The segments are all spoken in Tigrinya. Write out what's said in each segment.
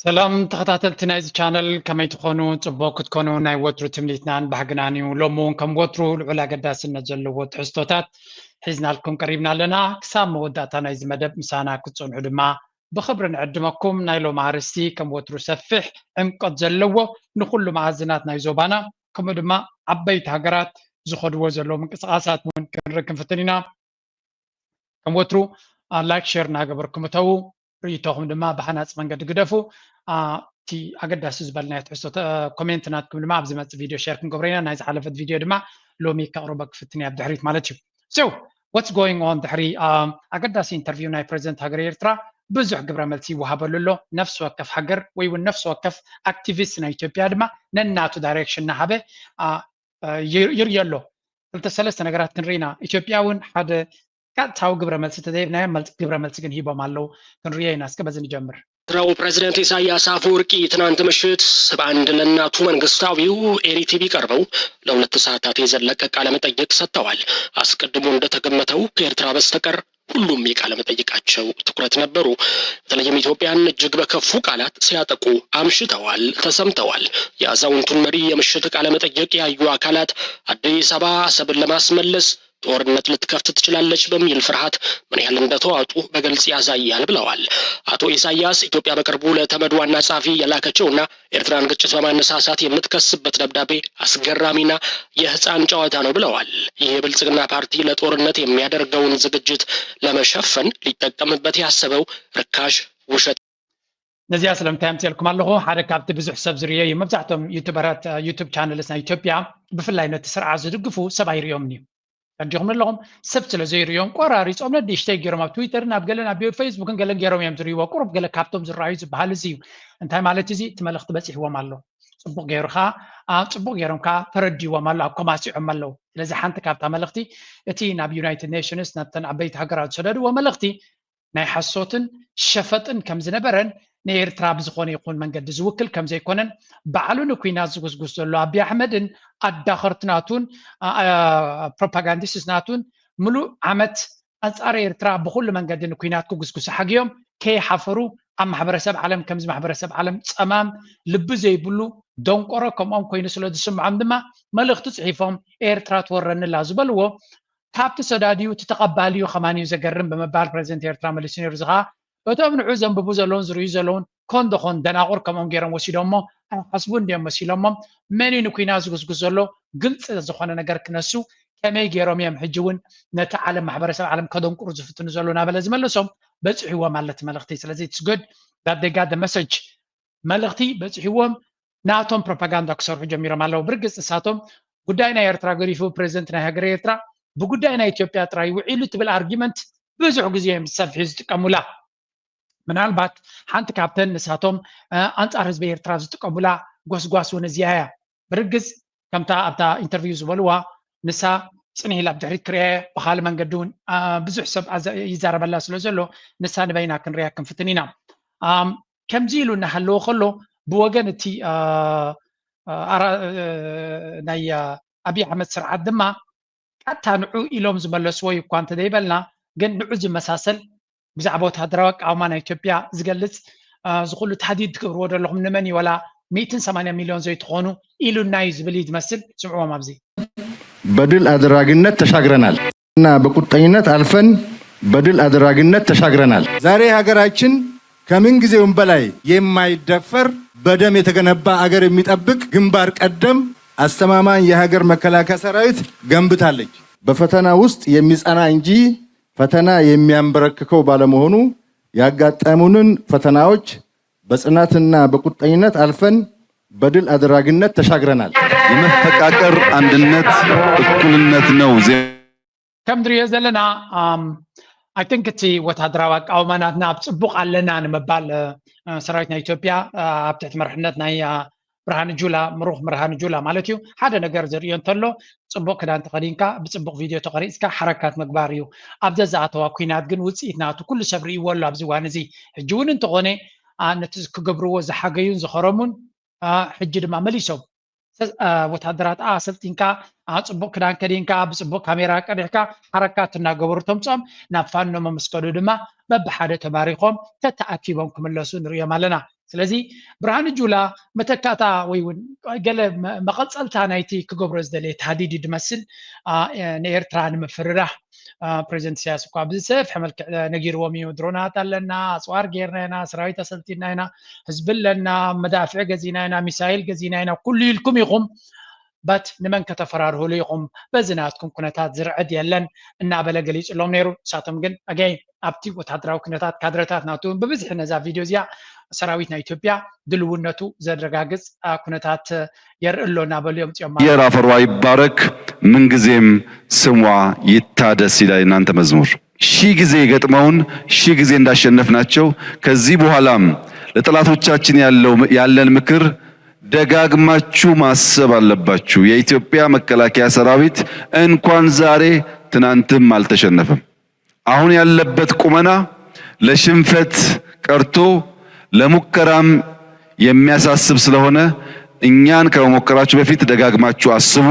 ሰላም ተኸታተልቲ ናይዚ ቻነል፣ ከመይ ትኾኑ? ጽቡቕ ክትኮኑ ናይ ወትሩ ትምኒትናን ባህግናን እዩ። ሎሚ እውን ከም ወትሩ ልዑል ኣገዳስነት ዘለዎ ትሕዝቶታት ሒዝናልኩም ቀሪብና ኣለና። ክሳብ መወዳእታ ናይዚ መደብ ምሳና ክትጸንሑ ድማ ብኽብሪ ንዕድመኩም። ናይ ሎሚ ኣርእስቲ ከም ወትሩ ሰፊሕ ዕምቆት ዘለዎ፣ ንኹሉ መኣዝናት ናይ ዞባና ከምኡ ድማ ዓበይቲ ሃገራት ዝኸድዎ ዘለዉ ምንቅስቓሳት እውን ክንርኢ ክንፍትን ኢና። ከም ወትሩ ላይክ ሼር እናገበርኩም እተዉ፣ ርእይቶኹም ድማ ብሃናፂ መንገዲ ግደፉ። እቲ ኣገዳሲ ዝበልናዮ ትሕዝቶ ኮሜንት ናትኩም ድማ ኣብ ዝመፅእ ቪድዮ ሼር ክንገብሮ ኢና። ናይ ዝሓለፈት ቪድዮ ድማ ሎሚ ከቕርቦ ክፍትን እየ ኣብ ድሕሪት ማለት እዩ። So what's going on ድሕሪ ኣገዳሲ ኢንተርቪው ናይ ፕሬዚደንት ሃገር ኤርትራ ብዙሕ ግብረ መልሲ ይወሃበሉ ኣሎ። ነፍሲ ወከፍ ሃገር ወይ እውን ነፍሲ ወከፍ ኣክቲቪስት ናይ ኢትዮጵያ ድማ ነናቱ ዳይሬክሽን እናሃበ ይርዮ ኣሎ። ክልተ ሰለስተ ነገራት ክንርኢ ኢና። ኢትዮጵያ እውን ሓደ ቀጥታዊ ግብረ መልሲ ተዘይብናዮ፣ ግብረ መልሲ ግን ሂቦም ኣለዉ። ክንርዮ ኢና። እስከ በዚ ንጀምር። ኤርትራዊ ፕሬዝደንት ኢሳያስ አፈወርቂ ትናንት ምሽት በአንድ ለእናቱ መንግስታዊው ኤሪ ቲቪ ቀርበው ለሁለት ሰዓታት የዘለቀ ቃለ መጠይቅ ሰጥተዋል። አስቀድሞ እንደተገመተው ከኤርትራ በስተቀር ሁሉም የቃለ መጠይቃቸው ትኩረት ነበሩ። በተለይም ኢትዮጵያን እጅግ በከፉ ቃላት ሲያጠቁ አምሽተዋል፣ ተሰምተዋል። የአዛውንቱን መሪ የምሽት ቃለ መጠይቅ ያዩ አካላት አዲስ አበባ አሰብን ለማስመለስ ጦርነት ልትከፍት ትችላለች በሚል ፍርሃት ምን ያህል እንደተዋጡ በግልጽ ያሳያል ብለዋል። አቶ ኢሳያስ ኢትዮጵያ በቅርቡ ለተመድ ዋና ጸሐፊ የላከችውና ኤርትራን ግጭት በማነሳሳት የምትከስበት ደብዳቤ አስገራሚና የህፃን ጨዋታ ነው ብለዋል። ይህ የብልጽግና ፓርቲ ለጦርነት የሚያደርገውን ዝግጅት ለመሸፈን ሊጠቀምበት ያሰበው ርካሽ ውሸት። ነዚኣ ስለምንታይ ኣምፅኤልኩም ኣለኹ? ሓደ ካብቲ ብዙሕ ሰብ ዝርእዮ እዩ። መብዛሕትኦም ዩቱበራት፣ ዩቱብ ቻነልስ ናይ ኢትዮጵያ ብፍላይ ነቲ ስርዓት ዝድግፉ ሰብ ኣይርእዮምን እዩ። ረዲኹም ኣለኹም? ሰብ ስለ ዘይርእዮም ቆራሪፆም ነዲሽተይ ገይሮም ኣብ ትዊተርን ኣብ ገለን ኣብ ፌስቡክን ገለን ገይሮም እዮም ዝርእይዎ። ቁሩብ ገለ ካብቶም ዝረኣዩ ዝበሃል እዚ እዩ። እንታይ ማለት እዚ? እቲ መልእኽቲ በፂሕዎም ኣሎ። ፅቡቕ ገይሩ ከዓ፣ አ፣ ፅቡቕ ገይሮም ከዓ ተረዲዎም ኣሎ፣ ኣኮማሲዖም ኣለዉ። ስለዚ ሓንቲ ካብታ መልእኽቲ እቲ ናብ ዩናይትድ ኔሽንስ፣ ናብተን ዓበይቲ ሃገራት ዝሰደድዎ መልእኽቲ ናይ ሓሶትን ሸፈጥን ከም ዝነበረን ንኤርትራ ብዝኾነ ይኹን መንገዲ ዝውክል ከም ዘይኮነን ባዕሉ ንኲናት ዝጉስጉስ ዘሎ ኣቢ ኣሕመድን ኣዳኸርቲ ናቱን፣ አ፣ አ፣ ፕሮፓጋንዲስትስ ናቱን ምሉእ ዓመት ኣንጻር ኤርትራ ብኹሉ መንገዲ ንኲናት ክጉስጉሱ ሓግዮም ከይሓፈሩ ኣብ ማሕበረሰብ ዓለም ከምዚ ማሕበረሰብ ዓለም ጸማም ልቢ ዘይብሉ ደንቆሮ ከምኦም ኮይኑ ስለ ዝስምዖም ድማ መልእኽቲ ጽሒፎም ኤርትራ ትወረኒ ኣላ ዝበልዎ ካብቲ ሰዳዲኡ እቲ ተቐባሊኡ ከማን እዩ ዘገርም ብምባል ፕሬዚደንት ኤርትራ መሊሱ ነይሩ። እዚ ኸዓ እቶም ንዑ ዘንብቡ ዘለውን ዝርእዩ ዘለውን ኮን ደኾን ደናቑር ከምኦም ገይሮም ወሲዶሞ ኣይሓስቡን ድዮም መሲሎሞም። መን እዩ ንኲናት ዝጉስጉስ ዘሎ? ግልፂ ዝኾነ ነገር ክነሱ ከመይ ገይሮም እዮም ሕጂ እውን ነቲ ዓለም ማሕበረሰብ ዓለም ከደንቁሩ ዝፍትኑ ዘሎ እናበለ ዝመለሶም በፂሕዎም ኣለቲ መልእኽቲ። ስለዚ it's good that they got the message። መልእኽቲ በፂሕዎም ናቶም ፕሮፓጋንዳ ክሰርሑ ጀሚሮም ኣለዉ። ብርግፅ ንሳቶም ጉዳይ ናይ ኤርትራ ገዲፉ ፕሬዚደንት ናይ ሃገረ ኤርትራ ብጉዳይ ናይ ኢትዮጵያ ጥራይ ውዒሉ ትብል ኣርጊመንት ብዙሕ ግዜ እዮም ዝሰፍሒ ዝጥቀሙላ። ምናልባት ሓንቲ ካብተን ንሳቶም፣ እ፣ ኣንጻር ህዝቢ ኤርትራ ዝጥቀሙላ ጎስጓስ እውን እዚኣ እያ። ብርግጽ ከምታ ኣብታ ኢንተርቪው ዝበልዋ ንሳ ጽንሕ ኢላ ኣብ ድሕሪት ክርእያ እየ፣ ብኻልእ መንገዲ እውን፣ አ፣ ብዙሕ ሰብ ኣዘ-፣ ይዛረበላ ስለ ዘሎ ንሳ ንበይና ክንርእያ ክንፍትን ኢና። ኣም፣ ከምዚ ኢሉ እናሃለወ ከሎ ብወገን እቲ፣ አ፣ አ፣ ኣራ-፣ እ፣ ናይ፣ አ፣ ኣብይ ኣሕመድ ስርዓት ድማ ቀጥታ ንዑ ኢሎም ዝመለስዎ እዩ እኳ እንተዘይበልና፣ ግን ንዑ ዝመሳሰል ብዛዕባ ወተሃደራዊ ኣቃውማ ናይ ኢትዮጵያ ዝገልጽ፣ አ፣ እዚ ኩሉ ታህዲድ ትገብርዎ ዘለኹም ንመን እዩ? ዋላ ሚእትን ሰማንያ ሚልዮን ዘይትኾኑ ኢሉና እዩ ዝብል እዩ ዝመስል። ስምዕዎም ኣብዚ። በድል አድራጊነት ተሻግረናል እና በቁርጠኝነት አልፈን በድል አድራጊነት ተሻግረናል። ዛሬ ሀገራችን ከምን ጊዜውም በላይ የማይደፈር በደም የተገነባ አገር የሚጠብቅ ግንባር ቀደም አስተማማኝ የሀገር መከላከያ ሰራዊት ገንብታለች። በፈተና ውስጥ የሚጸና እንጂ ፈተና የሚያንበረክከው ባለመሆኑ ያጋጠሙንን ፈተናዎች በጽናትና በቁርጠኝነት አልፈን በድል አድራጊነት ተሻግረናል። የመፈቃቀር አንድነት እኩልነት ነው። ዜ- ከም ንሪኦ ዘለና፣ ኣም፣ I think እቲ ወታደራዊ ኣቃውማ ናትና ኣብ ጽቡቕ ኣለና ንምባል፣ እ፣ እ፣ ሰራዊት ናይ ኢትዮጵያ፣ እ፣ ኣብ ትሕቲ መርሕነት ናይ፣ እ፣ ብርሃኑ ጁላ፣ ምሩኽ ብርሃኑ ጁላ ማለት እዩ። ሓደ ነገር ዝርእዮ እንተሎ፣ ጽቡቕ ክዳን ተኸዲንካ፣ ብጽቡቕ ቪድዮ ተቐሪጽካ ሓረካት ምግባር እዩ። ኣብ ዘዝኣተዋ ኲናት ግን ውጽኢት ናቱ ኩሉ ሰብ ርእይዎ ኣሎ ኣብዚ እዋን እዚ። ሕጂ እውን እንተኾነ፣ አ፣ ነቲ ክገብርዎ ዝሓገዩን ዝኸረሙን፣ አ፣ ሕጂ ድማ መሊሶም። ሰ-፣ አ፣ ወታደራት፣ አ፣ ኣሰልጢንካ፣ አ፣ ጽቡቕ ክዳን ከዲንካ፣ ብጽቡቕ ካሜራ ቀዲሕካ፣ ሓረካት እናገበሩ ተምጽኦም፣ ናብ ፋኖ መመስገዱ ድማ በብሓደ ተማሪኾም ተተኣኪቦም ክምለሱ ንርእዮም ኣለና። ስለዚ ብርሃኑ ጁላ መተካእታ ወይ እውን ገለ መቐፀልታ ናይቲ ክገብሮ ዝደለየ ታህዲድ እዩ ዝመስል። ንኤርትራ ንምፍርራሕ ፕሬዚደንት ኢሳያስ እኳ ብዝሰፍሐ መልክዕ ነጊርዎም እዩ። ድሮናት ኣለና፣ ኣፅዋር ጌርና ኢና፣ ሰራዊት ኣሰልጢና ኢና፣ ህዝቢ ኣለና፣ መዳፍዕ ገዚና ኢና፣ ሚሳይል ገዚና ኢና፣ ኩሉ ኢልኩም ኢኹም በት ንመን ከተፈራርህሉ ኢኹም? በዚ ናትኩም ኩነታት ዝርዕድ የለን እናበለ ገሊፅሎም ነይሩ። ንሳቶም ግን ኣገይ ኣብቲ ወታደራዊ ኩነታት ካድረታት ናቱ ብብዝሒ ነዛ ቪድዮ እዚኣ ሰራዊት ናይ ኢትዮጵያ ድልውነቱ ዘረጋግፅ ኩነታት የርኢ ኣሎ እናበሉ እዮም ፅኦም። የራፈሯ ይባረክ ምንጊዜም ስሟ ይታደስ ይላል እናንተ መዝሙር። ሺህ ጊዜ ገጥመውን ሺህ ጊዜ እንዳሸነፍናቸው ከዚህ በኋላም ለጠላቶቻችን ያለው ያለን ምክር ደጋግማችሁ ማሰብ አለባችሁ። የኢትዮጵያ መከላከያ ሰራዊት እንኳን ዛሬ ትናንትም አልተሸነፈም። አሁን ያለበት ቁመና ለሽንፈት ቀርቶ ለሙከራም የሚያሳስብ ስለሆነ እኛን ከመሞከራችሁ በፊት ደጋግማችሁ አስቡ።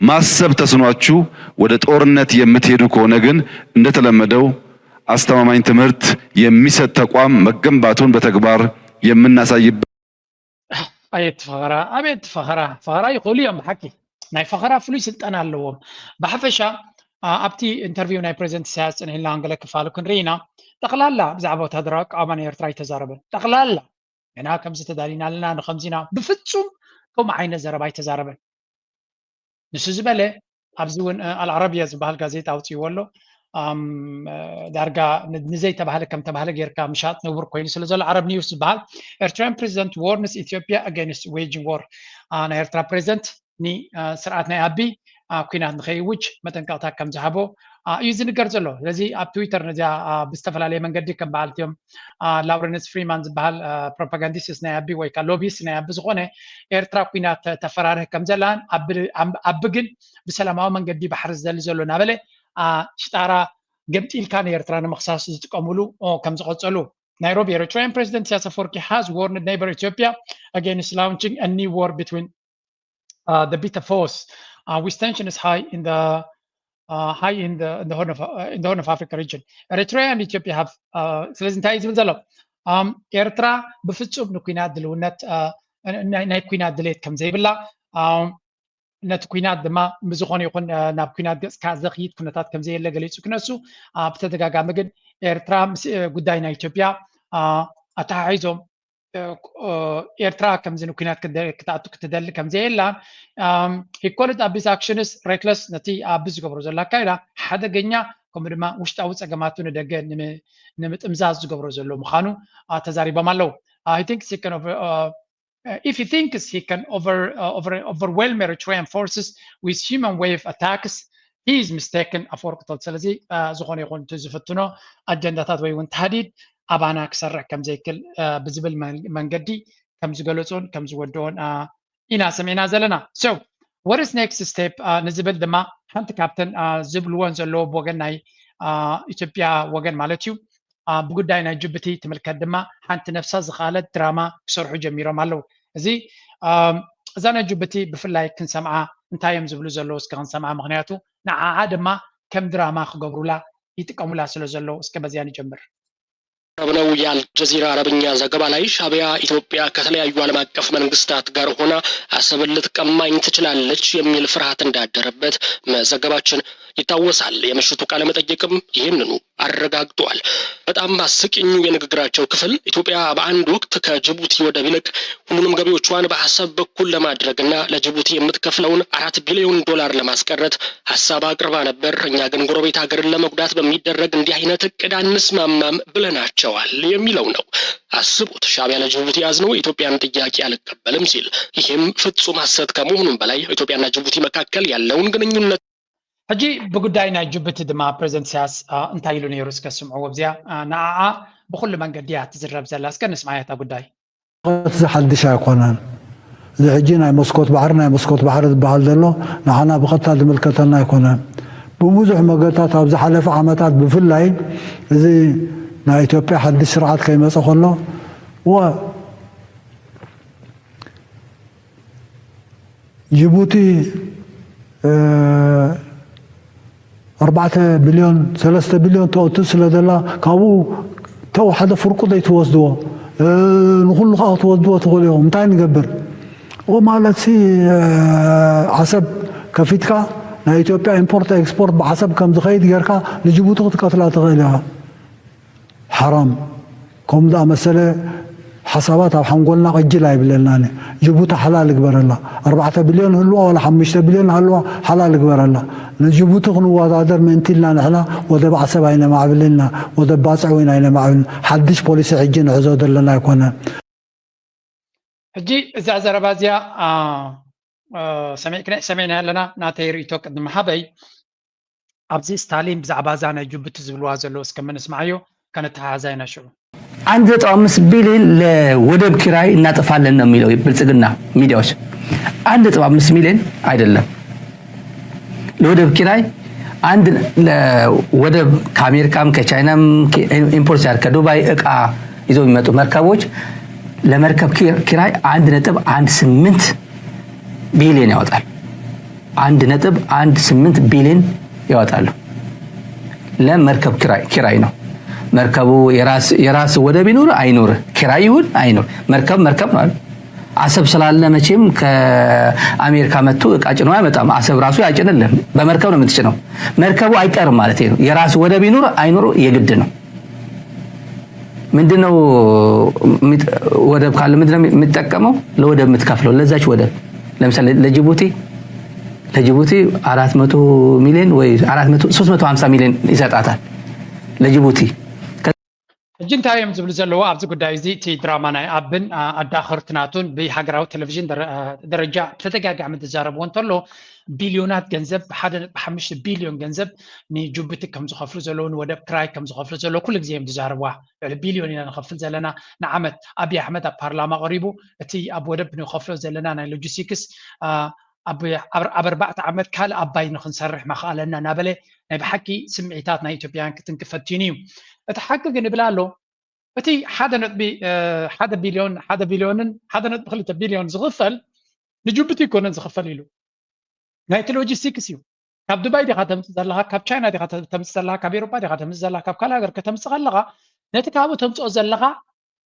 ማሰብ ተስኗችሁ ወደ ጦርነት የምትሄዱ ከሆነ ግን እንደተለመደው አስተማማኝ ትምህርት የሚሰጥ ተቋም መገንባቱን በተግባር የምናሳይበት ኣየት ፈኸራ ኣቤት ፈኸራ ፈኸራ ይኽእሉ እዮም ብሓቂ ናይ ፈኸራ ፍሉይ ስልጠና ኣለዎም። ብሓፈሻ ኣብቲ ኢንተርቪው ናይ ፕሬዚደንት ኢሳያስ ፅንሒልና ንገለ ክፋሉ ክንርኢ ኢና። ጠቕላላ ብዛዕባ ወታደራዊ ኣቃውማ ናይ ኤርትራ ኣይተዛረበን። ጠቕላላ ገና ከምዚ ተዳሊና ኣለና ንከምዚና ብፍፁም ከምኡ ዓይነት ዘረባ ኣይተዛረበን። ንሱ ዝበለ ኣብዚ እውን ኣልዓረብያ ዝበሃል ጋዜጣ ኣውፅእዎ ኣሎ። ዳርጋ ንዘይተባህለ ከም ተባህለ ጌርካ ምሻጥ ንቡር ኮይኑ ስለ ዘሎ ዓረብ ኒውስ ዝበሃል ኤርትራን ፕሬዚደንት ዋርንስ ኢትዮጵያ ኣጋንስት ዌጅን ዋር ናይ ኤርትራ ፕሬዚደንት ንስርዓት ናይ ኣቢ ኩናት ንኸይውጅ መጠንቀቕታ ከም ዝሃቦ እዩ ዝንገር ዘሎ። ስለዚ ኣብ ትዊተር ነዚኣ ብዝተፈላለየ መንገዲ ከም በዓልቲኦም ላውረንስ ፍሪማን ዝበሃል ፕሮፓጋንዲስት ናይ ኣቢ ወይ ከዓ ሎቢስት ናይ ኣቢ ዝኾነ ኤርትራ ኩናት ተፈራርህ ከም ዘላን ኣቢ ግን ብሰላማዊ መንገዲ ባሕሪ ዝደሊ ዘሎ እናበለ ሽጣራ ገምጢልካ ንኤርትራ ንምኽሳስ ዝጥቀምሉ ከም ዝቐፀሉ ናይሮቢ Eritrean President Isaias Afwerki has warned neighbor Ethiopia against launching a new war between uh, the bitter force uh, with tension is high in the uh, high in the, in the horn of uh, in the horn of Africa region. Eritrea and Ethiopia have uh, ስለዚ እንታይ እዩ ዝብል ዘሎ? ኤርትራ ብፍፁም ንኩናት ድልውነት ናይ ኩናት ድሌት ከም ዘይብላ ነቲ ኩናት ድማ ብዝኾነ ይኹን ናብ ኩናት ገፅካ ዘኽይድ ኩነታት ከም ዘየለ ገሊፁ ክነሱ ብተደጋጋሚ ግን ኤርትራ ምስ ጉዳይ ናይ ኢትዮጵያ ኣተሓሒዞም ኤርትራ ከምዚ ንኩናት ክትኣቱ ክትደሊ ከም ዘየላ he called Abi's actions reckless ነቲ ኣቢ ዝገብሮ ዘሎ ኣካይዳ ሓደገኛ ከምኡ ድማ ውሽጣዊ ፀገማቱ ንደገ ንምጥምዛዝ ዝገብሮ ዘሎ ምዃኑ ተዛሪቦም ኣለዉ። I think second of uh, if he thinks he can over, uh, over, overwhelm Eritrean forces with human wave attacks, he is mistaken. ኣፈወርቂ ቶት ስለዚ ዝኾነ ይኹን እቲ ዝፍትኖ ኣጀንዳታት ወይ እውን ታህዲድ ኣባና ክሰርሕ ከም ዘይክል ብዝብል መንገዲ ከም ዝገለፆን ከም ዝወደኦን ኢና ሰሚዕና ዘለና። So what is next step ንዝብል ድማ ሓንቲ ካብተን ዝብልወን ዘለዎ ብወገን ናይ ኢትዮጵያ ወገን ማለት እዩ ብጉዳይ ናይ ጅቡቲ ትምልከት ድማ ሓንቲ ነፍሳ ዝኸኣለት ድራማ ክሰርሑ ጀሚሮም ኣለዉ። እዚ እዛ ናይ ጅቡቲ ብፍላይ ክንሰምዓ እንታይ እዮም ዝብሉ ዘለዉ እስኪ ክንሰምዓ፣ ምክንያቱ ንዓዓ ድማ ከም ድራማ ክገብሩላ ይጥቀሙላ ስለ ዘለዉ እስከ በዚያ ንጀምር። ረብነው የአልጀዚራ አረብኛ ዘገባ ላይ ሻዕቢያ ኢትዮጵያ ከተለያዩ ዓለም አቀፍ መንግስታት ጋር ሆና አሰብን ልትቀማኝ ትችላለች የሚል ፍርሃት እንዳደረበት መዘገባችን ይታወሳል። የምሽቱ ቃለ መጠይቅም ይህንኑ አረጋግጧል። በጣም አስቂኙ የንግግራቸው ክፍል ኢትዮጵያ በአንድ ወቅት ከጅቡቲ ወደብ ይልቅ ሁሉንም ገቢዎቿን በአሰብ በኩል ለማድረግና ለጅቡቲ የምትከፍለውን አራት ቢሊዮን ዶላር ለማስቀረት ሀሳብ አቅርባ ነበር። እኛ ግን ጎረቤት ሀገርን ለመጉዳት በሚደረግ እንዲህ አይነት እቅድ አንስማማም ብለናቸዋል የሚለው ነው። አስቡት፣ ሻዕቢያ ለጅቡቲ አዝኖ የኢትዮጵያን ጥያቄ አልቀበልም ሲል። ይህም ፍጹም ሐሰት ከመሆኑም በላይ ኢትዮጵያና ጅቡቲ መካከል ያለውን ግንኙነት ሕጂ ብጉዳይ ናይ ጅቡቲ ድማ ፕሬዚደንት ኢሳያስ እንታይ ኢሉ ነይሩ እስከ ስምዕዎ። ኣብዚኣ ንዓዓ ብኩሉ መንገዲ እያ ትዝረብ ዘላ። እስከ ንስምዓያ እታ ጉዳይ። እዚ ሓድሽ ኣይኮነን። እዚ ሕጂ ናይ መስኮት ባሕሪ ናይ መስኮት ባሕሪ ዝበሃል ዘሎ ንዓና ብቐጥታ ዝምልከተና ኣይኮነን። ብብዙሕ መገድታት ኣብ ዝሓለፈ ዓመታት ብፍላይ እዚ ናይ ኢትዮጵያ ሓድሽ ስርዓት ከይመፀ ከሎ እወ ጅቡቲ ኣርባዕተ ቢልዮን ሰለስተ ቢልዮን ተእቱ ስለ ዘላ ካብኡ ተው ሓደ ፍርቁ ዘይትወስድዎ ንኹሉ ከዓ ክትወድዎ ትኽእሉ ኢኹም። እንታይ ንገብር? ኦ ማለት ሲ ዓሰብ ከፊትካ ናይ ኢትዮጵያ ኢምፖርት ኤክስፖርት ብዓሰብ ከም ዝኸይድ ጌርካ ንጅቡቲ ክትቀትላ ትኽእል ኢኻ። ሓራም። ከምኡ ዝኣመሰለ ሓሳባት ኣብ ሓንጎልና ቅጅል ኣይብለልናን። ጅቡቲ ሓላል ግበረላ። ኣርባዕተ ቢልዮን ህልዋ ዋላ ሓሙሽተ ቢልዮን ሃልዋ ሓላል ግበረላ። ንጅቡቲ ክንወዳደር ምእንቲ ኢልና ንሕና ወደብ ዓሰብ ኣይነማዕብልንና፣ ወደብ ባጽዕ እውን ኣይነማዕብልን። ሓድሽ ፖሊሲ ሕጂ ንሕዞ ዘለና ኣይኮነን። ሕጂ እዛ ዘረባ እዚኣ ሰሚዕና ኣለና። ናተይ ርእቶ ቅድሚ ሃበይ ኣብዚ ስታሊን ብዛዕባ እዛ ናይ ጅቡቲ ዝብልዋ ዘለዉ እስከ ምንስማዓዮ ከነተሓሓዛ ኢና ሽዑ። አንድ ነጥብ አምስት ቢሊዮን ለወደብ ኪራይ እናጠፋለን ነው የሚለው ብልጽግና ሚዲያዎች። አንድ ነጥብ አምስት ሚሊዮን አይደለም ለወደብ ኪራይ አንድ ወደብ ከአሜሪካም ከቻይናም ኢምፖርት ሲያደርግ ከዱባይ እቃ ይዘው የሚመጡ መርከቦች ለመርከብ ኪራይ አንድ ነጥብ አንድ ስምንት ቢሊዮን ያወጣል። አንድ ነጥብ አንድ ስምንት ቢሊዮን ያወጣሉ። ለመርከብ ኪራይ ነው። መርከቡ የራስ ወደብ ይኑር አይኑር፣ ኪራይ ይሁን አይኑር፣ መርከብ መርከብ ነው። አሰብ ስላለ መቼም ከአሜሪካ መጥቶ እቃ ጭኖ አይመጣም። አሰብ ራሱ አይጭንልም፣ በመርከብ ነው የምትጭነው። መርከቡ አይቀርም ማለት ነው። የራስ ወደብ ይኑር አይኑር የግድ ነው። ምንድነው ወደብ ካለ ምንድነው የሚጠቀመው? ለወደብ የምትከፍለው ለዛች ወደብ። ለምሳሌ ለጅቡቲ ለጅቡቲ አራት መቶ ሚሊዮን ወይ አራት መቶ ሶስት መቶ ሀምሳ ሚሊዮን ይሰጣታል ለጅቡቲ። ሕጂ እንታይ እዮም ዝብሉ ዘለዉ ኣብዚ ጉዳይ እዚ? እቲ ድራማ ናይ ኣብን ኣዳኸርቲ ናቱን ብሃገራዊ ቴሌቪዥን ደረጃ ብተደጋጋሚ ዝዛረብዎ እንተሎ ቢልዮናት ገንዘብ ብሓደ ነጥቢ ሓሙሽተ ቢልዮን ገንዘብ ንጅቡቲ ከም ዝኸፍሉ ዘለዉ ንወደብ ክራይ ከም ዝኸፍሉ ዘለዉ ኩሉ ግዜ እዮም ዝዛረብዋ። ልዕሊ ቢልዮን ኢና ንኸፍል ዘለና ንዓመት። ኣብይ ኣሕመድ ኣብ ፓርላማ ቀሪቡ እቲ ኣብ ወደብ ንኸፍሎ ዘለና ናይ ሎጂስቲክስ ኣብ ኣርባዕተ ዓመት ካልእ ኣባይ ንኽንሰርሕ መኽኣለና እናበለ ናይ ብሓቂ ስምዒታት ናይ ኢትዮጵያውያን ክትንክፍ ፈቲኑ እዩ። እቲ ሓቂ ግን ይብል ኣሎ እቲ ሓደ ነጥቢ ሓደ ቢልዮን ሓደ ቢልዮንን ሓደ ነጥቢ ክልተ ቢልዮን ዝኽፈል ንጅቡቲ ኣይኮነን ዝኽፈል ኢሉ ናይቲ ሎጂስቲክስ እዩ። ካብ ዱባይ ዲኻ ተምፅእ ዘለኻ፣ ካብ ቻይና ዲኻ ተምፅእ ዘለኻ፣ ካብ ኤሮፓ ዲኻ ተምፅእ ዘለኻ፣ ካብ ካልእ ሃገር ከተምፅእ ከለኻ ነቲ ካብኡ ተምፅኦ ዘለኻ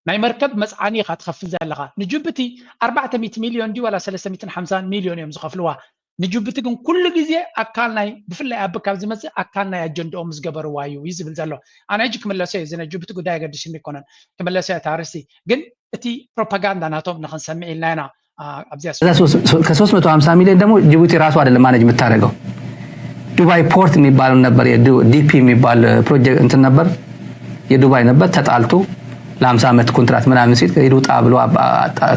ናይ መርከብ መፅዓኒ ኢኻ ትኸፍል ዘለኻ። ንጅቡቲ ኣርባዕተ ሚእቲ ሚልዮን ድዩ ዋላ ሰለስተ ሚእትን ሓምሳን ሚልዮን እዮም ዝኸፍልዋ። ንጅቡቲ ግን ኩሉ ግዜ ኣካል ናይ ብፍላይ ኣብ ካብ ዝመፅእ ኣካል ናይ ኣጀንድኦም ዝገበርዋ እዩ እዩ ዝብል ዘሎ። ኣነ ሕጂ ክምለሶ እዩ እዚ ናይ ጅቡቲ ጉዳይ ኣገድሽኒ ኣይኮነን ክምለሶ እየ እቲ ኣርእስቲ ግን እቲ ፕሮፓጋንዳ ናቶም ንኽንሰምዕ ኢልና ኢና። ከ ሶስት መቶ ሀምሳ ሚሊዮን ደግሞ ጅቡቲ ራሱ አይደለም ማኔጅ የምታደርገው። ዱባይ ፖርት የሚባል ነበር፣ ዲፒ የሚባል ፕሮጀክት እንትን ነበር፣ የዱባይ ነበር። ተጣልቶ ለሀምሳ ዓመት ኮንትራት ምናምን ሲል ሂድ ውጣ ብሎ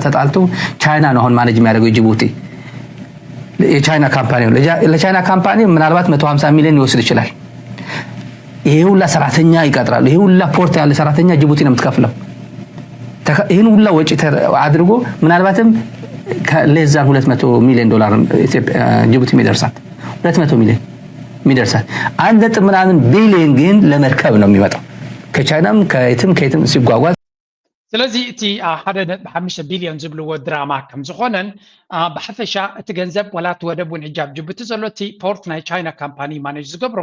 ተጣልቶ ቻይና ነው አሁን ማኔጅ የሚያደርገው ጅቡቲ። የቻይና ካምፓኒ ነው። ለቻይና ካምፓኒ ምናልባት መቶ ሀምሳ ሚሊዮን ሊወስድ ይችላል። ይሄ ሁላ ሰራተኛ ይቀጥራሉ። ይሄ ሁላ ፖርት ያለ ሰራተኛ ጅቡቲ ነው የምትከፍለው። ይህን ሁላ ወጪ አድርጎ ምናልባትም less than ሁለት መቶ ሚሊዮን ዶላር ጅቡቲ የሚደርሳት፣ ሁለት መቶ ሚሊዮን የሚደርሳት። አንድ ነጥብ ምናምን ቢሊዮን ግን ለመርከብ ነው የሚመጣው ከቻይናም ከየትም ከየትም ሲጓጓዝ። ስለዚ እቲ ሓደ ነጥቢ ሓሙሽተ ቢልዮን ዝብልዎ ድራማ ከም ዝኾነን ብሓፈሻ እቲ ገንዘብ ዋላ እቲ ወደብ እውን ሕጂ ኣብ ጅቡቲ ዘሎ እቲ ፖርት ናይ ቻይና ካምፓኒ ማኔጅ ዝገብሮ።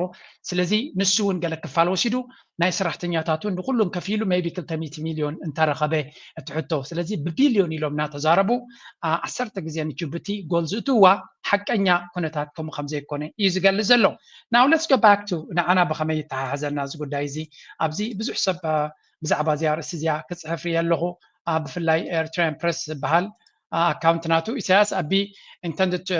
ስለዚ ንሱ እውን ገለ ክፋል ወሲዱ ናይ ሰራሕተኛታቱ ንኩሉም ከፊሉ maybe ክልተ ሚእቲ ሚልዮን እንተረኸበ እቲ ሕቶ። ስለዚ ብቢልዮን ኢሎም እናተዛረቡ ዓሰርተ ግዜ ንጅቡቲ ጎል ዝእትውዋ ሓቀኛ ኩነታት ከምኡ ከም ዘይኮነ እዩ ዝገልጽ ዘሎ። Now let's go back to ንዓና ብኸመይ ይተሓሓዘና እዚ ጉዳይ እዚ? ኣብዚ ብዙሕ ሰብ ብዛዕባ እዚኣ ርእሲ እዚኣ ክፅሕፍ ርእየ ኣለኹ። ብፍላይ ኤርትራያን ፕረስ ዝበሃል ኣካውንት ናቱ ኢሳያስ ኣቢ intended to,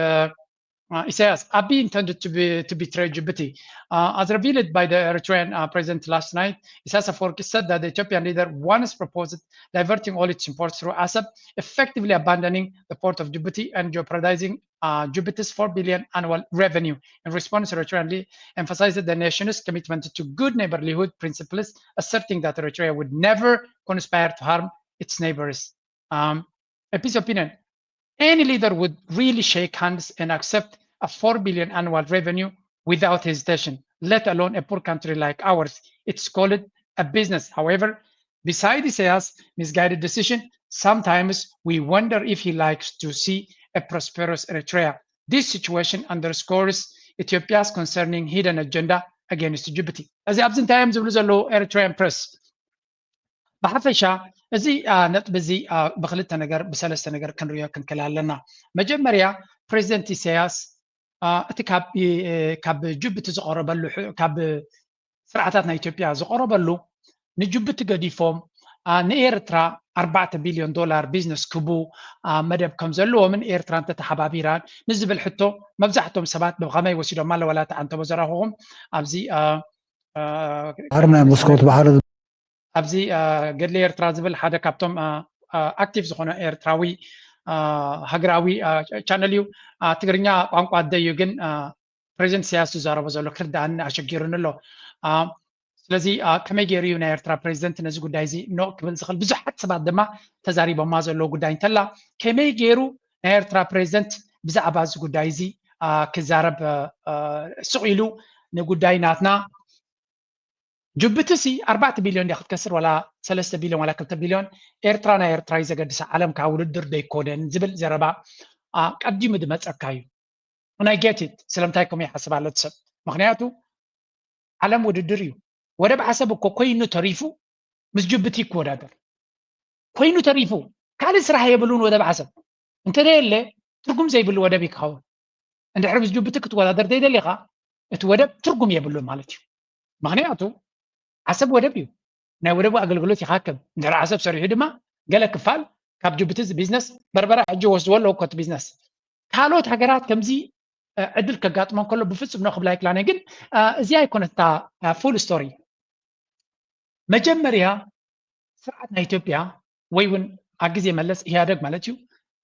uh, Isaias Abiy intended to, be, to betray Djibouti. Uh, as revealed by the Eritrean uh, president last night, Isaias Afwerki said that the Ethiopian leader once proposed diverting all its imports through Assab, effectively abandoning the port of Djibouti and jeopardizing uh, Djibouti's four billion annual revenue. In response, Eritrea emphasized the nation's commitment to good neighborhood principles, asserting that Eritrea would never conspire to harm its neighbors. Um, a piece of opinion, any leader would really shake hands and accept a four billion annual revenue without hesitation, let alone a poor country like ours. It's called a business. However, beside Isaias' misguided decision, sometimes we wonder if he likes to see a prosperous Eritrea. This situation underscores Ethiopia's concerning hidden agenda against Djibouti. እዚ ኣብዚ እንታይ እዮም ዝብሉ ዘለዉ ኤሪትራያን ፕረስ? ብሓፈሻ እዚ ነጥቢ እዚ ብክልተ ነገር ብሰለስተ ነገር ክንሪኦ ክንክእል ኣለና። መጀመርያ ፕሬዚደንት ኢሳያስ እቲ ካብ ጅቡቲ ዝቀረበሉ ካብ ስርዓታት ናይ ኢትዮጵያ ዝቀረበሉ ንጅቡቲ ገዲፎም ንኤርትራ ኣርባዕተ ቢልዮን ዶላር ቢዝነስ ክቡ መደብ ከም ዘለዎምን ኤርትራ እንተተሓባቢራን ንዝብል ሕቶ መብዛሕቶም ሰባት ብከመይ ወሲዶም ኣሎ ዋላ ተዓንተቦ ዘረኽኹም ኣብዚ ኣርና መስኮት ባሕሪ ኣብዚ ገድሊ ኤርትራ ዝብል ሓደ ካብቶም ኣክቲቭ ዝኾነ ኤርትራዊ ሃገራዊ ቻነል እዩ። ትግርኛ ቋንቋ ኣደዩ ግን ፕሬዚደንት ኢሳያስ ዝዛረቦ ዘሎ ክርዳኣኒ ኣሸጊሩኒ ኣሎ። ስለዚ ከመይ ገይሩ እዩ ናይ ኤርትራ ፕሬዚደንት ነዚ ጉዳይ እዚ ኖ ክብል ዝኽእል? ብዙሓት ሰባት ድማ ተዛሪቦማ ዘለዎ ጉዳይ እንተላ ከመይ ገይሩ ናይ ኤርትራ ፕሬዚደንት ብዛዕባ እዚ ጉዳይ እዚ ክዛረብ ስቕ ኢሉ ንጉዳይ ናትና ጅቡቲ ሲ ኣርባዕተ ቢልዮን ድያ ክትከስር ዋላ ሰለስተ ቢልዮን ዋላ ክልተ ቢልዮን ኤርትራ ናይ ኤርትራ እዩ ዘገድሳ ዓለም ከዓ ውድድር ደይኮነን ዝብል ዘረባ ቀዲሙ ዝመፀካ እዩ። ናይ ጌት ስለምንታይ ከምኡ ይሓስብ ኣሎ ሰብ? ምክንያቱ ዓለም ውድድር እዩ። ወደብ ዓሰብ እኮ ኮይኑ ተሪፉ ምስ ጅቡቲ ክወዳደር ኮይኑ ተሪፉ ካልእ ስራሕ የብሉን ወደብ ዓሰብ እንተደየለ ትርጉም ዘይብሉ ወደብ ይክኸውን። እንድሕር ምስ ጅቡቲ ክትወዳደር ዘይደሊኻ እቲ ወደብ ትርጉም የብሉን ማለት እዩ። ምክንያቱ ዓሰብ ወደብ እዩ። ናይ ወደቡ ኣገልግሎት ይካከብ እንድሕር ዓሰብ ሰሪሑ ድማ ገለ ክፋል ካብ ጅቡቲ ቢዝነስ በርበራ ሕጂ ወስድዎ ኣለዉ ኮቲ ቢዝነስ ካልኦት ሃገራት ከምዚ ዕድል ከጋጥሞ ከሎ ብፍጹም ነው ክብላ ይክላነ ግን እዚ ኣይኮነታ ፉል ስቶሪ መጀመርያ ስርዓት ናይ ኢትዮጵያ ወይ እውን ኣብ ግዜ መለስ ኢህኣደግ ማለት እዩ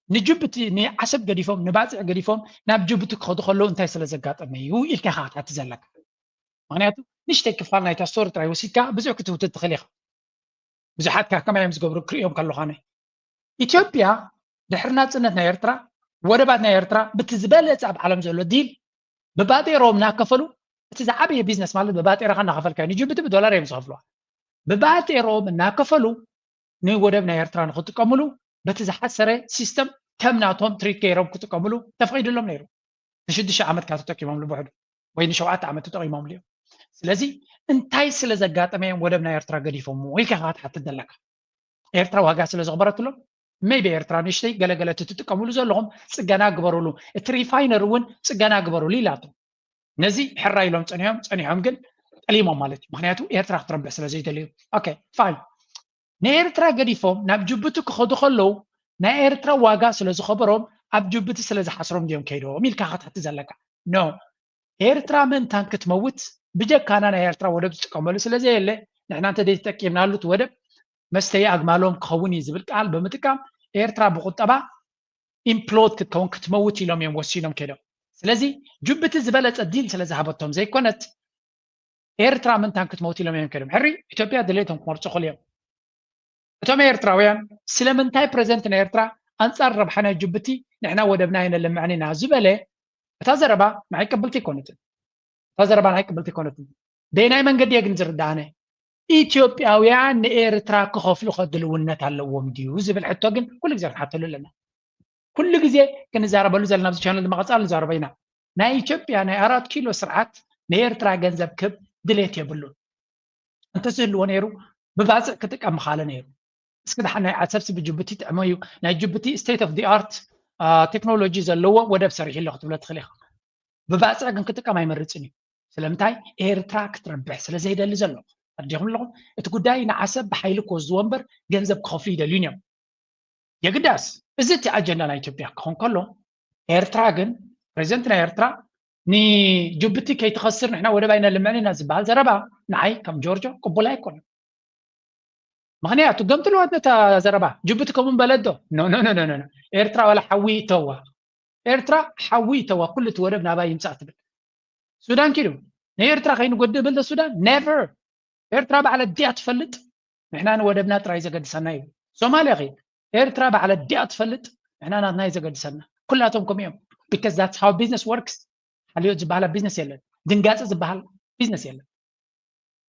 ንጅቡቲ ንዓሰብ ገዲፎም ንባፅዕ ገዲፎም ናብ ጅቡቲ ክኸዱ ከለዉ እንታይ ስለ ዘጋጠመ እዩ ኢልካ ኢኻ ክትሓቲ ዘለካ። ምክንያቱ ንሽተይ ክፋል ናይታ ስቶሪ ጥራይ ወሲድካ ብዙሕ ክትውትት ትኽእል ኢኻ። ብዙሓት ካብ ከማይ እዮም ዝገብሩ ክርእዮም ከለኳነ ኢትዮጵያ ድሕሪ ናፅነት ናይ ኤርትራ ወደባት ናይ ኤርትራ ብቲ ዝበለፀ ኣብ ዓለም ዘሎ ዲል ብባጤሮም እናከፈሉ እቲ ዝዓበየ ቢዝነስ ማለት ብባጤራኻ እናኸፈልካ ንጅቡቲ ብዶላር እዮም ዝኸፍልዋ ብባጤሮም እናከፈሉ ንወደብ ናይ ኤርትራ ንክጥቀምሉ በቲ ዝሓሰረ ሲስተም ከም ናቶም ትሪት ገይሮም ክጥቀምሉ ተፈቂድሎም ነይሩ። ንሽዱሽተ ዓመት ካብ ተጠቂሞምሉ ብሕዱ ወይ ንሸውዓተ ዓመት ተጠቂሞምሉ እዮም። ስለዚ እንታይ ስለ ዘጋጠመ እዮም ወደብ ናይ ኤርትራ ገዲፎምዎ ኢልካ ኢኻ ክትሓትት ዘለካ። ኤርትራ ዋጋ ስለ ዘኽበረትሎም ሜይቢ ኤርትራ ንእሽተይ ገለገለ እቲ ትጥቀምሉ ዘለኹም ፅገና ግበሩሉ፣ እቲ ሪፋይነር እውን ፅገና ግበሩሉ ኢላቶም። ነዚ ሕራይ ኢሎም ፀኒሖም ፀኒሖም ግን ጠሊሞም ማለት እዩ። ምክንያቱ ኤርትራ ክትረብሕ ስለ ዘይደልዩ። ኦኬ ፋይን። ንኤርትራ ገዲፎም ናብ ጅቡቲ ክኸዱ ከለዉ ናይ ኤርትራ ዋጋ ስለ ዝኸበሮም ኣብ ጅቡቲ ስለ ዝሓስሮም ድዮም ከይዶም ኢልካ ክትሕቲ ዘለካ። ኖ ኤርትራ ምእንታን ክትመውት ብጀካና ናይ ኤርትራ ወደብ ዝጥቀመሉ ስለ ዘየለ ንሕና እንተ ዘይተጠቂምናሉ እቲ ወደብ መስተይ ኣግማሎም ክኸውን እዩ ዝብል ቃል ብምጥቃም ኤርትራ ብቁጠባ ኢምፕሎድ ክትከውን ክትመውት ኢሎም እዮም ወሲኖም ከይዶም። ስለዚ ጅቡቲ ዝበለፀ ዲል ስለ ዝሃበቶም ዘይኮነት ኤርትራ ምንታን ክትመውት ኢሎም እዮም ከይዶም። ሕሪ ኢትዮጵያ ድሌቶም ክመርፁ ክእሉ እዮም። እቶም ኤርትራውያን ስለምንታይ ፕሬዚደንት ናይ ኤርትራ ኣንፃር ረብሓ ናይ ጅቡቲ ንሕና ወደብና ኣይነልምዕን ኢና ዝበለ እታ ዘረባ ንዓይ ቅብልቲ ኣይኮነትን። እታ ዘረባ ንዓይ ቅብልቲ ኣይኮነትን። በየናይ መንገዲ እየ ግን ዝርዳእነ? ኢትዮጵያውያን ንኤርትራ ክኸፍሉ ከድልውነት ኣለዎም ድዩ ዝብል ሕቶ ግን ኩሉ ግዜ ክንሓተሉ ኣለና። ኩሉ ግዜ ክንዛረበሉ ዘለና ኣብዚ ቻነል ንምቕፃል ንዛረበ ኢና። ናይ ኢትዮጵያ ናይ ኣራት ኪሎ ስርዓት ንኤርትራ ገንዘብ ክብ ድሌት የብሉን። እንተዝህልዎ ነይሩ ብባፅዕ ክጥቀም ምኻለ ነይሩ። እስኪ ደሓን ናይ ዓሰብሲ ብጅቡቲ ጥዕሞ እዩ። ናይ ጅቡቲ ስቴት ኦፍ ዲ ኣርት ቴክኖሎጂ ዘለዎ ወደብ ሰሪሑ ኣሎ ክትብሎ ትኽእል ኢኻ። ብባፅዕ ግን ክጥቀም ኣይመርፅን እዩ። ስለምንታይ? ኤርትራ ክትረብሕ ስለ ዘይደሊ ዘሎ። ኣዲኹም ኣለኹም እቲ ጉዳይ ንዓሰብ ብሓይሊ ክወስድዎ እምበር ገንዘብ ክኸፍሉ ይደልዩን እዮም። የግዳስ እዚ እቲ ኣጀንዳ ናይ ኢትዮጵያ ክኸውን ከሎ ኤርትራ ግን ፕሬዚደንት ናይ ኤርትራ ንጅቡቲ ከይትኸስር ንሕና ወደብ ኣይነልምዕን ኢና ዝበሃል ዘረባ ንዓይ ከም ጆርጆ ቅቡል ኣይኮነን። ምክንያቱ ገምጥልዋ ነታ ዘረባ ጅቡቲ ከምኡ በለት ዶ? ኖ ኖ ኖ ኖ ኤርትራ ዋላ ሓዊ ይተዋ ኤርትራ ሓዊ ይተዋ ኩሉ እቲ ወደብ ናባይ ይምፃእ ትብል። ሱዳን ኪዱ ንኤርትራ ከይንጎድእ ብል ዶ ሱዳን? ኔቨር። ኤርትራ ባዕላ ድያ ትፈልጥ ንሕና ንወደብና ጥራይ ዘገድሰና እዩ። ሶማልያ ከይድ ኤርትራ ባዕላ ድያ ትፈልጥ ንሕና ናትና እዩ ዘገድሰና። ኩላቶም ከምኡ እዮም። Because that's how business works። ሓልዮት ዝበሃላ ቢዝነስ የለን። ድንጋፂ ዝበሃል ቢዝነስ የለን።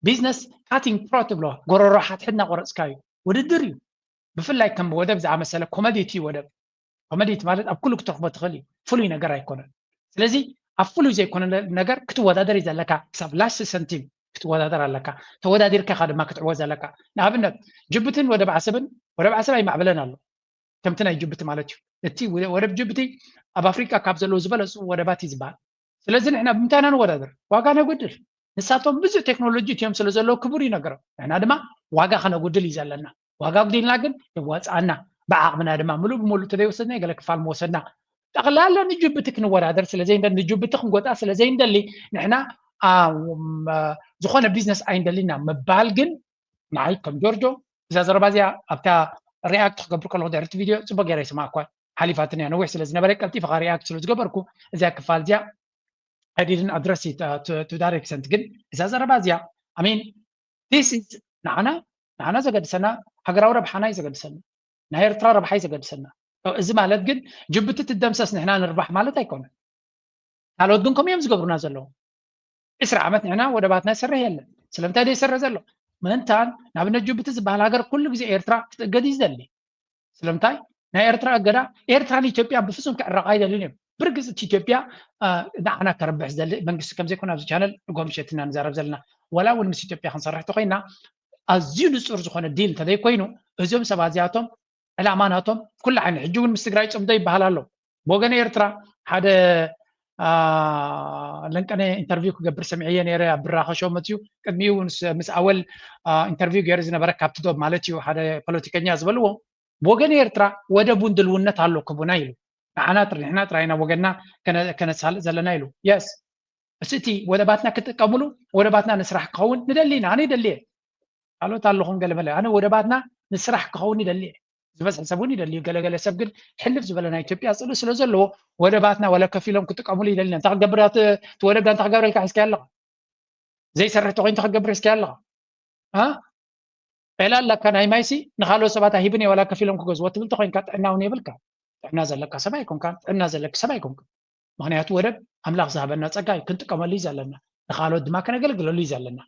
ቢዝነስ ካቲንግ ፕሮ ትብሎ ጎረሮ ሓትሕድ እናቆረፅካ እዩ። ውድድር እዩ። ብፍላይ ከም ወደብ ዝኣመሰለ ኮመዲቲ ወደብ ኮመዲቲ ማለት ኣብ ኩሉ ክትረኽቦ ትኽእል እዩ። ፍሉይ ነገር ኣይኮነን። ስለዚ ኣብ ፍሉይ ዘይኮነ ነገር ክትወዳደር እዩ ዘለካ ክሳብ ላስት ሰንቲም ክትወዳደር ኣለካ። ተወዳዲርካ ኢኻ ድማ ክትዕወት ዘለካ። ንኣብነት ጅቡትን ወደብ ዓሰብን፣ ወደብ ዓሰብ ኣይማዕበለን ኣሎ ከምቲ ናይ ጅቡቲ ማለት እዩ። እቲ ወደብ ጅቡቲ ኣብ ኣፍሪቃ ካብ ዘለዉ ዝበለፁ ወደባት እዩ ዝበሃል። ስለዚ ንሕና ብምንታይ ኢና ንወዳደር? ዋጋ ነጉድል። ንሳቶም ብዙሕ ቴክኖሎጂ እትዮም ስለ ዘለዉ ክቡር እዩ ነገሮም። ንሕና ድማ ዋጋ ከነጉድል እዩ ዘለና። ዋጋ ኣጉዲልና ግን የዋፅኣና። ብዓቕምና ድማ ምሉእ ብምሉእ ተዘይወሰድና ገለ ክፋል ምወሰድና። ጠቕላላ ንጅቡቲ ክንወዳደር ስለ ዘይንደሊ፣ ንጅቡቲ ክንጎጣ ስለ ዘይንደሊ፣ ንሕና ዝኾነ ቢዝነስ ኣይንደሊና ምባል ግን ንዓይ ከም ጆርጆ እዛ ዘረባ እዚኣ ኣብታ ሪኣክት ክገብር ከለኹ ድሕርቲ ቪድዮ ፅቡቅ ገይረ ይስማዕኳ ሓሊፋትን እያ። ነዊሕ ስለ ዝነበረ ቀልጢፈ ሪኣክት ስለ ዝገበርኩ እዚኣ ክፋል እዚኣ I didn't address it to that extent። ግን እዛ ዘረባ እዚኣ I mean this is ንዓና ንዓና ዘገድሰና ሃገራዊ ረብሓና እዩ ዘገድሰና፣ ናይ ኤርትራ ረብሓ እዩ ዘገድሰና። እዚ ማለት ግን ጅቡቲ ትደምሰስ ንሕና ንርባሕ ማለት ኣይኮነን። ካልኦት ግን ከምኡ እዮም ዝገብሩና ዘለዉ። ዕስራ ዓመት ንሕና ወደባትና ይሰርሕ የለን። ስለምንታይ ዘይሰርሕ ዘሎ? ምእንታን ንኣብነት ጅቡቲ ዝበሃል ሃገር ኩሉ ግዜ ኤርትራ ክትእገድ እዩ ዝደሊ። ስለምንታይ? ናይ ኤርትራ እገዳ ኤርትራን ኢትዮጵያን ብፍጹም ክዕረቕ ኣይደልን እዮም። ብርግጽ እቲ ኢትዮጵያ ንዓና ከረብሕ ዝደሊ መንግስቲ ከምዘይኮነ ኣብዚ ቻነል ጎምሸት ኢና ንዛረብ ዘለና። ወላ እውን ምስ ኢትዮጵያ ክንሰርሕ ተኮይና ኣዝዩ ንጹር ዝኾነ ዲል እንተዘይኮይኑ እዞም ሰባት እዚኣቶም ዕላማ ናቶም ኩሉ ዓይነት ሕጂ እውን ምስ ትግራይ ጽምዶ ይበሃል ኣሎ። ብወገን ኤርትራ ሓደ ለንቀነ ኢንተርቪው ክገብር ሰሚዐየ ነይረ ኣብ ብራኸ ሾው መፅዩ ቅድሚኡ ምስ ኣወል ኢንተርቪው ገይሩ ዝነበረ ካብቲ ዶብ ማለት እዩ ሓደ ፖለቲከኛ ዝበልዎ ብወገን ኤርትራ ወደብ እውን ድልውነት ኣሎ ክቡና ኢሉ ንዓና ንሕና ጥራይና ወገንና ከነሳልጥ ዘለና ኢሉ የስ እስ እቲ ወደባትና ክጥቀምሉ ወደባትና ንስራሕ ክኸውን ንደሊ ኢና ኣነ ይደሊ እየ ካልኦት ኣለኹም ገለመለ ኣነ ወደባትና ንስራሕ ክኸውን ይደሊ እየ ዝበዝሐ ሰብ እውን ይደልዩ ገለገለ ሰብ ግን ሕልፍ ዝበለ ናይ ኢትዮጵያ ፅልኢ ስለ ዘለዎ ወደባትና ወላ ከፊሎም ክጥቀምሉ ይደልና እንታይ ክገብር እቲ ወደብ እንታይ ክገብረልካ ሒዝካ ኣለኻ ዘይሰርሕ ተኮይኑ እንታይ ክገብር ሒዝካ ኣለኻ ዒላ ኣለካ ናይ ማይሲ ንካልኦት ሰባት ኣሂብን እየ ዋላ ከፊሎም ክገዝዎ ትብል ተኮይንካ ጥዕና እውን የብልካ ጥዕና ዘለካ ሰብ ኣይኮንካ ጥዕና ዘለኪ ሰብ ኣይኮንካ ምክንያቱ ወደብ ኣምላኽ ዝሃበና ፀጋ እዩ ክንጥቀመሉ እዩ ዘለና ንካልኦት ድማ ከነገልግለሉ እዩ ዘለና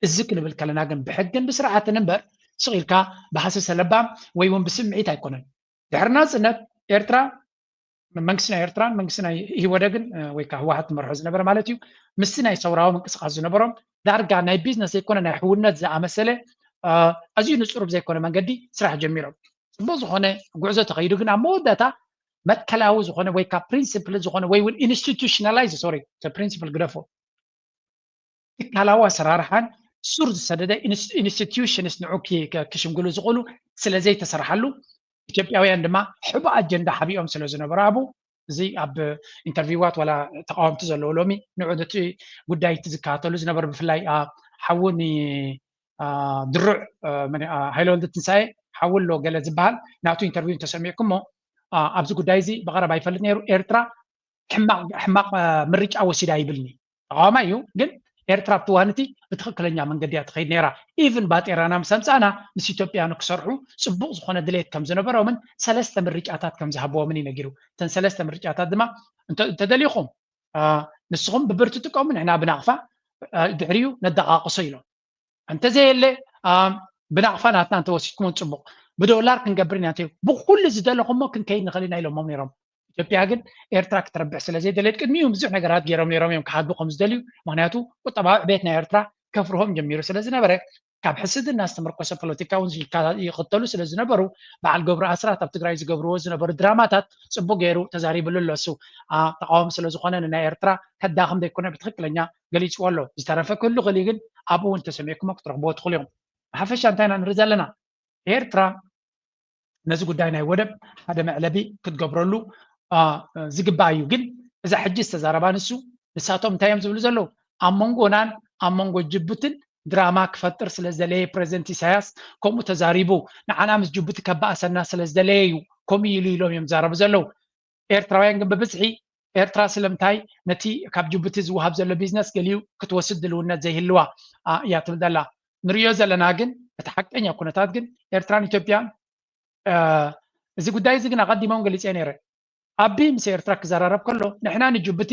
እዚ ክንብል ከለና ግን ብሕግን ብስርዓትን እምበር ስቕ ኢልካ ብሃሰሰ ለባም ወይ እውን ብስምዒት ኣይኮነን። ድሕሪ ናፅነት ኤርትራ መንግስቲ ናይ ኤርትራን መንግስቲ ናይ ኢህወደግን ወይ ከዓ ህወሓት ትመርሖ ዝነበረ ማለት እዩ ምስቲ ናይ ሰውራዊ ምንቅስቃስ ዝነበሮም ዳርጋ ናይ ቢዝነስ ዘይኮነ ናይ ሕውነት ዝኣመሰለ ኣዝዩ ንፁር ብዘይኮነ መንገዲ ስራሕ ጀሚሮም። ፅቡቅ ዝኾነ ጉዕዞ ተኸይዱ ግን ኣብ መወዳእታ መትከላዊ ዝኾነ ወይ ከዓ ፕሪንስፕል ዝኾነ ወይ እውን ኢንስቲቱሽናላይዝ ሶሪ ፕሪንስፕል ግደፎ ትካላዊ ኣሰራርሓን ሱር ዝሰደደ ኢንስቲትዩሽንስ ንዑ ክሽምግሉ ዝኽእሉ ስለ ዘይተሰርሓሉ ኢትዮጵያውያን ድማ ሕቡእ ኣጀንዳ ሓቢኦም ስለ ዝነበሩ ኣብኡ እዚ ኣብ ኢንተርቪዋት ዋላ ተቃወምቲ ዘለዉ ሎሚ ንዑ ነቲ ጉዳይ እቲ ዝከታተሉ ዝነበሩ ብፍላይ ሓዉ ድሩዕ ሃይለወልዲ ትንሳኤ ሓዉ ኣሎ ገለ ዝበሃል ናቱ ኢንተርቪው እንተሰሚዕኩሞ ኣብዚ ጉዳይ እዚ ብቐረባ ይፈልጥ ነይሩ ኤርትራ ሕማቕ ምርጫ ወሲዳ ይብልኒ ተቃዋማይ እዩ ግን ኤርትራ ኣብቲ ዋንቲ ብትክክለኛ መንገዲ እያ ትኸይድ ነይራ ኢቭን ባጤራና ምስ ኣምፃእና ምስ ኢትዮጵያ ንክሰርሑ ፅቡቅ ዝኾነ ድሌት ከም ዝነበሮምን ሰለስተ ምርጫታት ከም ዝሃብዎምን እዩ ነጊሩ እተን ሰለስተ ምርጫታት ድማ እንተደሊኹም ንስኹም ብብር ትጥቀሙ ንሕና ብናቕፋ ድሕሪኡ ነደቃቅሶ ኢሎም እንተዘየለ ብናቕፋ ናትና እንተወሲድኩሞ ፅቡቕ ብዶላር ክንገብር ኢና እንተይሉ ብኩሉ ዝደለኹሞ ክንከይድ ንኽእል ኢና ኢሎሞም ነይሮም ኢትዮጵያ ግን ኤርትራ ክትረብሕ ስለ ዘይደለየት ቅድሚኡ ብዙሕ ነገራት ገይሮም ነይሮም እዮም ክሃዱ ከም ዝደልዩ ምክንያቱ ቁጠባዊ ዕቤት ናይ ኤርትራ ከፍርሆም ጀሚሩ ስለ ዝነበረ ካብ ሕስድና ዝተመርኮሰ ፖለቲካ እውን ይኽተሉ ስለ ዝነበሩ በዓል ገብሩ ኣስራት ኣብ ትግራይ ዝገብርዎ ዝነበሩ ድራማታት ፅቡቅ ገይሩ ተዛሪብሉ ኣሎ እሱ ተቃዋሚ ስለ ዝኾነ ንናይ ኤርትራ ከዳኽም ዘይኮነ ብትክክለኛ ገሊፅዎ ኣሎ ዝተረፈ ክህሉ ክእል ግን ኣብኡ እውን ተሰሚዕኩሞ ክትረኽብዎ ትኽእሉ እዮም ብሓፈሻ እንታይ ኢና ንርኢ ዘለና ኤርትራ ነዚ ጉዳይ ናይ ወደብ ሓደ መዕለቢ ክትገብረሉ ዝግባእ እዩ ግን እዛ ሕጂ ዝተዛረባ ንሱ ንሳቶም እንታይ እዮም ዝብሉ ዘለዉ ኣብ መንጎናን ኣብ መንጎ ጅቡትን ድራማ ክፈጥር ስለ ዝደለየ ፕሬዚደንት ኢሳያስ ከምኡ ተዛሪቡ ንዓና ምስ ጅቡቲ ከባእሰና ስለ ዝደለየ እዩ ከምኡ ኢሉ ኢሎም እዮም ዝዛረቡ ዘለዉ ኤርትራውያን ግን ብብዝሒ ኤርትራ ስለምንታይ ነቲ ካብ ጅቡቲ ዝወሃብ ዘሎ ቢዝነስ ገሊኡ ክትወስድ ድልውነት ዘይህልዋ እያ ትብል ዘላ ንሪዮ ዘለና ግን እቲ ሓቀኛ ኩነታት ግን ኤርትራን ኢትዮጵያን እዚ ጉዳይ እዚ ግን ኣቐዲሞም ገሊፀ ነይረ ኣቢ ምስ ኤርትራ ክዘራረብ ከሎ ንሕና ንጅቡቲ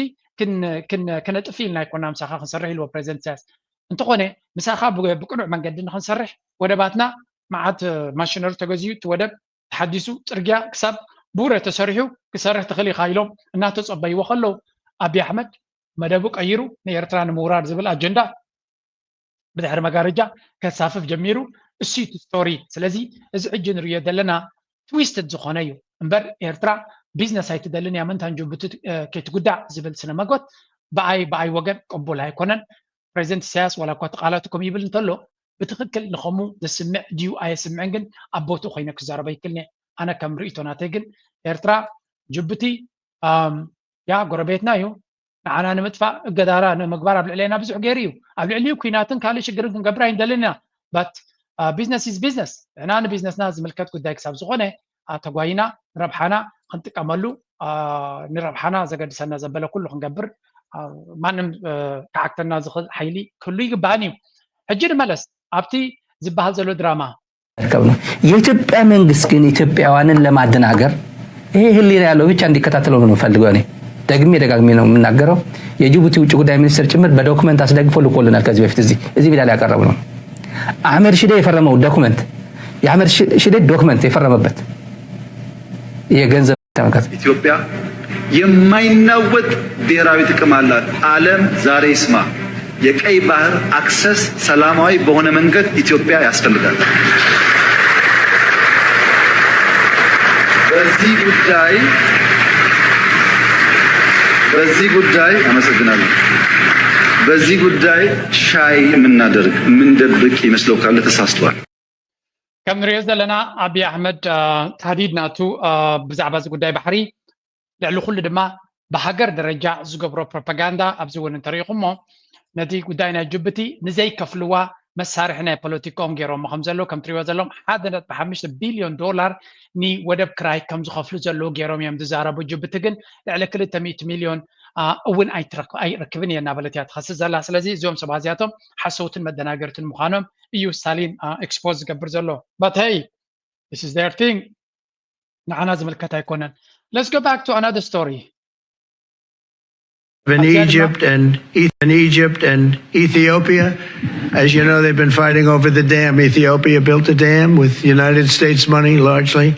ክነጥፍ ኢልና ይኮና ምሳኻ ክንሰርሕ ኢልዎ ፕሬዚደንት ኢሳያስ እንተኾነ ምሳኻ ብቅኑዕ መንገዲ ንክንሰርሕ ወደባትና መዓት ማሽነሪ ተገዚኡ እቲ ወደብ ተሓዲሱ ፅርግያ ክሳብ ቡረ ተሰሪሑ ክሰርሕ ትኽእል ኢኻ ኢሎም እናተፀበይዎ ከለዉ ኣቢ ኣሕመድ መደቡ ቀይሩ ንኤርትራ ንምውራር ዝብል ኣጀንዳ ብድሕሪ መጋረጃ ከሳፍፍ ጀሚሩ። እሱ እቲ ስቶሪ። ስለዚ እዚ ሕጂ ንሪኦ ዘለና ትዊስትድ ዝኾነ እዩ እምበር ኤርትራ ቢዝነስ ኣይትደልን እያ። ምንታን ጅቡቲ ከይትጉዳእ ዝብል ስነ መጎት ብኣይ ብኣይ ወገን ቅቡል ኣይኮነን። ፕሬዚደንት ኢሳያስ ዋላ እኳ ተቃላትኩም ይብል እንተሎ ብትክክል ንኸሙ ዘስምዕ ድዩ ኣየስምዕን ግን ኣብ ቦትኡ ኮይነ ክዛረበ ይክልኒ። ኣነ ከም ርእይቶ ናተይ ግን ኤርትራ ጅቡቲ ያ ጎረቤትና እዩ። ንዓና ንምጥፋእ እገዳራ ንምግባር ኣብ ልዕሌና ብዙሕ ገይሩ እዩ። ኣብ ልዕሊኡ ኩናትን ካልእ ሽግርን ክንገብር ኣይንደልን ኢና። ባት ቢዝነስ ኢዝ ቢዝነስ። ንሕና ንቢዝነስና ዝምልከት ጉዳይ ክሳብ ዝኾነ ተጓይና ንረብሓና ክንጥቀመሉ ንረብሓና ዘገድሰና ዘበለ ኩሉ ክንገብር ማንም ክዓግተና ዝኽእል ሓይሊ ክህሉ ይግባእን እዩ። ሕጂ ንመለስ ኣብቲ ዝበሃል ዘሎ ድራማ። የኢትዮጵያ መንግስት ግን ኢትዮጵያውያንን ለማደናገር ይሄ ህሊና ያለው ብቻ እንዲከታተለው ነው የምፈልገው። እኔ ደግሜ ደጋግሜ ነው የምናገረው። የጅቡቲ ውጭ ጉዳይ ሚኒስትር ጭምር በዶክመንት አስደግፎ ልኮልናል ከዚህ በፊት እዚህ እዚህ ቢላ ያቀረብ ነው። አህመድ ሽዴ የፈረመው ዶክመንት የአህመድ ሽዴ ዶክመንት የፈረመበት የገንዘብ ተመልከት። ኢትዮጵያ የማይናወጥ ብሔራዊ ጥቅም አላት። ዓለም ዛሬ ይስማ። የቀይ ባህር አክሰስ ሰላማዊ በሆነ መንገድ ኢትዮጵያ ያስፈልጋል። በዚህ ጉዳይ በዚህ ጉዳይ አመሰግናለሁ። በዚህ ጉዳይ ሻይ የምናደርግ የምንደብቅ ይመስለው ካለ ተሳስቷል። ከም ንሪኦ ዘለና ኣብይ ኣሕመድ ታህዲድ ናቱ ብዛዕባ እዚ ጉዳይ ባሕሪ ልዕሊ ኩሉ ድማ ብሃገር ደረጃ ዝገብሮ ፕሮፓጋንዳ ኣብዚ እውን እንተሪኢኹሞ ነቲ ጉዳይ ናይ ጅቡቲ ንዘይከፍልዋ መሳርሒ ናይ ፖለቲካኦም ገይሮሞ ከም ዘለዉ ከም ትሪእዎ ዘለኹም ሓደ ነጥቢ ሓሙሽተ ቢልዮን ዶላር ንወደብ ክራይ ከም ዝኸፍሉ ዘለዉ ገይሮም እዮም ዝዛረቡ። ጅቡቲ ግን ልዕሊ ክልተ ሚእቲ ሚልዮን እውን ኣይረክብን እየ እናበለት እያ ትኸስስ ዘላ። ስለዚ እዚኦም ሰባት እዚኣቶም ሓሰውትን መደናገርትን ምዃኖም እዩ ስታሊን ኤክስፖዝ ዝገብር ዘሎ። But hey, this is their thing. ንዓና ዝምልከት ኣይኮነን። Let's go back to another story. In Egypt and in Egypt and Ethiopia, as you know, they've been fighting over the dam. Ethiopia built a dam with United States money largely.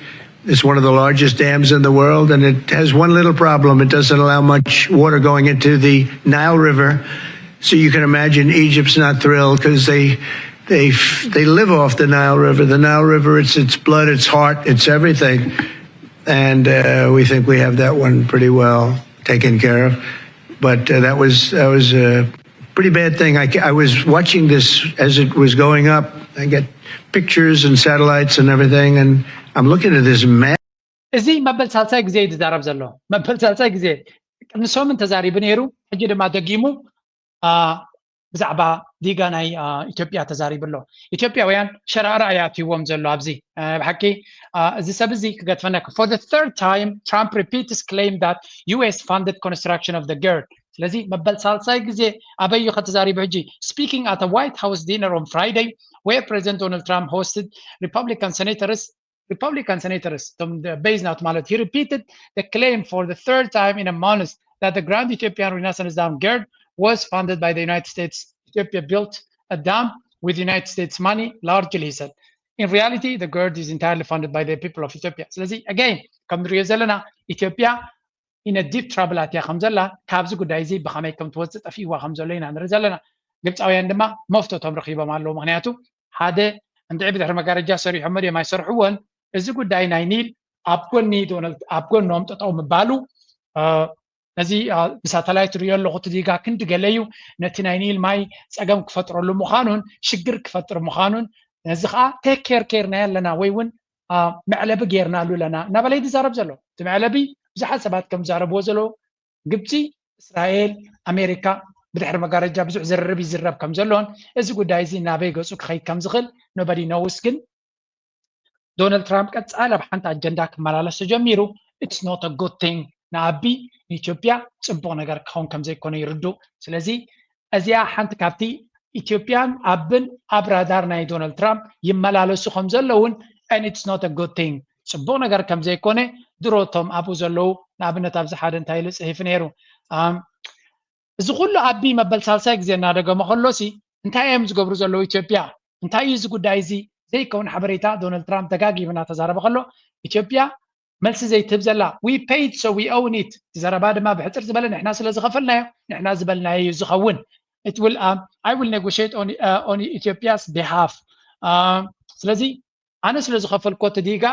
It's one of the largest dams in the world, and it has one little problem. It doesn't allow much water going into the Nile River. So you can imagine Egypt's not thrilled because they they they live off the Nile River. The Nile River, it's its blood, its heart, it's everything. And uh, we think we have that one pretty well taken care of. But uh, that was that was a pretty bad thing. I, I was watching this as it was going up. I get pictures and satellites and everything, and I'm looking at this map. እዚ መበል ሳልሳይ ግዜ እዩ ዝዛረብ ዘሎ። መበል ሳልሳይ ግዜ ቅድሚ ሰሙን ተዛሪቡ ነይሩ። ሕጂ ድማ ደጊሙ ብዛዕባ ዲጋ ናይ ኢትዮጵያ ተዛሪቡ ኣሎ። ኢትዮጵያውያን ሸራእራ እያ ኣትይዎም ዘሎ ኣብዚ። ብሓቂ እዚ ሰብ እዚ ክገድፈና for the third time Trump repeats claim that U S funded construction of the GERD. ስለዚ መበል ሳልሳይ ግዜ ኣበይ እዩ ከተዛሪቡ ሕጂ? Speaking at a White House dinner on Friday where President Donald Trump hosted Republican senators Republican senators እቶም ቤዝ ናቱ ማለት he repeated the claim for the third time in a month that the Grand Ethiopian Renaissance Dam GERD was funded by the United States. Ethiopia built a dam with United States money largely, he said. In reality, the GERD is entirely funded by the people of Ethiopia. ስለዚ again ከም ንሪኦ ዘለና ኢትዮጵያ in a deep trouble ኣትያ ከም ዘላ ካብዚ ጉዳይ እዚ ብኸመይ ከም ትወፅእ ጠፊእዋ ከም ዘሎ ኢና ንርኢ ዘለና። ግብፃውያን ድማ መፍቶቶም ረኺቦም ኣለዉ። ምክንያቱ ሓደ እንድዒ ብድሕሪ መጋረጃ ሰሪሖሞ ድዮም ኣይሰርሕዎን። እዚ ጉዳይ ናይ ኒል ኣብ ጎኒ ዶናልድ ኣብ ጎኖም ጠጠው ምባሉ ነዚ ብሳተላይት ሪኦ ኣለኹ እቲ ዲጋ ክንዲ ገለ እዩ ነቲ ናይ ኒል ማይ ፀገም ክፈጥረሉ ምዃኑን ሽግር ክፈጥር ምዃኑን ነዚ ከዓ ቴክ ኬር ኬርናዮ ኣለና ወይ እውን መዕለቢ ጌርናሉ ኣለና እናበለ ይዛረብ ዘሎ። እቲ መዕለቢ ብዙሓት ሰባት ከም ዝዛረብዎ ዘለዉ ግብፂ፣ እስራኤል፣ ኣሜሪካ ብድሕሪ መጋረጃ ብዙሕ ዝርርብ ይዝረብ ከም ዘሎን እዚ ጉዳይ እዚ ናበይ ገፁ ክኸይድ ከም ዝኽእል nobody knows። ግን ዶናልድ ትራምፕ ቀፃሊ ኣብ ሓንቲ ኣጀንዳ ክመላለስ ተጀሚሩ it's not a good thing ንኣቢ ንኢትዮጵያ ፅቡቕ ነገር ክኸውን ከም ዘይኮነ ይርድኡ። ስለዚ እዚኣ ሓንቲ ካብቲ ኢትዮጵያን ኣብን ኣብ ራዳር ናይ ዶናልድ ትራምፕ ይመላለሱ ከም ዘለውን and it's not a good thing ፅቡቕ ነገር ከም ዘይኮነ ድሮ እቶም ኣብኡ ዘለዉ ንኣብነት ኣብዚ ሓደ እንታይ ኢሉ ፅሒፉ ነይሩ እዚ ኩሉ ኣቢ መበል ሳልሳይ ግዜ እናደገሞ ከሎሲ እንታይ እዮም ዝገብሩ ዘለዉ ኢትዮጵያ እንታይ እዩ እዚ ጉዳይ እዚ ዘይከውን ሓበሬታ ዶናልድ ትራምፕ ደጋጊሙ እናተዛረበ ከሎ ኢትዮጵያ መልሲ ዘይትህብ ዘላ we paid so we own it እቲ ዘረባ ድማ ብሕፅር ዝበለ ንሕና ስለ ዝኸፈልናዮ ንሕና ዝበልናዮ እዩ ዝኸውን it will, um, I will negotiate on, uh, on Ethiopia's behalf. Uh, ስለዚ ኣነ ስለ ዝኸፈልኮ እቲ ዲጋ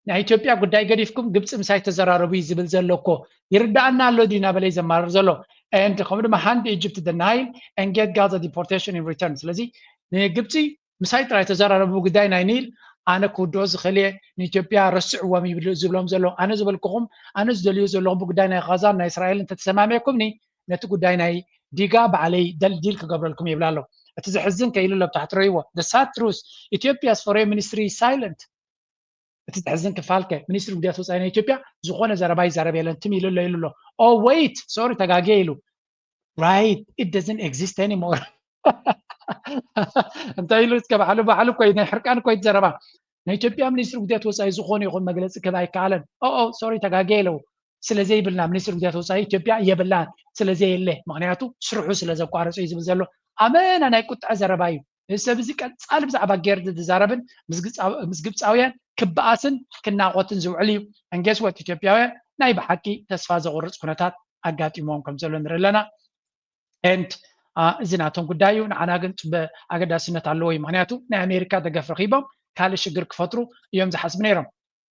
ናይ ኢትዮጵያ ጉዳይ ገዲፍኩም ግብፂ ምሳይ ተዘራረቡ እዩ ዝብል ዘሎ እኮ። ይርዳኣና ኣሎ ድዩ እናበለ እዩ ዘማርር ዘሎ። And ከምኡ ድማ hand Egypt the Nile and get Gaza deportation in return። ስለዚ ንግብፂ ምሳይ ጥራይ ተዘራረቡ ጉዳይ ናይ ኒል ኣነ ክውድኦ ዝኽእል እየ፣ ንኢትዮጵያ ረስዕዎም ይብል ዝብሎም ዘሎ። ኣነ ዝበልኩኹም፣ ኣነ ዝደልዮ ዘለኹ ብጉዳይ ናይ ጋዛን ናይ እስራኤልን እንተተሰማሚዕኩምኒ ነቲ ጉዳይ ናይ ዲጋ ባዕለይ ደልዲል ክገብረልኩም ይብል ኣሎ። እቲ ዘሕዝን ከ ኢሉ ኣሎ ኣብ ታሕቲ ረይዎ፣ the sad truth, Ethiopia's foreign ministry is silent። እቲ ዘሕዝን ክፋል ከ ሚኒስትሪ ጉዳያት ወፃኢ ናይ ኢትዮጵያ ዝኾነ ዘረባ ይዛረብ የለን፣ ትም ኢሉ ኣሎ ኢሉ ኣሎ። Oh wait, sorry, ተጋግየ ኢሉ። Right, it doesn't exist anymore። እንታይ ኢሉ እስከ ባዕሉ ባዕሉ እኮ እዩ፣ ናይ ሕርቃን እኮ እዩ ዘረባ። ናይ ኢትዮጵያ ሚኒስትሪ ጉዳያት ወፃኢ ዝኾነ ይኹን መግለፂ ክህብ ኣይከኣለን። Oh, oh, sorry, ተጋግየ ኢሉ። ስለ ዘይብልና ሚኒስትሪ ጉዳያት ወፃኢ ኢትዮጵያ የብላን፣ ስለ ዘየለ፣ ምክንያቱ ስርሑ ስለ ዘቋረፀ እዩ ዝብል ዘሎ ኣመና ናይ ቁጥዐ ዘረባ እዩ። እዚ ሰብ እዚ ቀፃሊ ብዛዕባ ጌርድ ዝዛረብን ምስ ግብፃው-፣ ምስ ግብፃውያን ክበኣስን ክናቆትን ዝውዕል እዩ። And guess what? ኢትዮጵያውያን ናይ ብሓቂ ተስፋ ዘቑርፅ ኩነታት ኣጋጢሞም ከም ዘሎ ንርኢ ኣለና። And፣ አ፣ እዚ ናቶም ጉዳይ እዩ። ንዓና ግን ፅበ ኣገዳስነት ኣለዎ እዩ። ምክንያቱ ናይ ኣሜሪካ ደገፍ ረኺቦም ካልእ ሽግር ክፈጥሩ እዮም ዝሓስቡ ነይሮም።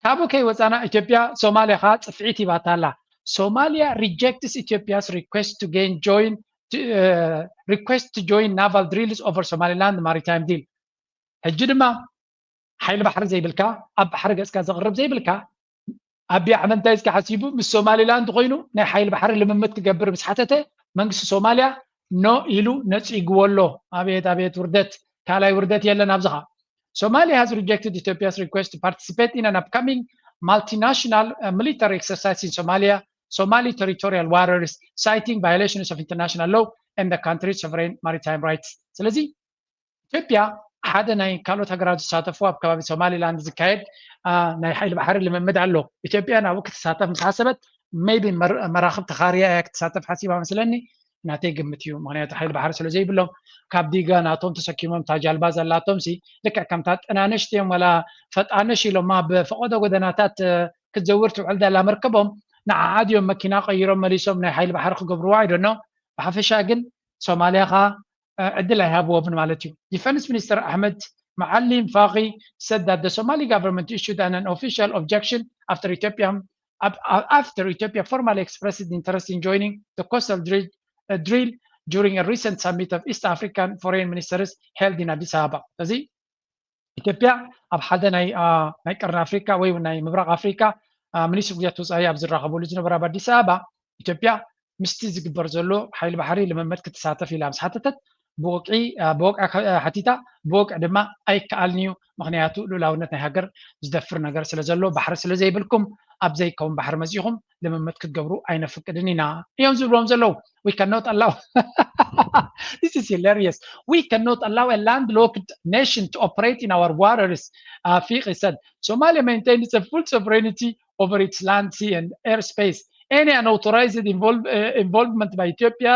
ካብኡ ከይወፃና ኢትዮጵያ ሶማሊያ ከዓ ፅፍዒት ሂባታ ኣላ። Somalia rejects Ethiopia's request to gain join, uh, request to join naval drills over Somaliland maritime deal። ሕጂ ድማ ሓይሊ ባሕሪ ዘይብልካ፣ ኣብ ባሕሪ ገፅካ ዘቕርብ ዘይብልካ፣ ኣቢይ ኣሕመድ እንታይ እስከ ሓሲቡ ምስ ሶማሊላንድ ኮይኑ ናይ ሓይሊ ባሕሪ ልምምድ ክገብር ምስ ሓተተ መንግስቲ ሶማሊያ ኖ ኢሉ ነፂግዎ ኣሎ። ኣቤት ኣቤት ውርደት፣ ካልኣይ ውርደት የለን ኣብዚ ኸ። Somalia has rejected Ethiopia's request to participate in an upcoming multinational, uh, military exercise in Somalia, Somali territorial waters, citing violations of international law and the country's sovereign maritime rights። ስለዚ ኢትዮጵያ ሓደ ናይ ካልኦት ሃገራት ዝሳተፉ ኣብ ከባቢ ሶማሊላንድ ዝካየድ፣ አ፣ ናይ ሓይሊ ባሕሪ ልምምድ ኣሎ። ኢትዮጵያ ናብኡ ክትሳተፍ ምስ ሓሰበት maybe መር-፣ መራኽብ ተኻርያ እያ ክትሳተፍ ሓሲባ መስለኒ፣ ናተይ ግምት እዩ። ምክንያቱ ሓይሊ ባሕሪ ስለ ዘይብሎም ካብ ዲጋ ናቶም ተሰኪሞም እታ ጃልባ ዘላቶም ሲ ልክዕ ከምታ ጥናንሽ ድዮም ወላ ፈጣንሽ ኢሎማ ብፈቐዶ ጎደናታት፣ እ፣ ክትዘውር ትውዕል ዘላ መርከቦም ንዓዓ ድዮም መኪና ቀይሮም መሊሶም ናይ ሓይሊ ባሕሪ ክገብርዋ? I don't know። ብሓፈሻ ግን ሶማሊያ ኸዓ፣ እ፣ ዕድል ኣይሃብዎምን ማለት እዩ። Defense Minister Ahmed Maalim Faqi said that the Somali government issued an unofficial objection after Ethiopia, af-, after Ethiopia formally expressed interest in joining the coastal drill, uh, drill during a recent summit of East African foreign ministers held in Addis Ababa። ስለዚ ኢትዮጵያ ኣብ ሓደ ናይ፣ አ፣ ናይ ቀርኒ ኣፍሪካ ወይ እውን ናይ ምብራቕ ኣፍሪካ፣ አ፣ ሚኒስትሪ ጉዳያት ወፃኢ ኣብ ዝራኸበሉ ዝነበረ ኣብ ኣዲስ ኣበባ ኢትዮጵያ ምስቲ ዝግበር ዘሎ ሓይሊ ባሕሪ ልምምድ ክትሳተፍ ኢላ ምስ ሓተተት ብወግዒ፣ አ፣ ብወግዒ ከ-፣ አ፣ ሓቲታ፣ ብወግዒ ድማ ኣይከኣልን እዩ፣ ምክንያቱ ልኡላውነት ናይ ሃገር ዝደፍር ነገር ስለ ዘሎ፣ ባሕሪ ስለ ዘይብልኩም ኣብ ዘይከውን ባሕሪ መፂኹም ልምምድ ክትገብሩ ኣይነፍቅድን ኢና እዮም ዝብልዎም ዘለዉ። We cannot allow, this is hilarious, we cannot allow a landlocked nation to operate in our waters, uh, Fiqi said. Somalia maintains a full sovereignty over its land, sea and airspace. Any unauthorized involve, uh, involvement by Ethiopia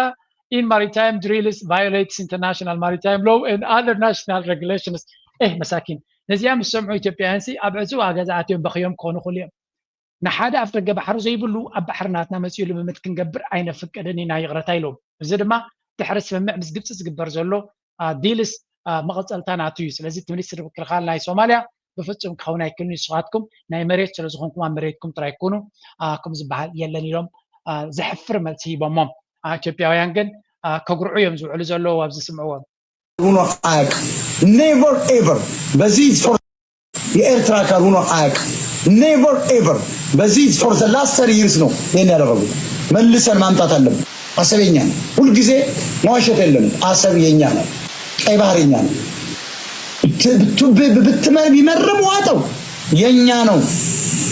in maritime drills violates international maritime law and other national regulations. ኤህ መሳኪን፣ ነዚኣ ምስ ሰምዑ ኢትዮጵያውያን ሲ ኣብ ዕፅዋ ገዛ ኣትዮም በኽዮም ክኾኑ ይኽእሉ እዮም። ንሓደ ኣፍ ደገ ባሕሪ ዘይብሉ ኣብ ባሕሪ ናትና መፂኡ ልምምድ ክንገብር ኣይነፍቅድን ኢና፣ ይቕረታ ኢሎም። እዚ ድማ ድሕሪ ስምምዕ ምስ ግብፂ ዝግበር ዘሎ፣ አ፣ ዲልስ፣ አ፣ መቐፀልታ ናቱ እዩ። ስለዚ እቲ ሚኒስትሪ ምክልኻል ናይ ሶማሊያ ብፍፁም ክኸውን ኣይክእልን እዩ፣ ንስኻትኩም ናይ መሬት ስለ ዝኾንኩም ኣብ መሬትኩም ጥራይ ኩኑ፣ አ፣ ከም ዝበሃል የለን ኢሎም፣ አ፣ ዘሕፍር መልሲ ሂቦሞም። አ፣ ኢትዮጵያውያን ግን፣ አ፣ ከጉርዑ እዮም ዝውዕሉ ዘለዉ ኣብዚ ስምዕዎም። ሆኖ አያውቅም። Never ever በዚህ ፎር የኤርትራ አካል ሆኖ አያውቅም። Never ever በዚህ for the last thirty years ነው ይሄን ያደረጉት። መልሰን ማምጣት አለብን። አሰብ የኛ ነው። ሁልጊዜ መዋሸት የለም። አሰብ የኛ ነው። ቀይ ባህር የኛ ነው። ብት-፣ ብት-፣ ብትመ-፣ ቢመርም ዋጠው የኛ ነው።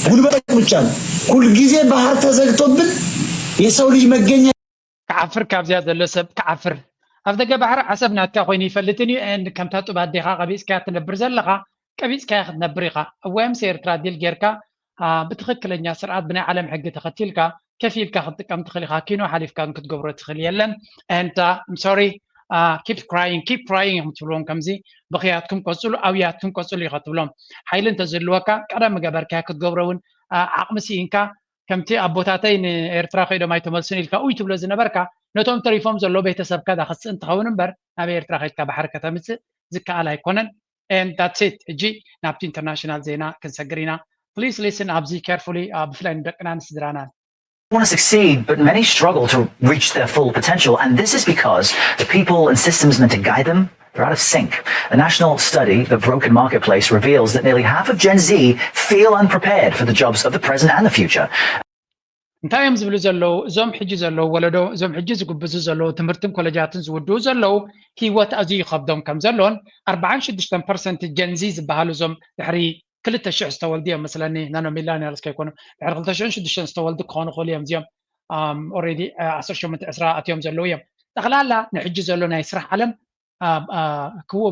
ጉልበት ብቻ ነው። ሁልጊዜ ባህር ተዘግቶብን የሰው ልጅ መገኛ ክዓፍር፣ ካብዚኣ ዘሎ ሰብ ክዓፍር። ኣብ ደገ ባሕሪ ዓሰብ ናትካ ኮይኑ ይፈልጥን እዩ። And ከምታ ጡብ ኣዴኻ ቀቢፅካያ ትነብር ዘለኻ ቀቢፅካያ ክትነብር ኢኻ። እወ ምስ ኤርትራ ዲል ጌርካ፣ አ፣ ብትኽክለኛ ስርዓት ብናይ ዓለም ሕጊ ተኸቲልካ ከፊልካ ክትጥቀም ትኽእል ኢኻ። ኪኖ ሓሊፍካ ግን ክትገብሮ ትኽእል የለን። And, uh, I'm sorry, uh, keep crying, keep crying ኢኹም ትብልዎም። ከምዚ ብኽያትኩም ቀፅሉ፣ ኣውያትኩም ቀፅሉ ኢኻ ትብሎም። ሓይሊ እንተዝህልወካ ቀደም ገበርካዮ ክትገብሮ እውን፣ አ፣ ዓቕሚ ስኢንካ ከምቲ ኣቦታተይ ንኤርትራ ከይዶም ኣይተመልሱን ኢልካ ኡይ ትብሎ ዝነበርካ፣ ነቶም ተሪፎም ዘሎ ቤተሰብካ ዳኸስእ እንትኸውን እምበር፣ ናብ ኤርትራ ከይድካ ባሕሪ ከተምጽእ ዝከኣል ኣይኮነን። And that's it። ሕጂ ናብቲ ኢንተርናሽናል ዜና ክንሰግር ኢና። Please listen ኣብዚ carefully፣ ብፍላይ ንደቅናን ስድራናን። Want to succeed, but many struggle to reach their full potential. And this is because the people and systems meant to guide them, they're out of sync. A national study, The Broken Marketplace, reveals that nearly half of Gen Z feel unprepared for the jobs of the present and the future. እንታይ እዮም ዝብሉ ዘለዉ? እዞም ሕጂ ዘለዉ ወለዶ፣ እዞም ሕጂ ዝጉብዙ ዘለዉ፣ ትምህርትን ኮለጃትን ዝውድኡ ዘለዉ፣ ህይወት ኣዝዩ ይኸብዶም ከም ዘሎን፣ ኣርባዓን ሽዱሽተን ፐርሰንት ጀንዚ ዝበሃሉ እዞም ድሕሪ ክልተ ሽሕ ዝተወልዱ እዮም መስለኒ፣ ናኖ ሚላኒያልስ ከይኮኑ፣ ድሕሪ ክልተ ሽሕን ሽዱሽተን ዝተወልዱ ክኾኑ ይኽእሉ እዮም። እዚኦም ኦልሬዲ ዓሰርተ ሸሞንተ ዕስራ ኣትዮም ዘለዉ እዮም። ጠቕላላ ንሕጂ ዘሎ ናይ ስራሕ ዓለም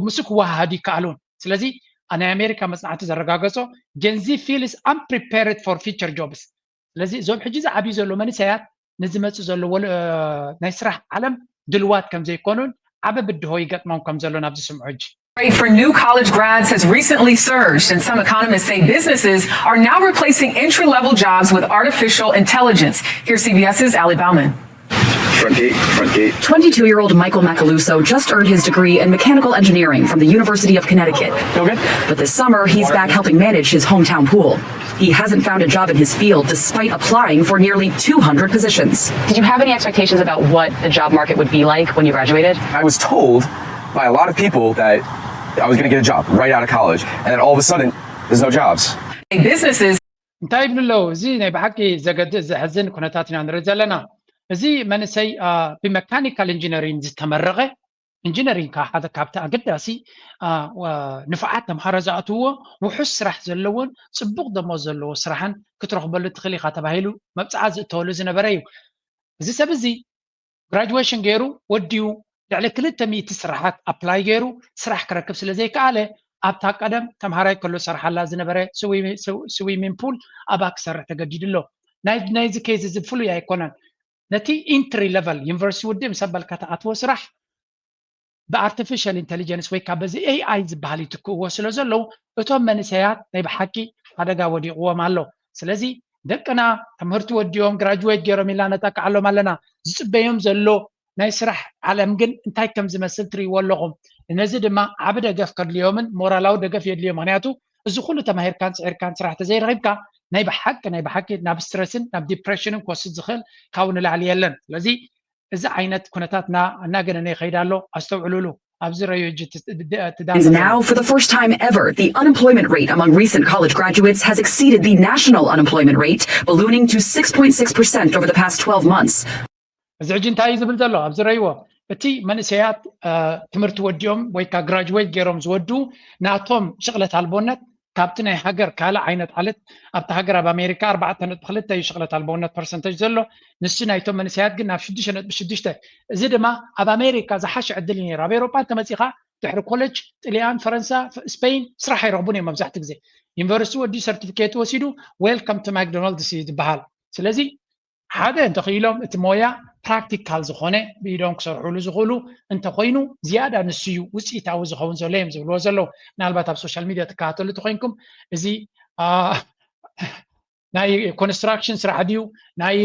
ምስ ክወሃሃዱ ይከኣሉን። ስለዚ ናይ ኣሜሪካ መፅናዕቲ ዘረጋገፆ፣ ጀንዚ feels unprepared for future jobs። ስለዚ እዞም ሕጂ ዝዓብዩ ዘሎ መንእሰያት ንዝመፅእ ዘሎ ናይ ስራሕ ዓለም ድልዋት ከም ዘይኮኑን ዓቢ ብድሆ ይገጥሞም ከም ዘሎ ናብዚ ስምዑ ሕጂ። Rate for new college grads has recently surged, and some economists say businesses are now replacing entry level jobs with artificial intelligence. Here's CBS's Ali Bauman. Front gate, front gate. Twenty-two year old Michael Macaluso just earned his degree in mechanical engineering from the University of Connecticut. Okay. But this summer, he's back helping manage his hometown pool. He hasn't found a job in his field despite applying for nearly two hundred positions. Did you have any expectations about what the job market would be like when you graduated? I was told by a lot of people that I was going to get a job right out of college, and then all of a sudden, there's no jobs. Businesses እንታይ ይብሉ ኣለዉ? እዚ ናይ ብሓቂ ዘገድእ ዘሕዝን ኩነታት ኢና ንርኢ ዘለና። እዚ መንእሰይ ብመካኒካል ኢንጂነሪንግ ዝተመረቐ፣ ኢንጂነሪንግ ካብ ሓደ ካብቲ ኣገዳሲ ንፉዓት ተምሃሮ ዝኣትውዎ ውሑስ ስራሕ ዘለዎን ፅቡቕ ደሞዝ ዘለዎ ስራሕን ክትረኽበሉ ትኽእል ኢኻ ተባሂሉ መብፅዓ ዝእተወሉ ዝነበረ እዩ። እዚ ሰብ እዚ ግራጅዌሽን ገይሩ ወዲኡ ልዕሊ ክልተ ሚእቲ ስራሓት ኣፕላይ ገይሩ ስራሕ ክረክብ ስለ ዘይከኣለ ኣብታ ቀደም ተምሃራይ ከሎ ሰርሓላ ዝነበረ ስዊሚንግ ፑል ኣብኣ ክሰርሕ ተገዲዱ ኣሎ። ናይዚ ኬዝ እዚ ፍሉይ ኣይኮነን። ነቲ ኢንትሪ ለቨል ዩኒቨርሲቲ ውድእ ምስ ኣበልካ ትኣትዎ ስራሕ ብኣርቲፊሻል ኢንቴሊጀንስ ወይ ከዓ በዚ ኤኣይ ዝበሃል ይትክእዎ ስለ ዘለዉ እቶም መንእሰያት ናይ ብሓቂ ሓደጋ ወዲቕዎም ኣሎ። ስለዚ ደቅና ትምህርቲ ወዲኦም ግራጅዌት ገይሮም ኢልና ነጠቅዓሎም ኣለና። ዝፅበዮም ዘሎ ናይ ስራሕ ዓለም ግን እንታይ ከም ዝመስል ትርእይዎ ኣለኹም። ነዚ ድማ ዓቢ ደገፍ ከድልዮምን ሞራላዊ ደገፍ የድልዮ። ምክንያቱ እዚ ኩሉ ተማሂርካን ፅዒርካን ስራሕ ተዘይረኺብካ ናይ ብሓቂ ናይ ብሓቂ ናብ ስትረስን ናብ ዲፕሬሽንን ክወስድ ዝኽእል ካብኡ ንላዕሊ የለን። ስለዚ እዚ ዓይነት ኩነታት እናገነነ ይኸይድ ኣሎ። ኣስተውዕሉሉ። ኣብዚ ረዩ ሕጂ And now, for the first time ever, the unemployment rate among recent college graduates has exceeded the national unemployment rate, ballooning to six point six percent over the past twelve months. እዚ ሕጂ እንታይ እዩ ዝብል ዘሎ ኣብዚ ረይዎ? እቲ መንእሰያት ትምህርቲ ወዲኦም ወይ ከዓ ግራጅዌት ገይሮም ዝወዱ ናቶም ሽቕለት ኣልቦነት ካብቲ ናይ ሃገር ካልእ ዓይነት ዓለት ኣብቲ ሃገር ኣብ ኣሜሪካ ኣርባዕተ ነጥቢ ክልተ እዩ ሽቕለት ኣልቦነት ፐርሰንተጅ ዘሎ። ንሱ ናይቶም መንእሰያት ግን ናብ ሽዱሽተ ነጥቢ ሽዱሽተ። እዚ ድማ ኣብ ኣሜሪካ ዝሓሸ ዕድል እዩ ነይሩ። ኣብ ኤሮጳ እንተመፂኻ ድሕሪ ኮሌጅ ጥልያን፣ ፈረንሳ፣ ስፔይን ስራሕ ኣይረኽቡን እዮም። መብዛሕትኡ ግዜ ዩኒቨርሲቲ ወዲኡ ሰርቲፊኬት ወሲዱ ዌልካም ቱ ማክዶናልድስ እዩ ዝበሃል። ስለዚ ሓደ እንተኽኢሎም እቲ ሞያ ፕራክቲካል ዝኾነ ብኢዶም ክሰርሕሉ ዝኽእሉ እንተኾይኑ ዝያዳ ንሱ እዩ ውፅኢታዊ ዝኸውን ዘሎ እዮም ዝብልዎ ዘለዉ። ምናልባት ኣብ ሶሻል ሚድያ ትከታተሉ ተኾይንኩም እዚ ናይ ኮንስትራክሽን ስራሕ ድዩ፣ ናይ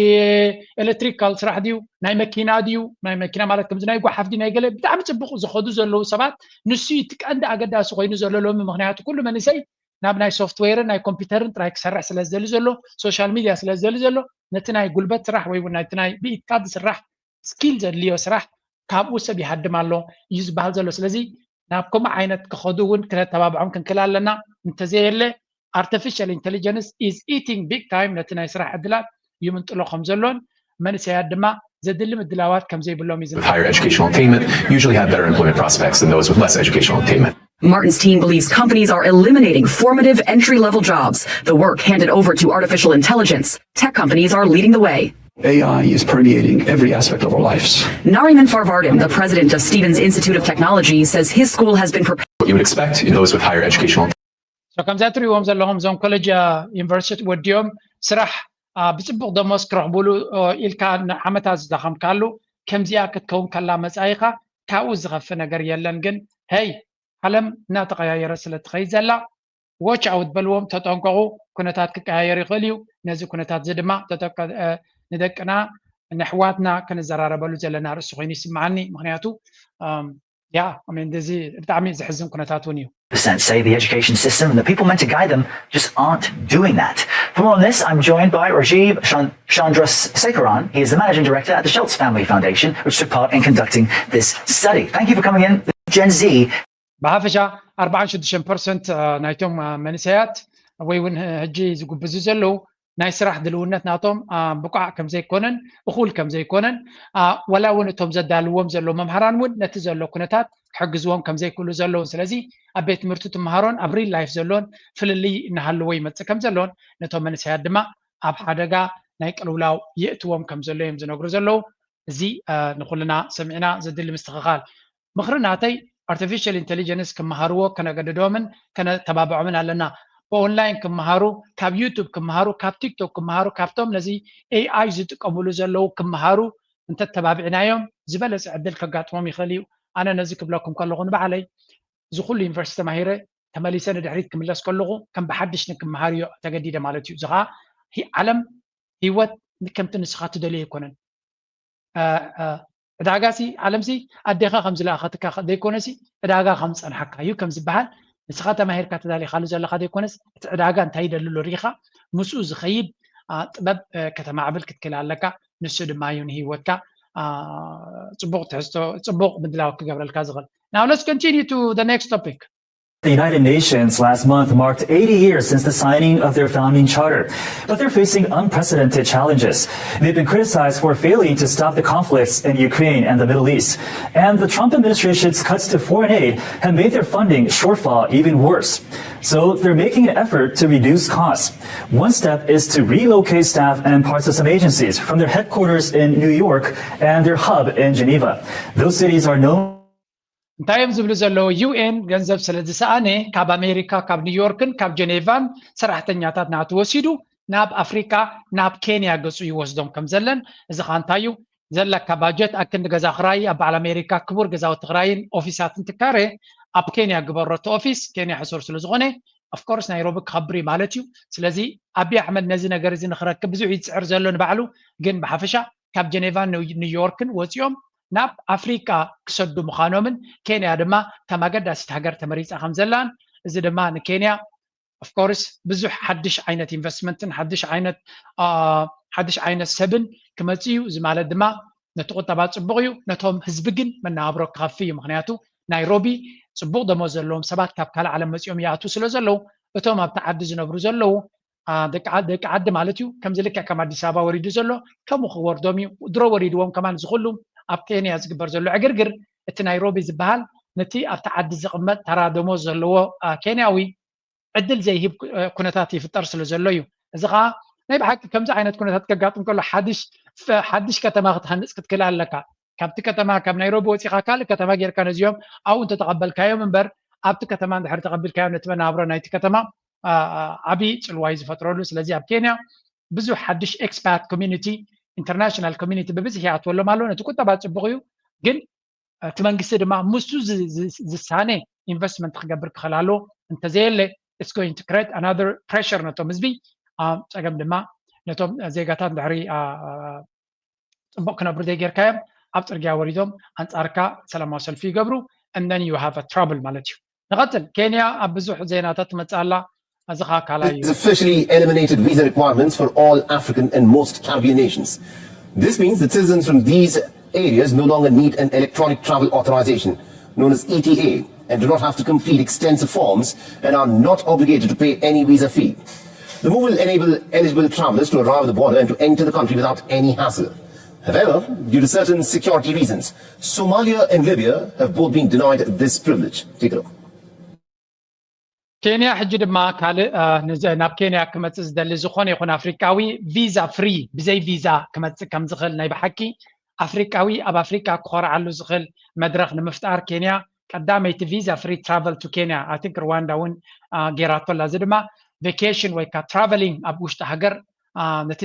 ኤሌክትሪካል ስራሕ ድዩ፣ ናይ መኪና ድዩ፣ ናይ መኪና ማለት ከምዚ ናይ ጓሓፍ ድዩ ናይ ገለ ብጣዕሚ ፅቡቕ ዝኸዱ ዘለዉ ሰባት ንሱ እዩ እቲ ቀንዲ ኣገዳሲ ኮይኑ ዘሎ ሎሚ። ምክንያቱ ኩሉ መንእሰይ ናብ ናይ ሶፍትዌርን ናይ ኮምፒውተርን ጥራይ ክሰርሕ ስለ ዝደሊ ዘሎ፣ ሶሻል ሚድያ ስለ ዝደሊ ዘሎ ነቲ ናይ ጉልበት ስራሕ ወይ እውን ናይቲ ናይ ብኢድካ ዝስራሕ ስኪል ዘድልዮ ስራሕ ካብኡ ሰብ ይሃድም ኣሎ እዩ ዝበሃል ዘሎ። ስለዚ ናብ ከምኡ ዓይነት ክኸዱ እውን ክነተባብዖም ክንክእል ኣለና። እንተዘየለ ኣርቲፊሻል ኢንቴሊጀንስ is eating big time ነቲ ናይ ስራሕ ዕድላት ይምንጥሎ ከም ዘሎን መንእሰያት ድማ ዘድሊ ምድላዋት ከም ዘይብሎም እዩ With higher educational attainment usually have better employment prospects than those with less educational attainment. Martin's team believes companies are eliminating formative entry level jobs. The work handed over to artificial intelligence. Tech companies are leading the way. A I is permeating every aspect of our lives. Nariman Farvardin, the president of Stevens Institute of Technology, says his school has been prepared. What you would expect in those with higher educational ከምዚ እትሪእዎም ዘለኹም እዞም ኮሌጅ ዩኒቨርሲቲ ወዲኦም ስራሕ ብፅቡቕ ደሞዝ ክረኽቡሉ ኢልካ ንዓመታት ዝደኸምካሉ ከምዚኣ ክትከውን ከላ መፃኢኻ ካብኡ ዝኸፍእ ነገር የለን። ግን ሄይ ዓለም እናተቐያየረ ስለ ትኸይድ ዘላ watch out በልዎም፣ ተጠንቀቑ። ኩነታት ክቀያየር ይኽእል እዩ። ነዚ ኩነታት እዚ ድማ ንደቅና ንኣሕዋትና ክንዘራረበሉ ዘለና ርእሲ ኮይኑ ይስምዓኒ። ምክንያቱ yeah, I mean, እዚ ብጣዕሚ ዘሕዝን ኩነታት እውን እዩ። Percent say the education system and the people meant to guide them just aren't doing that. For more on this, I'm joined by Rajiv Chandrasekaran. He is the managing director at the Schultz Family Foundation, which took part in conducting this study. Thank you for coming in, Gen Z. ብሓፈሻ ኣርባዓን ሽዱሽተን ፐርሰንት ናይቶም መንእሰያት ወይ እውን ሕጂ ዝጉብዙ ዘለዉ ናይ ስራሕ ድልውነት ናቶም ብቋዕ ከም ዘይኮነን እኹል ከም ዘይኮነን፣ ወላ እውን እቶም ዘዳልዎም ዘለዉ መምሃራን እውን ነቲ ዘሎ ኩነታት ክሕግዝዎም ከም ዘይክእሉ ዘለውን፣ ስለዚ ኣብ ቤት ትምህርቲ ትምሃሮን ኣብ real life ዘሎን ፍልልይ እናሃለዎ ይመፅእ ከም ዘሎን፣ ነቶም መንእሰያት ድማ ኣብ ሓደጋ ናይ ቅልውላው የእትዎም ከም ዘሎ እዮም ዝነግሩ ዘለዉ። እዚ ንኩልና ሰሚዕና ዘድሊ ምስትኽኻል። ምኽሪ ናተይ፣ artificial intelligence ክመሃርዎ ከነገድዶምን ከነተባብዖምን ኣለና። ብኦንላይን ክመሃሩ፣ ካብ ዩቱብ ክመሃሩ፣ ካብ ቲክቶክ ክመሃሩ፣ ካብቶም ነዚ ኤኣይ ዝጥቀምሉ ዘለዉ ክመሃሩ እንተተባቢዕናዮም ዝበለፀ ዕድል ከጋጥሞም ይኽእል እዩ። ኣነ ነዚ ክብለኩም ከለኹ ንባዕለይ እዚ ኩሉ ዩኒቨርሲቲ ተማሂረ ተመሊሰ ንድሕሪት ክምለስ ከለኹ ከም ብሓድሽ ንክመሃር እዮ ተገዲደ ማለት እዩ። እዚ ከዓ ዓለም ህይወት ከምቲ ንስኻ ትደልዮ ኣይኮነን። ዕዳጋ ሲ ዓለም ሲ ኣዴኻ ከም ዝለኣኸትካ ዘይኮነ ሲ ዕዳጋ ከም ዝፀንሓካ እዩ ከም ዝበሃል፣ ንስኻ ተማሂርካ ተዳሊኻሉ ዘለኻ ዘይኮነስ እቲ ዕዳጋ እንታይ ይደልሎ ሪኢኻ ምስኡ ዝኸይድ ጥበብ ከተማዕብል ክትክእል ኣለካ። ንሱ ድማ እዩ ንህይወትካ ፅቡቕ ትሕዝቶ ፅቡቕ ምድላው ክገብረልካ ዝኽእል። Now let's continue to the next topic. The United Nations last month marked eighty years since the signing of their founding charter, but they're facing unprecedented challenges. They've been criticized for failing to stop the conflicts in Ukraine and the Middle East. And the Trump administration's cuts to foreign aid have made their funding shortfall even worse. So they're making an effort to reduce costs. One step is to relocate staff and parts of some agencies from their headquarters in New York and their hub in Geneva. Those cities are known እንታይ እዮም ዝብሉ ዘለዉ? ዩኤን ገንዘብ ስለ ዝሰኣነ ካብ ኣሜሪካ ካብ ኒውዮርክን ካብ ጀኔቫን ሰራሕተኛታት ናቱ ወሲዱ ናብ ኣፍሪካ ናብ ኬንያ ገፁ ይወስዶም ከም ዘለን። እዚ ከዓ እንታይ እዩ ዘለካ ባጀት ኣክንዲ ገዛ ክራይ ኣብ በዓል ኣሜሪካ ክቡር ገዛውቲ ክራይን ኦፊሳትን ትካረ ኣብ ኬንያ ግበሮ። እቲ ኦፊስ ኬንያ ሕሱር ስለ ዝኾነ of course ናይሮቢ ክኸብር እዩ ማለት እዩ። ስለዚ ኣብይ ኣሕመድ ነዚ ነገር እዚ ንክረክብ ብዙሕ ይፅዕር ዘሎ ንባዕሉ፣ ግን ብሓፈሻ ካብ ጀኔቫን ኒውዮርክን ወፂኦም ናብ ኣፍሪቃ ክሰዱ ምዃኖምን ኬንያ ድማ ከም ኣገዳሲት ሃገር ተመሪፃ ከም ዘላን፣ እዚ ድማ ንኬንያ of course ብዙሕ ሓድሽ ዓይነት ኢንቨስትመንትን ሓድሽ ዓይነት ሓድሽ ዓይነት ሰብን ክመፅእ እዩ። እዚ ማለት ድማ ነቲ ቁጠባ ፅቡቕ እዩ፣ ነቶም ህዝቢ ግን መነባብሮ ክኸፍእ እዩ። ምክንያቱ ናይሮቢ ፅቡቕ ደሞዝ ዘለዎም ሰባት ካብ ካልእ ዓለም መፂኦም ይኣትዉ ስለ ዘለዉ እቶም ኣብቲ ዓዲ ዝነብሩ ዘለዉ ደቂ ዓዲ ማለት እዩ። ከምዚ ልክዕ ከም ኣዲስ ኣበባ ወሪዱ ዘሎ ከምኡ ክወርዶም እዩ። ድሮ ወሪድዎም ከማን ዝኩሉ ኣብ ኬንያ ዝግበር ዘሎ ዕግርግር እቲ ናይሮቢ ዝበሃል ነቲ ኣብቲ ዓዲ ዝቕመጥ ተራ ደሞዝ ዘለዎ ኬንያዊ ዕድል ዘይህብ ኩነታት ይፍጠር ስለ ዘሎ እዩ። እዚ ከዓ ናይ ብሓቂ ከምዚ ዓይነት ኩነታት ከጋጥም ከሎ ሓድሽ ከተማ ክትሃንፅ ክትክእል ኣለካ። ካብቲ ከተማ ካብ ናይሮቢ ወፂኻ ካልእ ከተማ ጌርካ ነዚኦም ኣብኡ እንተተቐበልካዮም እምበር ኣብቲ ከተማ እንድሕር ተቐቢልካዮም ነቲ መናብሮ ናይቲ ከተማ ዓብዪ ፅልዋ እዩ ዝፈጥረሉ። ስለዚ ኣብ ኬንያ ብዙሕ ሓድሽ expat community international community ብብዝሒ ይኣትወሎም ኣሎ። ነቲ ቁጠባ ፅቡቕ እዩ፣ ግን እቲ መንግስቲ ድማ ምስኡ ዝሳነ ኢንቨስትመንት ክገብር ክኽእል ኣለዎ። እንተዘየለ it's going to create another pressure ነቶም ህዝቢ፣ ፀገም ድማ ነቶም ዜጋታት ድሕሪ ፅቡቕ ክነብሩ ዘይጌርካዮም ኣብ ፅርግያ ወሪዶም ኣንፃርካ ሰላማዊ ሰልፊ ይገብሩ and then you have a trouble ማለት እዩ። ንቐፅል። ኬንያ ኣብ ብዙሕ ዜናታት ትመፅእ ኣላ። እዚ ከዓ ካልኣይ እዩ። It's officially eliminated visa requirements for all African and most Caribbean nations. This means that citizens from these areas no longer need an electronic travel authorization, known as E T A, and do not have to complete extensive forms and are not obligated to pay any visa fee. The move will enable eligible travelers to arrive at the border and to enter the country without any hassle. However, due to certain security reasons, Somalia and Libya have both been denied this privilege. Take a look. ኬንያ ሕጂ ድማ ካልእ ናብ ኬንያ ክመፅእ ዝደሊ ዝኾነ ይኹን ኣፍሪቃዊ ቪዛ ፍሪ ብዘይ ቪዛ ክመፅእ ከም ዝኽእል ናይ ብሓቂ ኣፍሪቃዊ ኣብ ኣፍሪቃ ክኾርዓሉ ዝኽእል መድረኽ ንምፍጣር ኬንያ ቀዳመይቲ ቪዛ ፍሪ ትራቨል ቱ ኬንያ ኣይ ቲንክ ሩዋንዳ እውን ጌራቶ ኣላ። እዚ ድማ ቬኬሽን ወይ ከዓ ትራቨሊንግ ኣብ ውሽጢ ሃገር ነቲ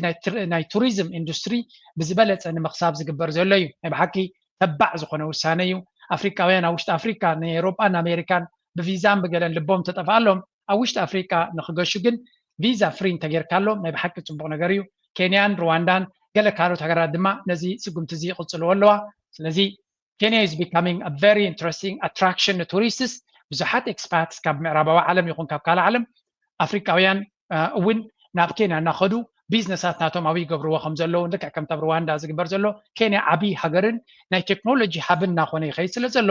ናይ ቱሪዝም ኢንዱስትሪ ብዝበለፀ ንምኽሳብ ዝግበር ዘሎ እዩ። ናይ ብሓቂ ተባዕ ዝኾነ ውሳነ እዩ። ኣፍሪቃውያን ኣብ ውሽጢ ኣፍሪካ ንኤውሮጳን ኣሜሪካን ብቪዛን ብገለን ልቦም ተጠፍኣሎም ኣብ ውሽጢ ኣፍሪቃ ንክገሹ ግን ቪዛ ፍሪ እንተጌርካሎም ናይ ብሓቂ ፅቡቕ ነገር እዩ። ኬንያን ሩዋንዳን ገለ ካልኦት ሃገራት ድማ ነዚ ስጉምቲ እዚ ይቕፅልዎ ኣለዋ። ስለዚ Kenya is becoming a very interesting attraction ንቱሪስትስ። ብዙሓት ኤክስፓትስ ካብ ምዕራባዊ ዓለም ይኹን ካብ ካልእ ዓለም ኣፍሪቃውያን እውን ናብ ኬንያ እናኸዱ ቢዝነሳት ናቶም ኣብኡ ይገብርዎ ከም ዘለዉ፣ ልክዕ ከምቲ ኣብ ሩዋንዳ ዝግበር ዘሎ። ኬንያ ዓብዪ ሃገርን ናይ ቴክኖሎጂ ሃብን እናኾነ ይኸይድ ስለ ዘሎ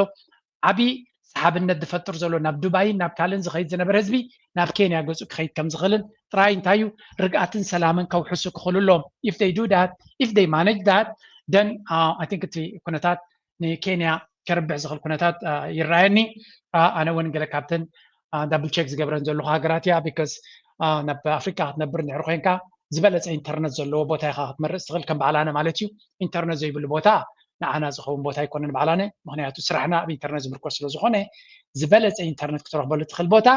ዓብዪ ሰሓብነት ዝፈጥር ዘሎ ናብ ዱባይን ናብ ካልእን ዝኸይድ ዝነበረ ህዝቢ ናብ ኬንያ ገፁ ክኸይድ ከም ዝኽእልን ጥራይ እንታይ እዩ ርግኣትን ሰላምን ከውሕሱ ክኽእሉ ኣለዎም። If they do that, if they manage that, then I think እቲ ኩነታት ንኬንያ ከርብሕ ዝኽእል ኩነታት ይረኣየኒ። ኣነ እውን ገለ ካብተን ዳብል ቸክ ዝገብረን ዘለኹ ሃገራት እያ። ቢካዝ ናብ ኣፍሪካ ክትነብር እንድሕር ኮይንካ ዝበለፀ ኢንተርነት ዘለዎ ቦታ ኢኻ ክትመርፅ ትኽእል፣ ከም ባዕላነ ማለት እዩ። ኢንተርነት ዘይብሉ ቦታ ንዓና ዝኸውን ቦታ ኣይኮነን ባዕላነ፣ ምክንያቱ ስራሕና ኣብ ኢንተርነት ዝምርኮስ ስለ ዝኾነ ዝበለፀ ኢንተርነት ክትረኽበሉ ትኽእል ቦታ፣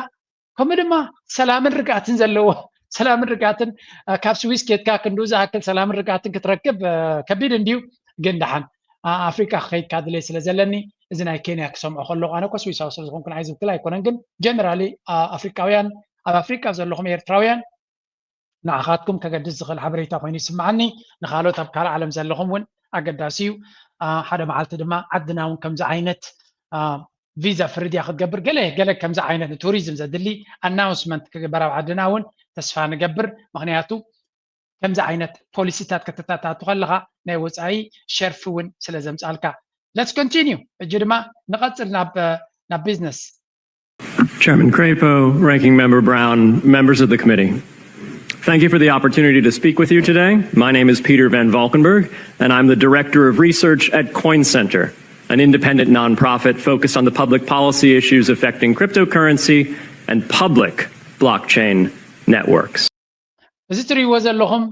ከምኡ ድማ ሰላምን ርግኣትን ዘለዎ ሰላምን ርግኣትን ካብ ስዊስ ኬትካ ክንዱ ዝኣክል ሰላምን ርግኣትን ክትረክብ ከቢድ እንድዩ። ግን ደሓን ኣፍሪቃ ክኸይድ ካድለይ ስለ ዘለኒ እዚ ናይ ኬንያ ክሰምዖ ከለኹ ኣነ ኮ ስዊሳዊ ስለ ዝኾንኩ ንዓይ ዝውክል ኣይኮነን። ግን ጀነራሊ ኣፍሪቃውያን ኣብ ኣፍሪቃ ዘለኹም ኤርትራውያን ንዓኻትኩም ከገድስ ዝኽእል ሓበሬታ ኮይኑ ይስምዓኒ። ንኻልኦት ኣብ ካልእ ዓለም ዘለኹም እውን ኣገዳሲ እዩ። ሓደ መዓልቲ ድማ ዓድና እውን ከምዚ ዓይነት ቪዛ ፍርድያ ክትገብር ገለ ገለ ከምዚ ዓይነት ንቱሪዝም ዘድሊ ኣናውንስመንት ክግበር ኣብ ዓድና እውን ተስፋ ንገብር። ምክንያቱ ከምዚ ዓይነት ፖሊሲታት ከተታታቱ ከለኻ ናይ ወፃኢ ሸርፊ እውን ስለ ዘምፃልካ። Let's continue። እጂ ድማ ንቐፅል ናብ ናብ ቢዝነስ። Chairman Crapo, Ranking Member Brown, members of the committee. Thank you for the opportunity to speak with you today. My name is Peter Van Valkenburg, and I'm the Director of Research at Coin Center, an independent nonprofit focused on the public policy issues affecting cryptocurrency and public blockchain networks. እዚ ትሪእዎ ዘለኹም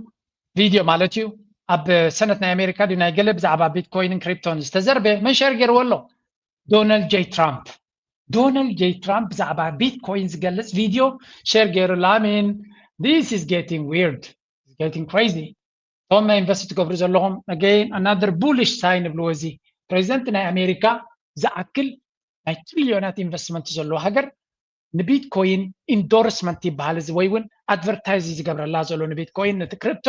ቪድዮ ማለት እዩ ኣብ ሰነት ናይ ኣሜሪካ ድዩ ናይ ገለ ብዛዕባ ቢትኮይንን ክሪፕቶን ዝተዘርበ መን ሸር ገይርዎ ኣሎ? ዶናልድ ጄይ ትራምፕ። ዶናልድ ጄይ ትራምፕ ብዛዕባ ቢትኮይን ዝገልፅ ቪድዮ ሸር ገይሩ ላሚን this is getting weird, getting crazy። እቶም ኢንቨስት ትገብሩ ዘለኹም again another bullish sign ይብልዎ። እዚ ፕሬዚደንት ናይ ኣሜሪካ ዝኣክል ናይ ትሪሊዮናት ኢንቨስትመንት ዘለዎ ሃገር ንቢትኮይን ኢንዶርስመንት ይበሃል እዚ ወይ እውን ኣድቨርታይዝ ዝገብረላ ዘሎ ንቢትኮይን ነቲ ክሪፕቶ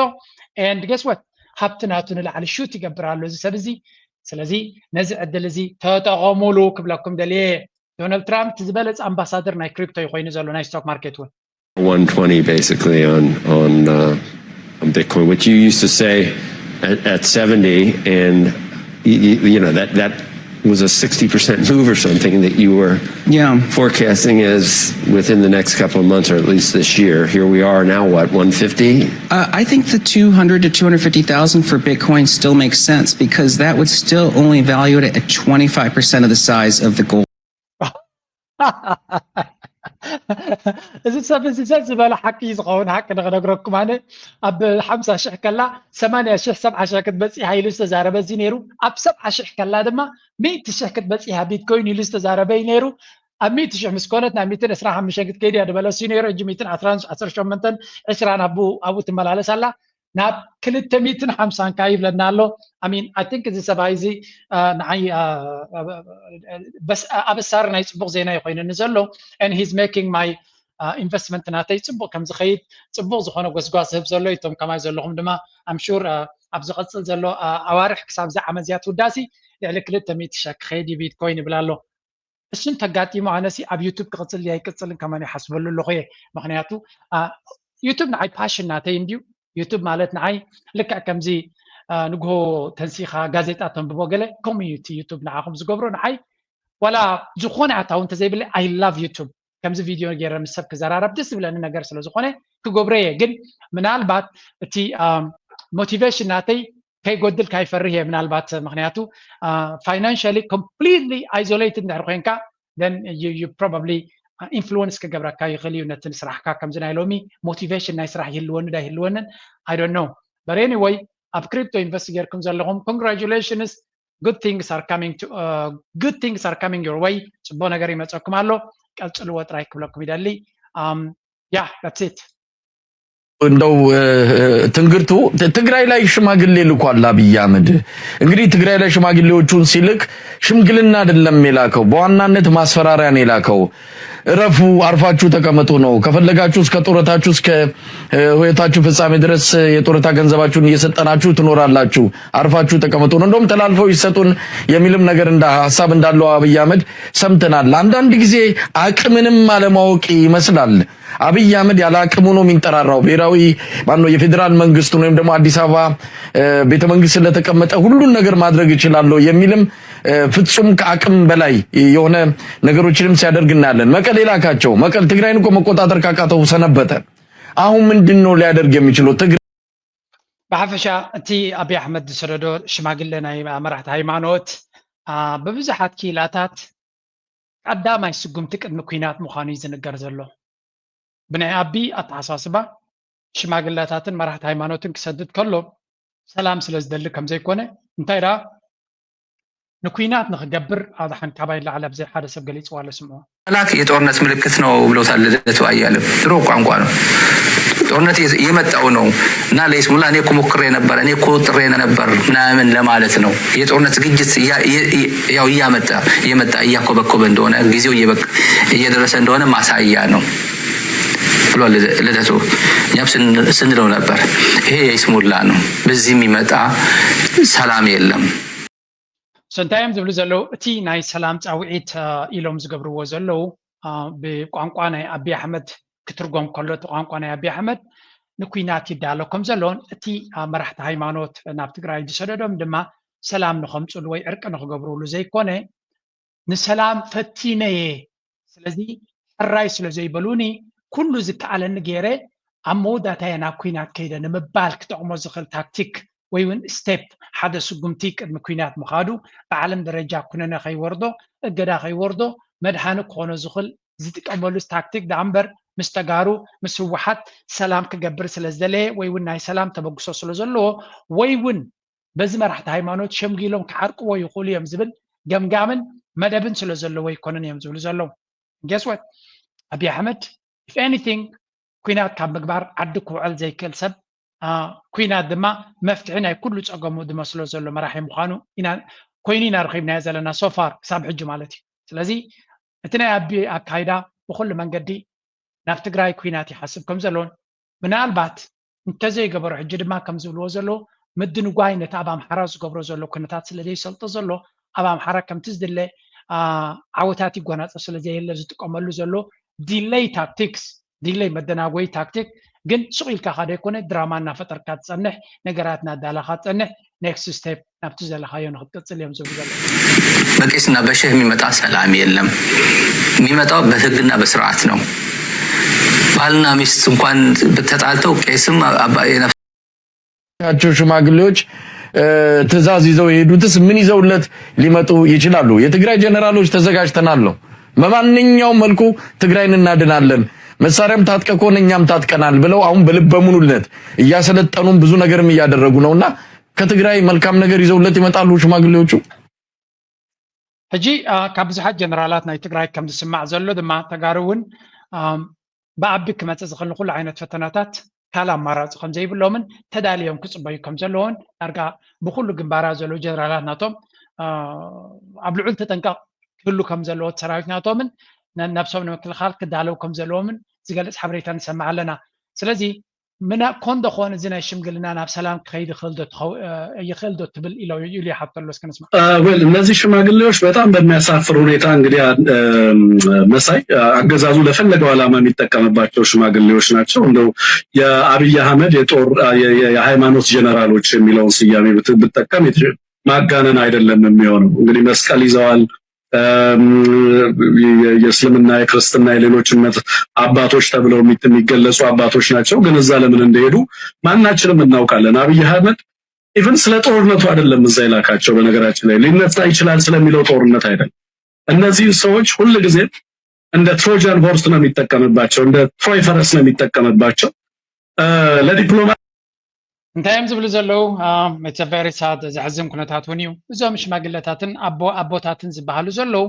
and guess what ሃብቲ ናቱ ንላዕሊ ሹት ይገብር ኣሎ እዚ ሰብ እዚ። ስለዚ ነዚ ዕድል እዚ ተጠቐሙሉ ክብለኩም ደልየ። ዶናልድ ትራምፕ ዝበለፀ ኣምባሳደር ናይ ክሪፕቶ እዩ ኮይኑ ዘሎ ናይ ስቶክ ማርኬት እውን። one twenty basically on on uh, on Bitcoin, which you used to say at, at seventy, and you, you know that that was a sixty percent move or something that you were Yeah. forecasting as within the next couple of months, or at least this year. Here we are now, what, one fifty? Uh, I think the two hundred to two hundred fifty thousand for Bitcoin still makes sense because that would still only value it at twenty-five percent of the size of the gold. እዚ ሰብ እዚ ዘዝበለ ሓቂ እዩ ዝኸውን። ሓቂ ንክነግረኩም ኣነ ኣብ ሓምሳ ሽሕ ከላ ሰማንያ ሽሕ ሰብዓ ሽሕ ክትበፂሕ ኢሉ ዝተዛረበ እዚ ነይሩ። ኣብ ሰብዓ ሽሕ ከላ ድማ ሚእቲ ሽሕ ክትበፂሕ ቢትኮይን ኢሉ ዝተዛረበ እዩ ነይሩ። ኣብ ሚእቲ ሽሕ ምስ ኮነት ናብ ሚእትን ዕስራን ሓሙሽተን ክትከይድ እያ ዝበለ እሱ ነይሩ። ሕጂ ሚእትን ዓስራን ዓሰርተ ሸሞንተን ዕስራን ኣብኡ ትመላለስ ኣላ። ናብ ክልተ ሚእትን ሓምሳን ከኣ ይብለና ኣሎ። I mean I think እዚ ሰብኣይ እዚ ንዓይ ኣበሳሪ ናይ ፅቡቕ ዜና እዩ ኮይኑኒ ዘሎ and he's making my investment ናተይ ፅቡቕ ከም ዝኸይድ ፅቡቕ ዝኾነ ጎስጓስ ዝህብ ዘሎ እዩ። እቶም ከማይ ዘለኹም ድማ I'm sure ኣብ ዝቐፅል ዘሎ ኣዋርሕ ክሳብ እዛ ዓመት እዚኣ ትውዳእሲ ልዕሊ ክልተ ሚእቲ ሺሕ ክኸይድ እዩ ቢትኮይን ይብል ኣሎ። እሱ እንተጋጢሙ ኣነሲ ኣብ ዩቱብ ክቕፅል ድየ ኣይቅፅልን ከማን ይሓስበሉ ኣለኹ እየ። ምክንያቱ ዩቱብ ንዓይ ፓሽን ናተይ እንድዩ። ዩቱብ ማለት ንዓይ ልክዕ ከምዚ ንግሆ ተንሲኻ ጋዜጣ ተንብቦ ገለ ከምኡ እዩ እቲ ዩቱብ ንዓኹም ዝገብሮ። ንዓይ ዋላ ዝኾነ ኣታዊ እንተዘይብለ I love ዩቱብ ከምዚ ቪድዮ ገይረ ምስ ሰብ ክዘራረብ ደስ ዝብለኒ ነገር ስለ ዝኾነ ክገብሮ እየ። ግን ምናልባት እቲ ሞቲቬሽን ናተይ ከይጎድል ካይፈርህ እየ ምናልባት ምክንያቱ financially completely isolated እንድሕር ኮይንካ then you, you probably ኢንፍሉወንስ ክገብረካ ይኽእል እዩ ነቲ ንስራሕካ ከምዚ ናይ ሎሚ ሞቲቬሽን ናይ ስራሕ ይህልወኒ ዳ ይህልወንን I don't know but anyway ኣብ ክሪፕቶ ኢንቨስት ጌርኩም ዘለኹም congratulations good things are coming to uh, good things are coming your way ፅቡቅ ነገር ይመፀኩም ኣሎ ቀፅልዎ ጥራይ ክብለኩም ይደሊ um, yeah that's it እንደው ትንግርቱ ትግራይ ላይ ሽማግሌ ልኳል አብይ አህመድ። እንግዲህ ትግራይ ላይ ሽማግሌዎቹን ሲልክ ሽምግልና አይደለም የላከው፣ በዋናነት ማስፈራሪያ ነው የላከው። እረፉ፣ አርፋችሁ ተቀመጡ ነው። ከፈለጋችሁ እስከ ጡረታችሁ፣ እስከ ህይወታችሁ ፍጻሜ ድረስ የጡረታ ገንዘባችሁን እየሰጠናችሁ ትኖራላችሁ። አርፋችሁ ተቀመጡ ነው። እንደውም ተላልፈው ይሰጡን የሚልም ነገር እንደ ሀሳብ እንዳለው አብይ አህመድ ሰምተናል። አንዳንድ ጊዜ አቅምንም አለማወቅ ይመስላል። አብይ አህመድ ያለ አቅሙ ነው የሚንጠራራው። ብሔራዊ ማነው የፌዴራል መንግስቱን ወይም ደግሞ አዲስ አበባ ቤተመንግስት ስለተቀመጠ ሁሉን ነገር ማድረግ እችላለሁ የሚልም ፍጹም ከአቅም በላይ የሆነ ነገሮችንም ሲያደርግ እናያለን። መቀሌ ላካቸው። መቀል ትግራይን እኮ መቆጣጠር ካቃተው ሰነበተ። አሁን ምንድን ነው ሊያደርግ የሚችለው? ትግራይ ብሓፈሻ እቲ ኣብይ ኣሕመድ ዝሰደዶ ሽማግለ ናይ መራሕቲ ሃይማኖት ብብዙሓት ክኢላታት ቀዳማይ ስጉምቲ ቅድሚ ኲናት ምዃኑ እዩ ዝንገር ዘሎ። ብናይ ኣቢ ኣተሓሳስባ ሽማግለታትን መራሕቲ ሃይማኖትን ክሰድድ ከሎ ሰላም ስለ ዝደሊ ከም ዘይኮነ እንታይ ደኣ ንኲናት ንኽገብር ኣድሓን ካባይ ላዕሊ ኣብዚ ሓደ ሰብ ገሊፅዋ ኣሎ ስምዑ። ጠላት የጦርነት ምልክት ነው ብሎታል ልደቱ አያሌው። ድሮ ቋንቋ ነው። ጦርነት እየመጣው ነው እና ለይስሙላ እኔ እኮ ሞክሬ ነበር፣ እኔ እኮ ጥሬ ነበር ምናምን ለማለት ነው። የጦርነት ዝግጅት ያው እያመጣ እየመጣ እያኮበኮበ እንደሆነ ጊዜው እየደረሰ እንደሆነ ማሳያ ነው ብሏል ልደቱ። እኛም ስንለው ነበር ይሄ የይስሙላ ነው፣ በዚህ የሚመጣ ሰላም የለም። እንታይ እዮም ዝብሉ ዘለዉ? እቲ ናይ ሰላም ፃውዒት ኢሎም ዝገብርዎ ዘለዉ ብቋንቋ ናይ ኣቢ ኣሕመድ ክትርጎም ከሎ እቲ ቋንቋ ናይ ኣቢ ኣሕመድ ንኩናት ይዳሎ ከም ዘሎን እቲ መራሕቲ ሃይማኖት ናብ ትግራይ ዝሰደዶም ድማ ሰላም ንኸምፅሉ ወይ ዕርቂ ንክገብርሉ ዘይኮነ ንሰላም ፈቲነየ ስለዚ ሕራይ ስለ ዘይበሉኒ ኩሉ ዝከኣለኒ ገይረ ኣብ መወዳእታ እየ ናብ ኩናት ከይደ ንምባል ክጠቕሞ ዝኽእል ታክቲክ ወይ እውን step ሓደ ስጉምቲ ቅድሚ ኩናት ምኻዱ ብዓለም ደረጃ ኩነነ ከይወርዶ እገዳ ከይወርዶ መድሃኒ ክኾኖ ዝኽእል ዝጥቀመሉ ታክቲክ ደኣ እምበር ምስ ተጋሩ ምስ ህወሓት ሰላም ክገብር ስለ ዝደለየ ወይ እውን ናይ ሰላም ተበግሶ ስለ ዘለዎ ወይ እውን በዚ መራሕቲ ሃይማኖት ሸምጊሎም ክዓርቅዎ ይኽእሉ እዮም ዝብል ገምጋምን መደብን ስለ ዘለዎ ኣይኮነን እዮም ዝብሉ ዘለዉ። Guess what? ኣብይ ኣሕመድ if anything ኩናት ካብ ምግባር ዓዲ ክውዕል ዘይክእል ሰብ ኩናት ድማ መፍትሒ ናይ ኩሉ ፀገሙ ዝመስሎ ዘሎ መራሒ ምዃኑ ኮይኑ ኢና ረኺብናዮ ዘለና so far ክሳብ ሕጂ ማለት እዩ። ስለዚ እቲ ናይ ኣቢ ኣካይዳ ብኩሉ መንገዲ ናብ ትግራይ ኩናት ይሓስብ ከም ዘሎን ምናልባት እንተዘይገበሮ ሕጂ ድማ ከም ዝብልዎ ዘለዉ ምድንጓይ ነቲ ኣብ ኣምሓራ ዝገብሮ ዘሎ ኩነታት ስለ ዘይሰልጦ ዘሎ ኣብ ኣምሓራ ከምቲ ዝድለ ዓወታት ይጎናፀፍ ስለ ዘየለ ዝጥቀመሉ ዘሎ delay tactics delay መደናጎይ ታክቲክ ግን ሱቕ ኢልካ ካደ ይኮነ ድራማ እናፈጠርካ ትፀንሕ ነገራት እናዳላካ ትፀንሕ next step ናብቲ ዘለካዮ ንክትቅፅል እዮም ዝብሉ ዘለዉ። በቄስና በሸህ የሚመጣ ሰላም የለም። የሚመጣው በህግና በስርዓት ነው። ባልና ሚስት እንኳን ተጣልተው ቄስም አባ የነፍስ ያቸው ሽማግሌዎች ትእዛዝ ይዘው የሄዱትስ ምን ይዘውለት ሊመጡ ይችላሉ? የትግራይ ጀነራሎች ተዘጋጅተናል ነው። በማንኛውም መልኩ ትግራይን እናድናለን፣ መሳሪያም ታጥቀ ከሆነ እኛም ታጥቀናል ብለው አሁን በልበ ሙሉነት እያሰለጠኑም ብዙ ነገርም እያደረጉ ነውና ከትግራይ መልካም ነገር ይዘውለት ይመጣሉ ሽማግሌዎቹ። ሕጂ ካብ ብዙሓት ጀነራላት ናይ ትግራይ ከም ዝስማዕ ዘሎ ድማ ተጋሩ እውን ብኣቢ ክመፅእ ዝኽእል ንኩሉ ዓይነት ፈተናታት ካልእ ኣማራፂ ከም ዘይብሎምን ተዳልዮም ክፅበዩ ከም ዘለዎን ዳርጋ ብኩሉ ግንባራት ዘለዉ ጀነራላት ናቶም ኣብ ልዑል ተጠንቀቕ ክህሉ ከም ዘለዎ ሰራዊት ናቶምን ነብሶም ንምክልኻል ክዳለው ከም ዘለዎምን ዝገልፅ ሓበሬታ ንሰምዕ ኣለና። ስለዚ ምና ኮን ዶ ኮን እዚ ናይ ሽምግልና ናብ ሰላም ክኸይድ ይኽእል ዶ ትኸው- እ፣ ይኽእል ዶ ትብል ኢለው ኢሉ ይሓቶ ኣሎ። እስኪ ንስማ። እ፣ ዌል እነዚህ ሽማግሌዎች በጣም በሚያሳፍር ሁኔታ እንግዲህ አ- እ፣ መሳይ አ- አገዛዙ ለፈለገው ዓላማ የሚጠቀምባቸው ሽማግሌዎች ናቸው። እንደው የአብይ አህመድ የጦር አ- የ- የ- የሃይማኖት ጀነራሎች የሚለውን ስያሜ ብት- ብጠቀም የት- ማጋነን አይደለም የሚሆነው። እንግዲህ መስቀል ይዘዋል፣ የእስልምና የክርስትና የሌሎች እምነት አባቶች ተብለው የሚገለጹ አባቶች ናቸው። ግን እዛ ለምን እንደሄዱ ማናችንም እናውቃለን። አብይ አህመድ ኢቭን ስለ ጦርነቱ አይደለም እዛ የላካቸው። በነገራችን ላይ ሊነሳ ይችላል ስለሚለው ጦርነት አይደለም። እነዚህ ሰዎች ሁል ጊዜ እንደ ትሮጃን ሆርስ ነው የሚጠቀምባቸው፣ እንደ ትሮይ ፈረስ ነው የሚጠቀምባቸው ለዲፕሎማ እንታይ እዮም ዝብሉ ዘለዉ? It's very sad፣ ዘሕዝን ኩነታት እውን እዩ። እዞም ሽማግለታትን ኣቦ ኣቦታትን ዝበሃሉ ዘለዉ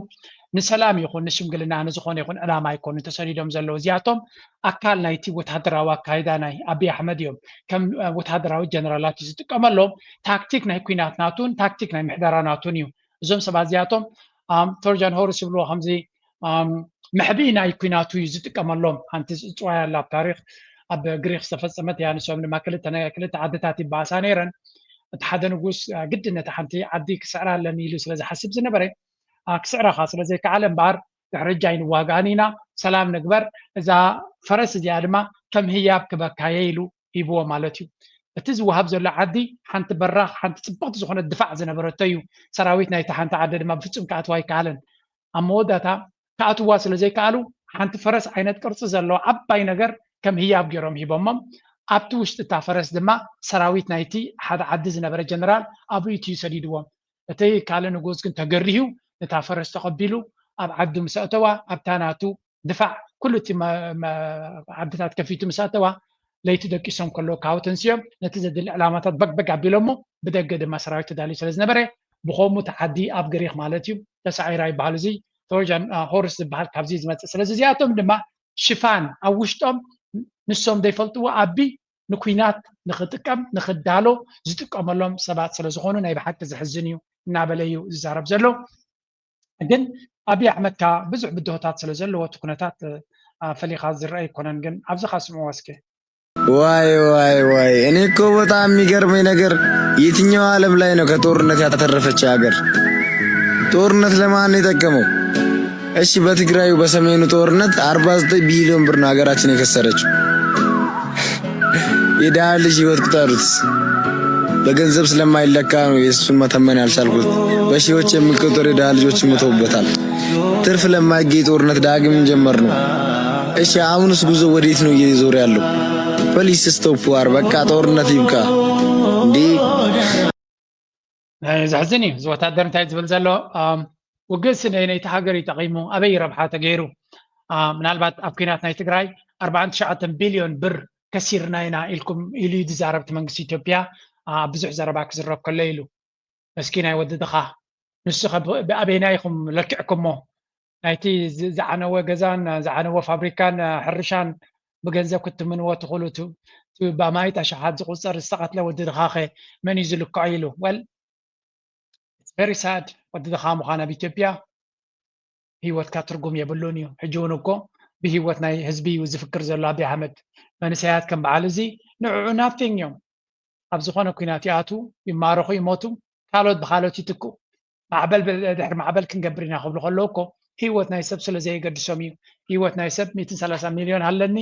ንሰላም ይኹን ንሽምግልና ንዝኾነ ይኹን ዕላማ ኣይኮኑ ተሰዲዶም ዘለዉ። እዚኣቶም ኣካል ናይቲ ወታደራዊ ኣካይዳ ናይ ኣብይ ኣሕመድ እዮም። ከም ወታደራዊ ጀነራላት እዩ ዝጥቀመሎም። ታክቲክ ናይ ኩናት ናቱን ታክቲክ ናይ ምሕደራ ናቱን እዩ። እዞም ሰባት እዚኣቶም ትሮጃን ሆርስ ይብልዎ ከምዚ መሕብኢ ናይ ኩናቱ እዩ ዝጥቀመሎም። ሓንቲ ዝፅዋያ ኣላ ኣብ ታሪክ፣ ኣብ ግሪክ ዝተፈፀመት እያ። ንሶም ድማ ክልተ ናይ ክልተ ዓድታት ይበኣሳ ነይረን። እቲ ሓደ ንጉስ ግድን ነታ ሓንቲ ዓዲ ክስዕራ ኣለኒ ኢሉ ስለ ዝሓስብ ዝነበረ፣ ክስዕረኻ ስለ ዘይከዓለ እምበኣር ድሕሪ ሕጂ ኣይንዋጋእን ኢና፣ ሰላም ንግበር፣ እዛ ፈረስ እዚኣ ድማ ከም ህያብ ክበካየ ኢሉ ሂብዎ ማለት እዩ። እቲ ዝወሃብ ዘሎ ዓዲ ሓንቲ በራኽ ሓንቲ ፅብቕቲ ዝኾነት ድፋዕ ዝነበረቶ እዩ። ሰራዊት ናይቲ ሓንቲ ዓዲ ድማ ብፍፁም ክኣትዋ ኣይከኣለን። ኣብ መወዳእታ ክኣትዋ ስለ ዘይከኣሉ ሓንቲ ፈረስ ዓይነት ቅርፂ ዘለዎ ዓባይ ነገር ከም ህያብ ገይሮም ሂቦሞም። ኣብቲ ውሽጢ እታ ፈረስ ድማ ሰራዊት ናይቲ ሓደ ዓዲ ዝነበረ ጀነራል ኣብኡ እዩ ሰዲድዎም። እቲ ካልእ ንጉስ ግን ተገሪሁ ነታ ፈረስ ተቐቢሉ ኣብ ዓዱ ምስ ኣእተዋ ኣብታ ናቱ ድፋዕ ኩሉ እቲ ዓድታት ከፊቱ ምስ ኣተዋ ለይቲ ደቂሶም ከለዉ ካብ ተንስዮም ነቲ ዘድሊ ዕላማታት በግበግ ኣቢሎሞ ብደገ ድማ ሰራዊት ተዳልዩ ስለ ዝነበረ ብኸምኡ እቲ ዓዲ ኣብ ግሪክ ማለት እዩ ተሳዒራ ይበሃል። እዚ ትሮጃን ሆርስ ዝበሃል ካብዚ ዝመፅእ። ስለዚ እዚኣቶም ድማ ሽፋን ኣብ ውሽጦም ንሶም ዘይፈልጥዎ ኣቢ ንኩናት ንክጥቀም ንክዳሎ ዝጥቀመሎም ሰባት ስለ ዝኾኑ ናይ ብሓቂ ዘሕዝን እዩ እናበለ እዩ ዝዛረብ ዘሎ። ግን ኣብይ ኣሕመድ ከኣ ብዙሕ ብድሆታት ስለ ዘለዎ እቲ ኩነታት ፈሊኻ ዝረአ ኣይኮነን። ግን ኣብዚ ኸኣ ስምዕዎ እስኪ። ዋይ ዋይ ዋይ፣ እኔ እኮ በጣም የሚገርመኝ ነገር የትኛው ዓለም ላይ ነው ከጦርነት ያተረፈች ሀገር? ጦርነት ለማን ነው የጠቀመው? እሺ በትግራዩ በሰሜኑ ጦርነት አርባ ዘጠኝ ቢሊዮን ብር ነው ሀገራችን የከሰረችው። የድሃ ልጅ ህይወት ቁጠሩት። በገንዘብ ስለማይለካ ነው የእሱን መተመን ያልቻልኩት። በሺዎች የሚቆጠሩ የድሃ ልጆች ሞተውበታል። ትርፍ ለማይገኝ ጦርነት ዳግም ጀመርነው። እሺ አሁንስ ጉዞ ወዴት ነው እየዞረ ያለው? Please stop war፣ በቃ ጦርነት ይብቃ እንዴ። ዘሕዝን እዩ። እዚ ወታደር እንታይ ዝብል ዘሎ ውግእስ ነይቲ ሃገር እዩ ጠቒሙ ኣበይ ረብሓ ተገይሩ? ምናልባት ኣብ ኩናት ናይ ትግራይ ኣርባዓን ትሽዓተን ቢልዮን ብር ከሲርና ኢና ኢልኩም ኢሉ እዩ ዝዛረብ እቲ መንግስቲ ኢትዮጵያ ኣብ ብዙሕ ዘረባ ክዝረብ ከሎ ኢሉ። እስኪ ናይ ወዲ ድኻ ንሱ ኣበይና ኢኹም ለኪዕኩሞ? ናይቲ ዝዓነወ ገዛን ዝዓነወ ፋብሪካን ሕርሻን ብገንዘብ ክትምንዎ ትኽእሉ ብኣማኢት ኣሽሓት ዝቁፀር ዝተቐትለ ወዲ ድኻኸ መን እዩ ዝልክዖ ኢሉ። Well, it's very sad። ወዲ ድኻ ምዃን ኣብ ኢትዮጵያ ህይወትካ ትርጉም የብሉን እዩ። ሕጂ እውን እኮ ብህይወት ናይ ህዝቢ እዩ ዝፍክር ዘሎ ኣብይ ኣሕመድ። መንእሰያት ከም በዓል እዚ ንዕዑ nothing እዮም። ኣብ ዝኾነ ኩናት ይኣትዉ፣ ይማረኹ፣ ይሞቱ፣ ካልኦት ብኻልኦት ይትክኡ። ማዕበል ድሕሪ ማዕበል ክንገብር ኢና ክብሉ ከለዉ እኮ ህይወት ናይ ሰብ ስለ ዘየገድሶም እዩ። ህይወት ናይ ሰብ ሚእትን ሰላሳን ሚልዮን ሃለኒ፣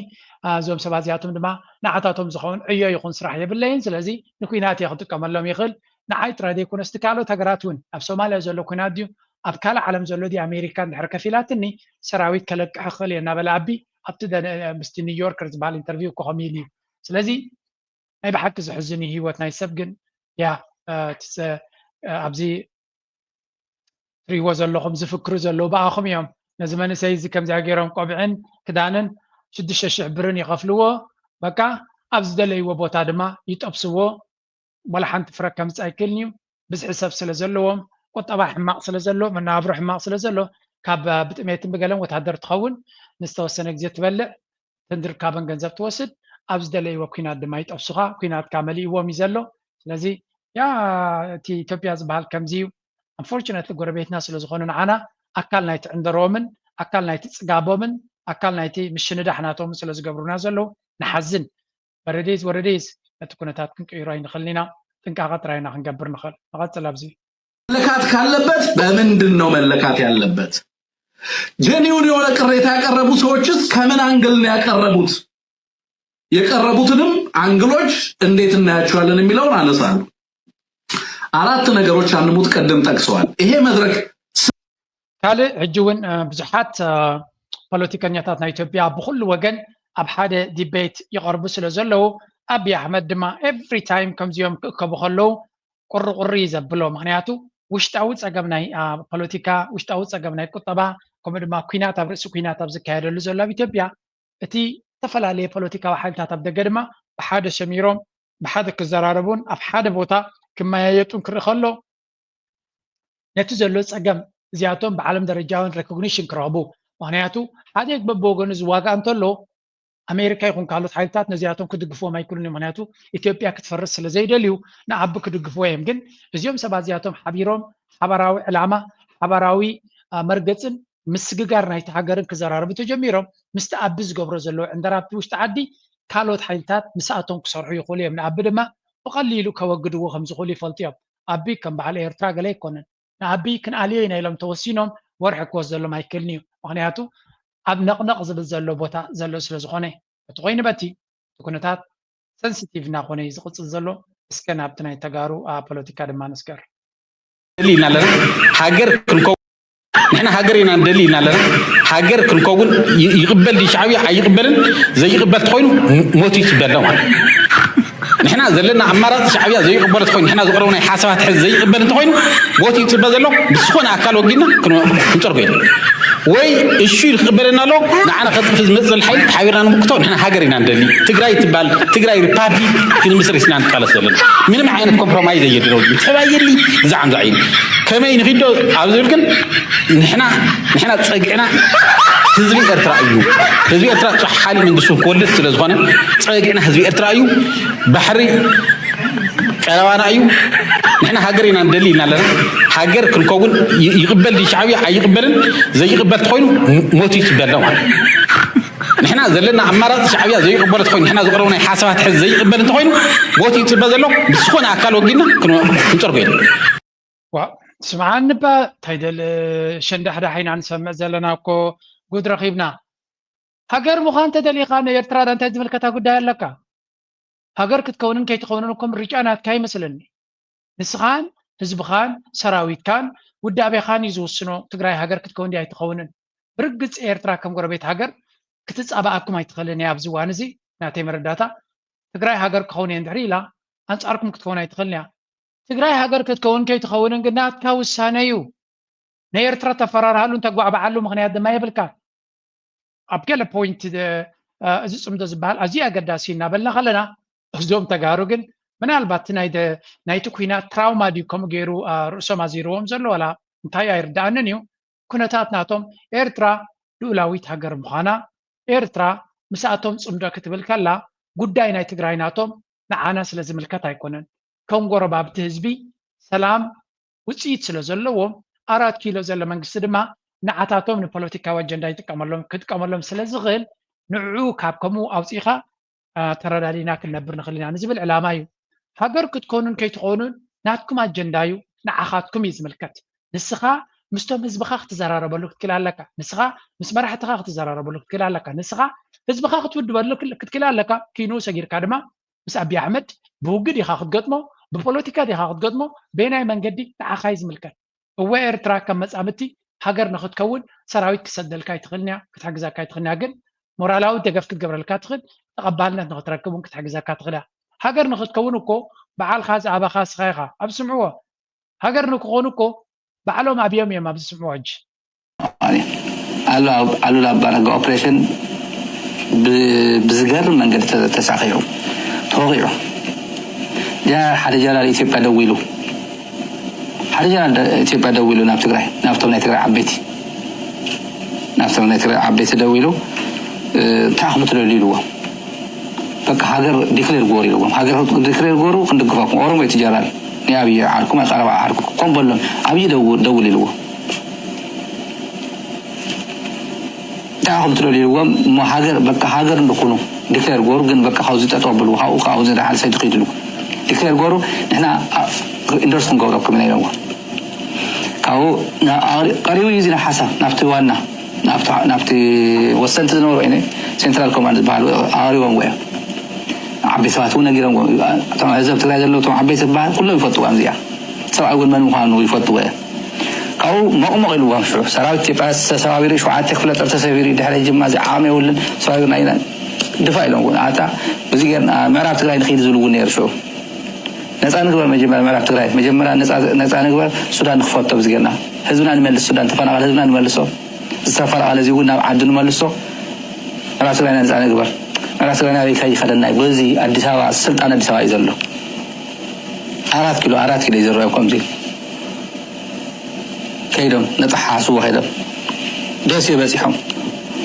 እዞም ሰባት እዚኣቶም ድማ ንዓታቶም ዝኸውን ዕዮ ይኹን ስራሕ የብለይን፣ ስለዚ ንኩናት እየ ክጥቀመሎም ይኽእል። ንዓይ ጥራይ ዘይኮነስ እቲ ካልኦት ሃገራት እውን ኣብ ሶማልያ ዘሎ ኩናት ድዩ ኣብ ካልእ ዓለም ዘሎ ድዩ ኣሜሪካ እንድሕር ከፊላትኒ ሰራዊት ከለቅሕ ክኽእል እየ እናበለ ኣቢ ኣብቲ ምስቲ ኒውዮርከር ዝበሃል ኢንተርቪው እኮ ከምኡ ኢሉ እዩ። ስለዚ ናይ ብሓቂ ዘሕዝን እዩ ህይወት ናይ ሰብ። ግን ያ ኣብዚ ትሪእዎ ዘለኹም ዝፍክሩ ዘለዉ ብኣኹም እዮም። ነዚ መንእሰይ እዚ ከምዚኣ ገይሮም ቆብዕን ክዳንን ሽዱሽተ ሽሕ ብርን ይኸፍልዎ። በቃ ኣብ ዝደለይዎ ቦታ ድማ ይጠብስዎ። ዋላ ሓንቲ ፍረ ከምፅእ ኣይክእልን እዩ። ብዝሒ ሰብ ስለ ዘለዎም፣ ቁጠባ ሕማቕ ስለ ዘሎ፣ መነባብሮ ሕማቕ ስለ ዘሎ ካብ ብጥሜትን ብገለን ወታደር ትኸውን፣ ንዝተወሰነ ግዜ ትበልዕ፣ ተንድርካበን ገንዘብ ትወስድ፣ ኣብ ዝደለይዎ ኩናት ድማ ይጠብሱኻ። ኩናትካ መሊእዎም እዩ ዘሎ። ስለዚ ያ እቲ ኢትዮጵያ ዝበሃል ከምዚ እዩ። Unfortunately ጎረቤትና ስለ ዝኾኑ ንዓና ኣካል ናይቲ ዕንደሮምን ኣካል ናይቲ ፅጋቦምን ኣካል ናይቲ ምሽንዳሕ ናቶም ስለ ዝገብሩና ዘለዉ ንሓዝን። በረዴዝ ወረዴዝ ነቲ ኩነታት ክንቅይሮ ኣይንኽእልን ኢና። ጥንቃቐ ጥራይ ኢና ክንገብር ንኽእል። ንቐፅል ኣብዚ። መለካት ካለበት በምንድን ነው መለካት ያለበት? ጀኒውን የሆነ ቅሬታ ያቀረቡ ሰዎችስ ከምን አንግል ነው ያቀረቡት? የቀረቡትንም አንግሎች እንዴት እናያቸዋለን የሚለውን አነሳለሁ። አራት ነገሮች አንሙት ቅድም ጠቅሰዋል። ይሄ መድረክ ካልእ ሕጂ እውን ብዙሓት ፖለቲከኛታት ናይ ኢትዮጵያ ብኩሉ ወገን ኣብ ሓደ ዲቤት ይቐርቡ ስለ ዘለዉ ኣብይ ኣሕመድ ድማ every time ከምዚኦም ክእከቡ ከለዉ ቁሪ ቁሪ እዩ ዘብሎ። ምክንያቱ ውሽጣዊ ፀገም ናይ ፖለቲካ፣ ውሽጣዊ ፀገም ናይ ቁጠባ፣ ከምኡ ድማ ኩናት ኣብ ርእሲ ኩናት ኣብ ዝካየደሉ ዘሎ ኣብ ኢትዮጵያ እቲ ዝተፈላለየ ፖለቲካዊ ሓይልታት ኣብ ደገ ድማ ብሓደ ሰሚሮም ብሓደ ክዘራረቡን ኣብ ሓደ ቦታ ክመያየጡን ክርኢ ከሎ ነቲ ዘሎ ፀገም እዚኣቶም ብዓለም ደረጃ እውን recognition ክረኽቡ። ምክንያቱ ሓደ በብወገኑ ዝዋጋእ እንተሎ ኣሜሪካ ይኹን ካልኦት ሓይልታት ነዚኣቶም ክድግፍዎም ኣይክእሉን እዮም። ምክንያቱ ኢትዮጵያ ክትፈርስ ስለ ዘይደልዩ ንዓቢ ክድግፍዎ እዮም። ግን እዚኦም ሰባት እዚኣቶም ሓቢሮም ሓባራዊ ዕላማ፣ ሓባራዊ መርገፅን ምስግጋር ናይቲ ሃገርን ክዘራረቡ ተጀሚሮም፣ ምስቲ ኣቢ ዝገብሮ ዘለዉ ዕንደራ ኣብቲ ውሽጢ ዓዲ ካልኦት ሓይልታት ምስኣቶም ክሰርሑ ይኽእሉ እዮም። ንኣቢ ድማ ብቐሊሉ ከወግድዎ ከም ዝኽእሉ ይፈልጡ እዮም። ኣቢ ከም በዓል ኤርትራ ገለ ኣይኮነን። ንኣቢ ክንኣልዮ ኢና ኢሎም ተወሲኖም ወርሒ ክወስደሎም ኣይክእልን እዩ። ምኽንያቱ ኣብ ነቕነቕ ዝብል ዘሎ ቦታ ዘሎ ስለ ዝኾነ። እቲ ኮይኑ በቲ እቲ ኩነታት ሰንሲቲቭ እናኾነ እዩ ዝቕፅል ዘሎ። እስከ ናብቲ ናይ ተጋሩ ፖለቲካ ድማ ንስገር። ደሊ ኢና ኣለና ሃገር ክንከው ንሕና ሃገር ኢና ንደሊ ኢና ኣለና። ሃገር ክንከውን ይቕበል ዲ ሻዕብያ ኣይቕበልን ዘይቕበል ተኾይኑ ሞት ይፅበሎ ማለት ንሕና ዘለና ኣማራፂ ሻዕብያ ዘይቕበሎ ተኮይኑ ንሕና ዝቕረቡ ናይ ሓሳባት ሕዚ ዘይቕበል እንተኮይኑ ሞት ይፅበ ዘሎ ብዝኾነ ኣካል ወጊድና ክንፀርጎ ኢና። ወይ እሹ ክቕበለና ኣሎ ንዓና ከጥፍ ዝመፅእ ሓይሊ ሓቢርና ንምክቶ ንሕና ሃገር ኢና ንደሊ። ትግራይ ትባል ትግራይ ሪፓብሊክ ክንምስርት ኢና ንቃለስ ዘለና። ምንም ዓይነት ኮምፕሮማይዝ ኣየድለወ። ተባየሊ ብዛዕም ዛዕዩ ከመይ ንኺዶ ኣብ ዝብል ግን ንሕና ንሕና ፀግዕና ህዝቢ ኤርትራ እዩ። ህዝቢ ኤርትራ ጨሓሊ መንግስቱ ክወልድ ስለ ዝኾነ ፀግዕና ህዝቢ ኤርትራ እዩ። ባሕሪ ቀረባና እዩ። ንሕና ሃገር ኢና ንደሊ ኢና ኣለና። ሃገር ክንከውን ይቕበል ዲ ሻዕብያ ኣይቕበልን ዘይቕበል ተኮይኑ ሞት ይፅበሎ ማለት ንሕና ዘለና ኣማራፂ ሻዕብያ ዘይቕበሎ ተኮይኑ ንሕና ዝቕረቡ ናይ ሓሳባት ሕዚ ዘይቕበል እንተኮይኑ ሞት ይፅበ ዘሎ ብዝኾነ ኣካል ወጊድና ክንፀርጎ ኢና። ዋ ስምዓኒ እባ እንታይ ደል ሸንዳሕዳሕ ኢና ንሰምዕ ዘለና እኮ ጉድ ረኺብና። ሃገር ምዃን ተደሊኻ ንኤርትራ ዳ እንታይ ዝምልከታ ጉዳይ ኣለካ? ሃገር ክትከውንን ከይትኸውንን እኮ ምርጫ ናትካ ይመስለኒ። ንስኻን ህዝብኻን ሰራዊትካን ውዳቤኻን እዩ ዝውስኖ ትግራይ ሃገር ክትከውን ድያ ኣይትኸውንን። ብርግፅ ኤርትራ ከም ጎረቤት ሃገር ክትፃባኣኩም ኣይትኽእልን እያ ኣብዚ እዋን እዚ ናተይ መረዳታ። ትግራይ ሃገር ክኸውን እየ እንድሕር ኢላ ኣንፃርኩም ክትከውን ኣይትኽእልን እያ። ትግራይ ሃገር ክትከውን ከይትኸውንን ግን ናትካ ውሳነ እዩ። ናይ ኤርትራ ተፈራርሃሉን ተጓዕባዓሉ ምኽንያት ድማ የብልካ። ኣብ ገለ ፖይንት እዚ ፅምዶ ዝበሃል ኣዝዩ ኣገዳሲ እናበልና ከለና እዞም ተጋሩ ግን ምናልባት ናይቲ ኩናት ትራውማ ድዩ ከምኡ ገይሩ ርእሶም ኣዚርዎም ዘሎ ዋላ እንታይ ኣይርድኣንን እዩ። ኩነታት ናቶም ኤርትራ ልኡላዊት ሃገር ምዃና ኤርትራ ምስኣቶም ፅምዶ ክትብል ከላ ጉዳይ ናይ ትግራይ ናቶም ንዓና ስለ ዝምልከት ኣይኮነን። ከም ጎረባብቲ ህዝቢ ሰላም ውፅኢት ስለ ዘለዎም ኣራት ኪሎ ዘሎ መንግስቲ ድማ ንዓታቶም ንፖለቲካዊ ኣጀንዳ ይጥቀመሎም ክጥቀመሎም ስለ ዝኽእል ንዕኡ ካብ ከምኡ ኣውፂእኻ ተረዳዲና ክንነብር ንኽእል ኢና ንዝብል ዕላማ እዩ። ሃገር ክትኮኑን ከይትኾኑን ናትኩም ኣጀንዳ እዩ፣ ንዓኻትኩም እዩ ዝምልከት። ንስኻ ምስቶም ህዝብኻ ክትዘራረበሉ ክትክእል ኣለካ። ንስኻ ምስ መራሕትኻ ክትዘራረበሉ ክትክእል ኣለካ። ንስኻ ህዝብኻ ክትውድበሉ ክትክእል ኣለካ። ኪኑ ሰጊርካ ድማ ምስ ኣብይ ኣሕመድ ብውግእ ዲኻ ክትገጥሞ፣ ብፖለቲካ ዲኻ ክትገጥሞ፣ በየናይ መንገዲ ንዓኻ እዩ ዝምልከት። እወ ኤርትራ ከም መጻምድቲ ሃገር ንኽትከውን ሰራዊት ክሰደልካ ኣይትኽእልን እያ፣ ክትሕግዘካ ኣይትኽእልን እያ። ግን ሞራላዊ ደገፍ ክትገብረልካ ትኽእል፣ ተቐባልነት ንኽትረክብ እውን ክትሕግዘካ ትኽእል እያ። ሃገር ንኽትከውን እኮ በዓልኻ ዝኣበኻ እስኻ ኢኻ። ኣብ ስምዕዎ ሃገር ንክኾኑ እኮ ባዕሎም ኣብዮም እዮም ኣብዚ ስምዕዎ ሕጂ። ኣሉላ ኣባነጋ ኦፕሬሽን ብዝገርም መንገዲ ተሳኺዑ ተወቂዑ። ጀነራል ሓደ ጀነራል ኢትዮጵያ ደዊሉ ሓደ ጀነራል ኢትዮጵያ ደዊሉ ናብ ትግራይ ናብቶም ናይ ትግራይ ዓበይቲ ናብቶም ናይ ትግራይ ዓበይቲ ደዊሉ እንታይ ኢኹም ትደልዩ ኢልዎም። በቃ ሃገር ዲክሌር ግበሩ ኢልዎም። ሃገር ዲክሌር ግበሩ ክንድግፈኩም። ኦሮሞ እቲ ጀነራል ናይ ኣብይ ዓርኩ ናይ ቀረባ ዓርኩ ኮን በሎም ኣብይ ደውል ኢልዎም። እንታይ ኢኹም ትደልዩ ኢልዎም እሞ ሃገር በቃ ሃገር እንድኹኑ ዲክሌር ግበሩ ግን በቃ ካብዚ ጠጠው ብሉ ካብኡ ካብኡ ዝደሓል ሰይዲ ኪድሉ ዲክሌር ግበሩ ንሕና ኢንዶርስ ክንገብረኩም ኢና ኢለዎም። ካብኡ ቀሪቡ እዩ እዚ ናይ ሓሳብ ናብቲ ዋና ናብቲ ወሰንቲ ዝነበሩ ይ ሴንትራል ኮማንድ ዝበሃሉ ኣቅሪቦም እዮም። ዓበይቲ ሰባት እውን ነጊሮም ህዝብ ትግራይ ዘለዉ ቶም ዓበይቲ ዝበሃል ኩሎም ይፈጥዋ እዚኣ ሰብኣይ እውን መን ምኳኑ ይፈጥዎ እዮም። ካብኡ መቕመቕ ኢልዎም ሽዑ ሰራዊት ኢትዮጵያ ተሰባቢሩ ሸውዓተ ክፍለ ጦር ተሰቢሩ ድሕሪ ጅማ እዚ ዓቕሚ የብሉን ሰባቢርና ኢና ድፋ ኢሎም እውን ኣታ እዚ ጌርና ምዕራብ ትግራይ ንክይድ ዝብሉ እውን ነይሩ ሽዑ ነፃ ንግበር መጀመርያ ምዕራብ ትግራይ መጀመርያ ነፃ ንግበር ሱዳን ንክፈቶ ብዚ ጌርና ህዝብና ንመልስ ሱዳን ተፈናቐል ህዝብና ንመልሶ ዝተፈናቐለ እዚ እውን ናብ ዓዱ ንመልሶ ምዕራብ ትግራይና ነፃ ንግበር ምዕራብ ትግራይና ኣበይ ከይኸደና እዩ በዚ ኣዲስ ኣበባ ስልጣን ኣዲስ ኣበባ እዩ ዘሎ ኣራት ኪሎ ኣራት ኪሎ ይዝረኦም ከምዚ ከይዶም ነጠሓስዎ ከይዶም ደሴ በፂሖም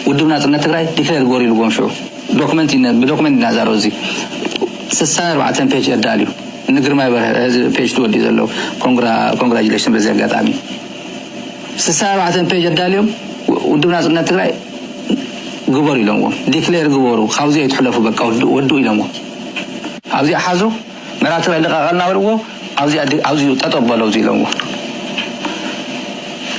ውድብ ናፅነት ትግራይ ዲክሌር ግበሩ ኢልዎም ሽዑ ዶክመንት ብዶክመንት ኢና ዛረብ እዚ ስሳን ኣርባዕተን ፔጅ የዳልዩ ንግርማይ በርሀ እዚ ፔጅ ትወዲ ዘሎ ኮንግራጁሌሽን በዚ ኣጋጣሚ ስሳን ኣርባዕተን ፔጅ የዳልዮም ውድብ ናፅነት ትግራይ ግበሩ ኢሎምዎም፣ ዲክሌር ግበሩ፣ ካብዚ ኣይትሕለፉ፣ በቃ ወድኡ ኢሎምዎም። ኣብዚኣ ሓዙ፣ ምዕራብ ትግራይ ልቐቐልና በልዎ፣ ኣብዚ ጠጠው በለው ኢሎምዎ።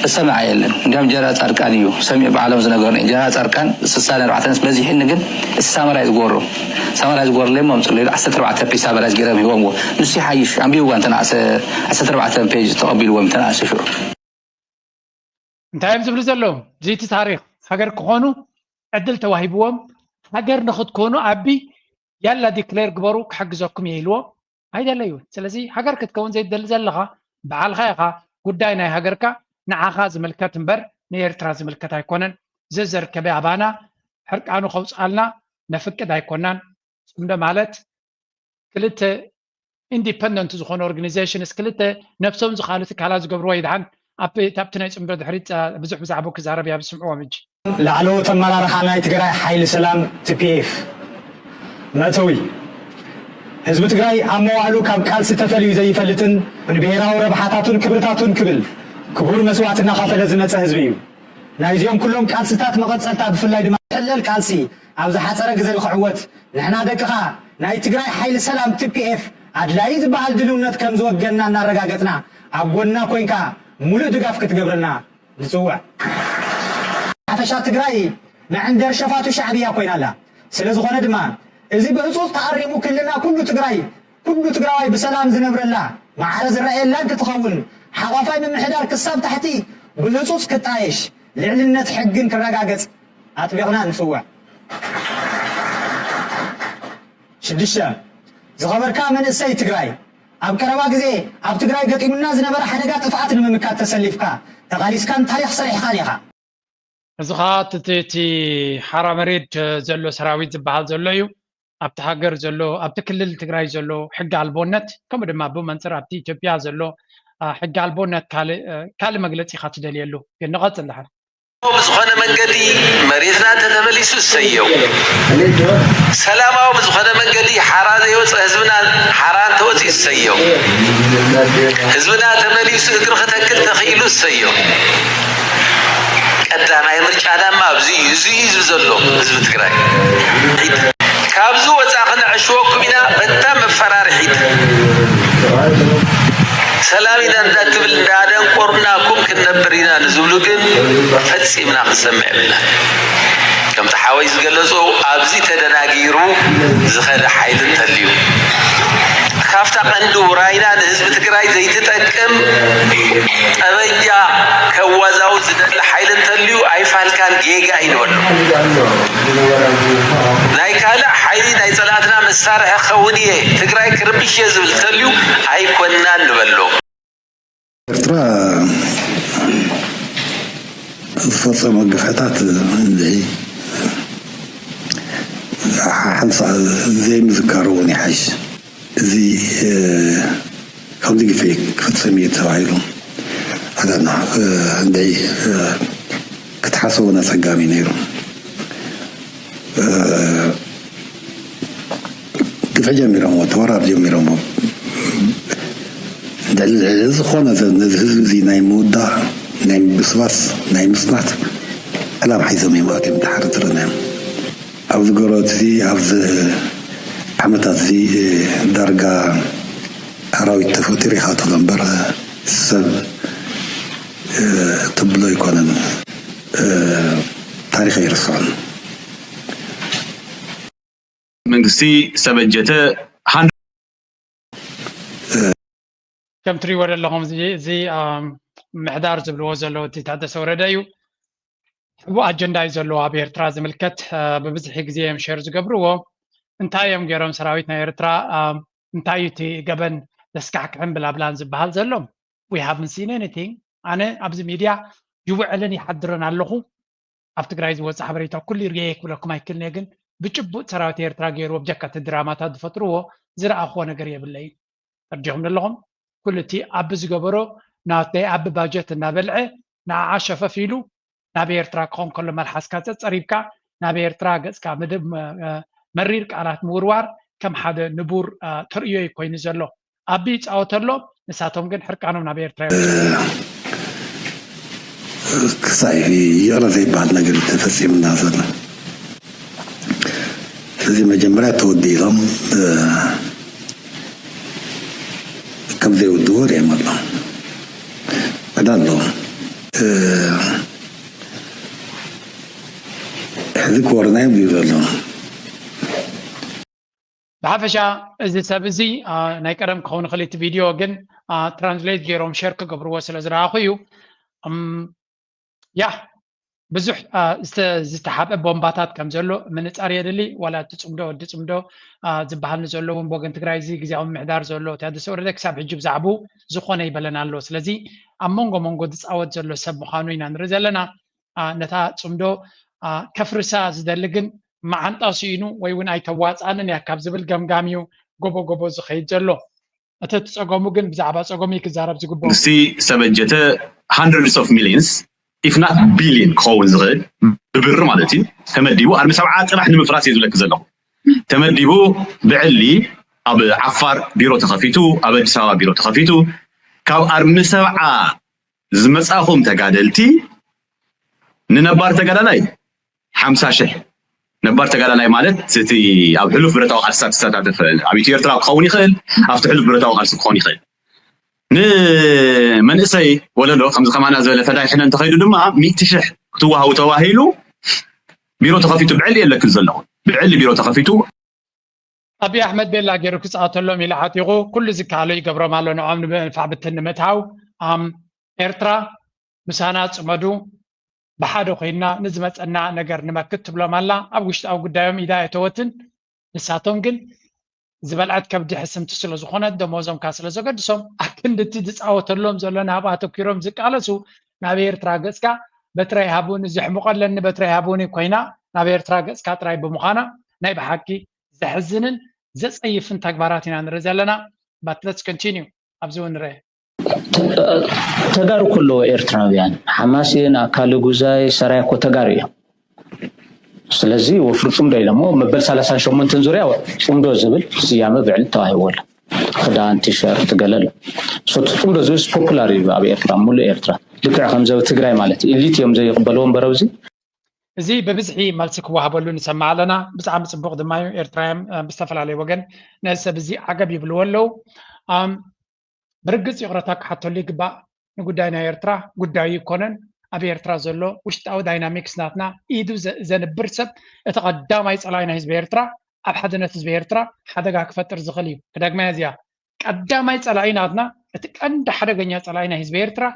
ዝሰምዓ የለን። እንዲያም ጀነራል ፃድቃን እዩ ሰሚዑ ባዕሎም ዝነገሩኒ። ጀነራል ፃድቃን ስሳን ኣርባዕተን በዚሕኒ፣ ግን ሳመራይዝ ጎሮ ሳመራይዝ ጎርለይ መምፅሉ ኢሉ ዓሰርተ ኣርባዕተ ፔጅ ሳመራይዝ ገይሮም ሂቦምዎ። ንሱ ይሓይሽ፣ ኣንቢብዋ እንተነኣሰ ዓሰርተ ኣርባዕተ ፔጅ ተቐቢልዎም እንተነኣሰ ሽዑ። እንታይ እዮም ዝብሉ ዘለዉ? ዝይቲ ታሪክ ሃገር ክኾኑ ዕድል ተዋሂብዎም፣ ሃገር ንክትኮኑ ኣቢ ያላ ዲክሌር ግበሩ ክሕግዘኩም እየ ኢልዎ። ኣይደለዩ። ስለዚ ሃገር ክትከውን ዘይትደሊ ዘለኻ በዓልኻ ኢኻ። ጉዳይ ናይ ሃገርካ ንዓኻ ዝምልከት እምበር ንኤርትራ ዝምልከት ኣይኮነን። ዘዘርከበ ኣባና ሕርቃኑ ከውፅኣልና ነፍቅድ ኣይኮናን። ፅምዶ ማለት ክልተ ኢንዲፐንደንት ዝኾኑ ኦርጋኒዜሽንስ፣ ክልተ ነብሶም ዝኻሉ ትካላት ዝገብርዎ ይድሓን። ኣብቲ ናይ ፅምዶ ድሕሪት ብዙሕ ብዛዕባኡ ክዛረብ እያ፣ ብስምዕዎም ሕጂ። ላዕለዎት ኣመራርሓ ናይ ትግራይ ሓይሊ ሰላም ቲፒኤፍ። መእተዊ፣ ህዝቢ ትግራይ ኣብ መዋእሉ ካብ ቃልሲ ተፈልዩ ዘይፈልጥን ንብሄራዊ ረብሓታቱን ክብርታቱን ክብል ክቡር መስዋእቲ እናኸፈለ ዝመፀ ህዝቢ እዩ። ናይዚኦም ኩሎም ቃልስታት መቐፀልታ ብፍላይ ድማ ሕለል ቃልሲ ኣብ ዝሓፀረ ግዘ ንክዕወት ንሕና ደቅኻ ናይ ትግራይ ሓይሊ ሰላም ቲፒኤፍ ኣድላዪ ዝበሃል ድልውነት ከም ዝወገንና እናረጋገፅና ኣብ ጎንና ኮይንካ ሙሉእ ድጋፍ ክትገብረልና ንፅውዕ። ሓፈሻ ትግራይ መዕንደር ሸፋቱ ሻዕብያ ኮይና ኣላ። ስለ ዝኾነ ድማ እዚ ብህፁፅ ተኣሪሙ ክልልና ኩሉ ትግራይ ኩሉ ትግራዋይ ብሰላም ዝነብረላ ማዕረ ዝረኣየላ እንትትኸውን ሓቋፋይ ምምሕዳር ክሳብ ታሕቲ ብህፁፅ ክጣየሽ ልዕልነት ሕግን ክረጋገፅ ኣጥቢቕና ንፅውዕ። ሽዱሽተ፣ ዝኸበርካ መንእሰይ ትግራይ፣ ኣብ ቀረባ ግዜ ኣብ ትግራይ ገጢሙና ዝነበረ ሓደጋ ጥፍኣት ንምምካት ተሰሊፍካ ተቓሊስካን ታሪኽ ሰሪሕኻን ኢኻ። እዚ ኸዓ እቲ እቲ ሓራ መሬድ ዘሎ ሰራዊት ዝበሃል ዘሎ እዩ። ኣብቲ ሃገር ዘሎ ኣብቲ ክልል ትግራይ ዘሎ ሕጊ ኣልቦነት ከምኡ ድማ ብመንፅር ኣብቲ ኢትዮጵያ ዘሎ ሕጊ ኣልቦነት ካልእ ካልእ መግለፂ ኢኻ ትደልየሉ። ግን ንቐፅል ድሓር። ብዝኾነ መንገዲ መሬትና እንተተመሊሱ እሰየው። ሰላማዊ ብዝኾነ መንገዲ ሓራ ዘይወፀ ህዝብና ሓራ እንተወፂኡ እሰየው። ህዝብና ተመሊሱ እግሪ ክተክል ተኽኢሉ እሰየው። ቀዳማይ ምርጫና ድማ ኣብዚ እዩ። እዚ እዩ ህዝቢ ዘሎ ህዝቢ ትግራይ። ካብዚ ወፃኢ ክነዕሽወኩም ኢና በታ መፈራርሒት። ሰላም ኢና እንዳትብል እንዳደንቆርናኩም ክንነብር ኢና ንዝብሉ ግን ፈፂምና ክንሰምዕ የብልና። ከምቲ ሓወይ ዝገለፆ ኣብዚ ተደናጊሩ ዝኸደ ሓይሊ እንተልዩ ካብታ ቀንዲ ውራይና ንህዝቢ ትግራይ ዘይትጠቅም ጠበንጃ ከዋዛው ዝደሊ ሓይሊ እንተልዩ ኣይፋልካን ጌጋ እዩ ንበሎ። ናይ ካልእ ሓይሊ ናይ ፀላእትና መሳርሒ ክኸውን እየ ትግራይ ክርብሽ እየ ዝብል እንተልዩ ኣይኮንናን ንበሎ። ኤርትራ ዝፈፀሞ ግፍዕታት እንድዒ ሓንሳእ ዘይምዝካሩ እውን ይሓይሽ። እዚ ከምዚ ግፍዒ ክፍፀም እዩ ተባሂሉ ኣጋና እንድዒ ክትሓስቦ እውን ኣፀጋሚ ነይሩ። ግፍዒ ጀሚሮምዎ፣ እቲ ወራር ጀሚሮምዎ። ልዕሊ ዝኾነ ነዚ ህዝቢ እዚ ናይ ምውዳቕ፣ ናይ ምብስባስ፣ ናይ ምጽናት ዕላማ ሒዞም እዮም ኣትዮም ድሓር ዝረናዮም። ኣብዚ ጎረቤት እዚ ኣብዚ ዓመታት እዚ ዳርጋ ኣራዊት ተፈጢሩ ኢኻ ትብሎ እምበር ሰብ ትብሎ ኣይኮነን። ታሪኽ ኣይርስዖን። መንግስቲ ዝተበጀተ ከም ትሪእዎ ዘለኹም እዚ ምሕዳር ዝብልዎ ዘለዉ እቲ ታደሰ ወረደ እዩ። ሕቡእ ኣጀንዳ እዩ ዘለዎ ኣብ ኤርትራ ዝምልከት። ብብዝሒ ግዜ እዮም ሸር ዝገብርዎ። እንታይ እዮም ገይሮም ሰራዊት ናይ ኤርትራ? እንታይ እዩ እቲ ገበን ዘስካሕክሕን ብላብላን ዝበሃል ዘሎ? We haven't seen anything። ኣነ ኣብዚ ሚድያ ይውዕልን ይሓድርን ኣለኹ። ኣብ ትግራይ ዝወፅእ ሓበሬታ ኩሉ ይርየ ክብለኩም ኣይክልንየ፣ ግን ብጭቡጥ ሰራዊት ኤርትራ ገይርዎ ብጀካ እቲ ድራማታት ዝፈጥርዎ ዝረኣኽዎ ነገር የብለይን። ተርዲኹም ዘለኹም ኩሉ እቲ ኣቢ ዝገበሮ ናተይ ኣቢ ባጀት እናበልዐ ንዓዓ ሸፈፍ ኢሉ ናብ ኤርትራ ክኾን ከሎ መልሓስካ ፀፀሪብካ ናብ ኤርትራ ገፅካ መሪር ቃላት ምውርዋር ከም ሓደ ንቡር ተርእዮ እዩ ኮይኑ ዘሎ። ኣቢ ይፃወተሎም፣ ንሳቶም ግን ሕርቃኖም ናብ ኤርትራ እዮም። ክሳይ ይቕረ ዘይበሃል ነገር እዩ ተፈፂሙና ዘሎ። ስለዚ መጀመርያ ተወዲሎም ከም ዘይውድዎ ሪኦም ኣሎ። ዕዳ ኣለዎ። ሕዚ ክወርና እዮም ዝብሉ ኣለዉ። ብሓፈሻ እዚ ሰብ እዚ ናይ ቀደም ክኸውን ይኽእል እቲ ቪድዮ ግን ትራንስሌት ገይሮም ሸር ክገብርዎ ስለ ዝረኣኹ እዩ። ያ ብዙሕ ዝተሓብአ ቦምባታት ከም ዘሎ ምንፃር የድሊ። ዋላ እቲ ፅምዶ ወዲ ፅምዶ ዝበሃል ንዘሎ እውን ብወገን ትግራይ እዚ ግዜያዊ ምሕዳር ዘሎ ታደሰ ወረደ ክሳብ ሕጂ ብዛዕባኡ ዝኾነ ይበለን ኣሎ። ስለዚ ኣብ መንጎ መንጎ ዝፃወት ዘሎ ሰብ ምዃኑ ኢና ንርኢ ዘለና። ነታ ፅምዶ ከፍርሳ ዝደሊ ግን መዓንጣ ስኢኑ ወይ እውን ኣይተዋፅኣንን እያ ካብ ዝብል ገምጋም እዩ ጎቦ ጎቦ ዝኸይድ ዘሎ። እቲ እቲ ፀገሙ ግን ብዛዕባ ፀገሙ እዩ ክዛረብ ዝግብኦ። መንግስቲ ዝተበጀተ hundreds of millions if not billion ክኸውን ዝኽእል ብብር ማለት እዩ ተመዲቡ ኣርሚ ሰብዓ ጥራሕ ንምፍራስ እዩ ዝብለኪ ዘለኹ። ተመዲቡ ብዕሊ ኣብ ዓፋር ቢሮ ተኸፊቱ፣ ኣብ ኣዲስ ኣበባ ቢሮ ተኸፊቱ ካብ ኣርሚ ሰብዓ ዝመፃኹም ተጋደልቲ ንነባር ተጋዳላይ ሓምሳ ሽሕ ነባር ተጋዳላይ ማለት እቲ ኣብ ሕሉፍ ብረታዊ ቃልስታት ዝሳታተፈ ኣብ ኢትዮ ኤርትራ ክኸውን ይኽእል፣ ኣብቲ ሕሉፍ ብረታዊ ቃልሲ ክኸውን ይኽእል። ንመንእሰይ ወለዶ ከምዚ ከማና ዝበለ ፈዳይ ሕነ እንተኸይዱ ድማ ሚእቲ ሽሕ ክትወሃቡ ተባሂሉ ቢሮ ተኸፊቱ ብዕሊ የለክል ዘለኹ ብዕሊ ቢሮ ተኸፊቱ ኣብይ ኣሕመድ ቤላ ገይሩ ክፃወተሎም ኢሉ ዓጢቑ ኩሉ ዝከኣሎ ይገብሮም ኣሎ ንዖም ንምንፋዕ ብትን ንምእታው ኣም ኤርትራ ምሳና ፅመዱ ብሓደ ኮይንና ንዝመፀና ነገር ንመክት ትብሎም ኣላ ኣብ ውሽጣዊ ጉዳዮም ኢዳ የተወትን ንሳቶም ግን ዝበልዐት ከብዲ ሕስምቲ ስለ ዝኾነት ደሞዞም ካ ስለ ዘገድሶም ኣብ ክንዲ እቲ ዝፃወተሎም ዘሎ ናብኡ ኣተኪሮም ዝቃለሱ ናብ ኤርትራ ገፅካ በትራይ ሃቡኒ ዘሕምቆ ኣለኒ በትራይ ሃቡኒ ኮይና ናብ ኤርትራ ገፅካ ጥራይ ብምዃና ናይ ብሓቂ ዘሕዝንን ዘፀይፍን ተግባራት ኢና ንርኢ ዘለና but let's continue ኣብዚ እውን ንርአ ተጋሩ እኮ ኣለዎ ኤርትራውያን ሓማሴን ኣካለ ጉዛይ ሰራይ እኮ ተጋሩ እዮም ስለዚ ወፍሪ ፅምዶ ኢሎሞ መበል ሰላሳ ሸሞንተን ዙርያ ፅምዶ ዝብል ስያመ ብዕሊ ተዋሂብዎ ኣሎ ክዳን ቲሸርት ገለ ኣሎ እቲ ፅምዶ ዝብል ፖፑላር እዩ ኣብ ኤርትራ ሙሉእ ኤርትራ ልክዕ ከምዚ ኣብ ትግራይ ማለት ኢሊት እዮም ዘይቅበልዎ እምበር ኣብዚ እዚ ብብዝሒ መልሲ ክወሃበሉ ንሰምዕ ኣለና ብጣዕሚ ፅቡቅ ድማ እዩ ኤርትራውያን ብዝተፈላለዩ ወገን ነዚ ሰብ እዚ ዓገብ ይብልዎ ኣለዉ ብርግፅ ይቕረታ ክሓተሉ ይግባእ ንጉዳይ ናይ ኤርትራ ጉዳዩ ይኮነን ኣብ ኤርትራ ዘሎ ውሽጣዊ ዳይናሚክስ ናትና ኢዱ ዘንብር ሰብ እቲ ቀዳማይ ፀላኢ ናይ ህዝቢ ኤርትራ ኣብ ሓድነት ህዝቢ ኤርትራ ሓደጋ ክፈጥር ዝኽእል እዩ ክደግመያ እዚኣ ቀዳማይ ፀላኢ ናትና እቲ ቀንዲ ሓደገኛ ፀላኢ ናይ ህዝቢ ኤርትራ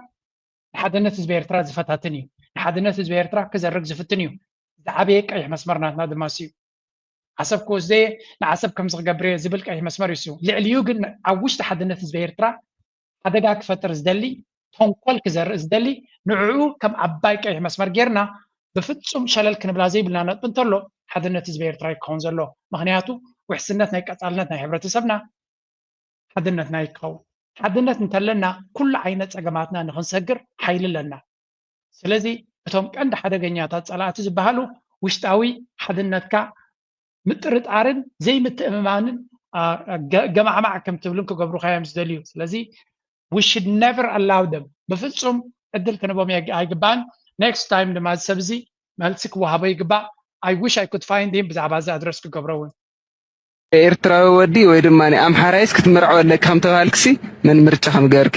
ንሓድነት ህዝቢ ኤርትራ ዝፈታትን እዩ ንሓድነት ህዝቢ ኤርትራ ክዘርግ ዝፍትን እዩ ዝዓበየ ቀይሕ መስመር ናትና ድማ እዩ ዓሰብ ክወስደየ ንዓሰብ ከምዚ ክገብር እየ ዝብል ቀይሕ መስመር እዩ ልዕሊኡ ግን ኣብ ውሽጢ ሓድነት ህዝቢ ኤርትራ ሓደጋ ክፈጥር ዝደሊ ተንኮል ክዘርእ ዝደሊ ንዕኡ ከም ዓባይ ቀይሕ መስመር ጌርና ብፍፁም ሸለል ክንብላ ዘይብልና ነጥቢ እንተሎ ሓድነት ህዝቢ ኤርትራ ይከውን ዘሎ ምክንያቱ ውሕስነት ናይ ቀፃልነት ናይ ሕብረተሰብና ሓድነትና ይከውን ሓድነት እንተለና ኩሉ ዓይነት ፀገማትና ንክንሰግር ሓይሊ ኣለና ስለዚ እቶም ቀንዲ ሓደገኛታት ፀላእቲ ዝበሃሉ ውሽጣዊ ሓድነትካ ምጥርጣርን ዘይምትእምማንን ገማዕማዕ ከም ትብልን ክገብሩካ እዮም ዝደልዩ ስለዚ we should never allow them ብፍፁም ዕድል ክንቦም ኣይግባእን next time ድማ እዚ ሰብ እዚ መልሲ ክወሃቦ ይግባእ I wish I could find him ብዛዕባ እዚ ኣድረስ ክገብሮ እውን ኤርትራዊ ወዲ ወይ ድማ ኣምሓራይስ ክትምርዖ ኣለካ ከም ተባሃልክሲ መን ምርጫ ከም ገበርኪ?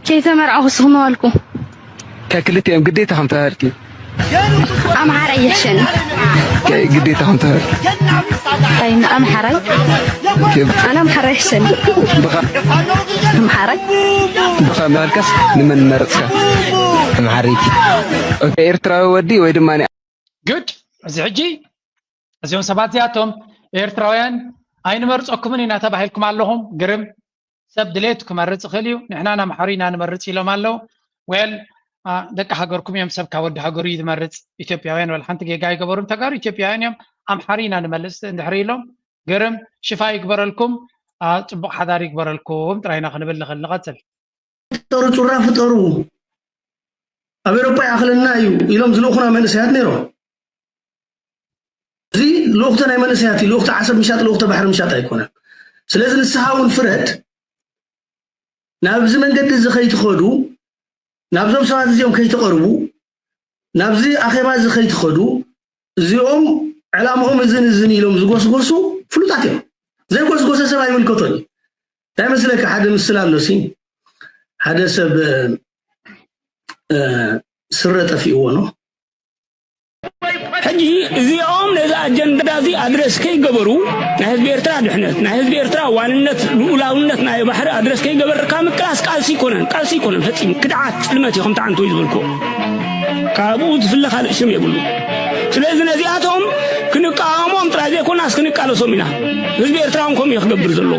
ከይተመርዓኹ ስኹም ኣዋልኩ። ከክልቲኦም ግዴታ ከም ተባሃልኪ? ኣምሓራይ ይሕሸኒ። ግዴታ ከም ተባሃልኪ? ኣይ ኣምሓራይ ኣነ ኣምሓራይ ይሕሸኒ። ኣምሓራይ ብኻ ምባልካስ ንመን መረፅካ? ኣምሓረይቲ። ኤርትራዊ ወዲ ወይ ድማ good እዚ ሕጂ እዚኦም ሰባት እዚኣቶም ኤርትራውያን ኣይንመርፀኩምን ኢና ተባሂልኩም ኣለኹም ግርም ሰብ ድሌቱ ክመርፅ ይኽእል እዩ ንሕና ናምሓሩ ኢና ንመርፅ ኢሎም ኣለዉ well ደቂ ሃገርኩም እዮም ሰብ ካብ ወዲ ሃገሩ እዩ ዝመርፅ ኢትዮጵያውያን ወላ ሓንቲ ጌጋ ኣይገበሩን ተጋሩ ኢትዮጵያውያን እዮም ኣምሓሩ ኢና ንመልፅ እንድሕር ኢሎም ግርም ሽፋ ይግበረልኩም ፅቡቅ ሓዳር ይግበረልኩም ጥራይና ክንብል ንኽእል ንቐፅል ፍጠሩ ጩራ ፍጠሩ ኣብ ኤሮጳ ይኣኽለና እዩ ኢሎም ዝልእኹና መንእሰያት ነይሮም እዚ ልኡኽቲ ናይ መንእሰያት እዩ ልኡኽቲ ዓሰብ ምሻጥ ልኡኽቲ ባሕሪ ምሻጥ ኣይኮነን ስለዚ ንስኻ እውን ፍረድ ናብዚ መንገዲ እዚ ከይትኸዱ ናብዞም ሰባት እዚኦም ከይትቐርቡ ናብዚ ኣኼባ እዚ ከይትኸዱ፣ እዚኦም ዕላምኦም እዝን እዝን ኢሎም ዝጎስጎሱ ፍሉጣት እዮም። ዘይጎስጎሰ ሰብ ኣይምልከቶን እዩ። እንታይ መስለካ፣ ሓደ ምስላ ኣሎሲ፣ ሓደ ሰብ ስረ ጠፊእዎ ነው። ሕጂ እዚኦም ነዚ ኣጀንዳ እዚ ኣድረስ ከይገበሩ፣ ናይ ህዝቢ ኤርትራ ድሕነት፣ ናይ ህዝቢ ኤርትራ ዋንነት፣ ልኡላውነት ናይ ባሕሪ ኣድረስ ከይገበርካ ምቅላስ ቃልሲ ይኮነን። ቃልሲ ይኮነን። ፈጺሙ ክድዓት፣ ጽልመት እዩ። ከምቲ ዓንተወይ ዝበልኩ፣ ካብኡ ዝፍለ ካልእ ሽም የብሉ። ስለዚ ነዚኣቶም ክንቃወሞም ጥራይ ዘይኮናስ ክንቃለሶም ኢና። ህዝቢ ኤርትራ እውን ከምኡ እዩ ክገብር ዘለዎ።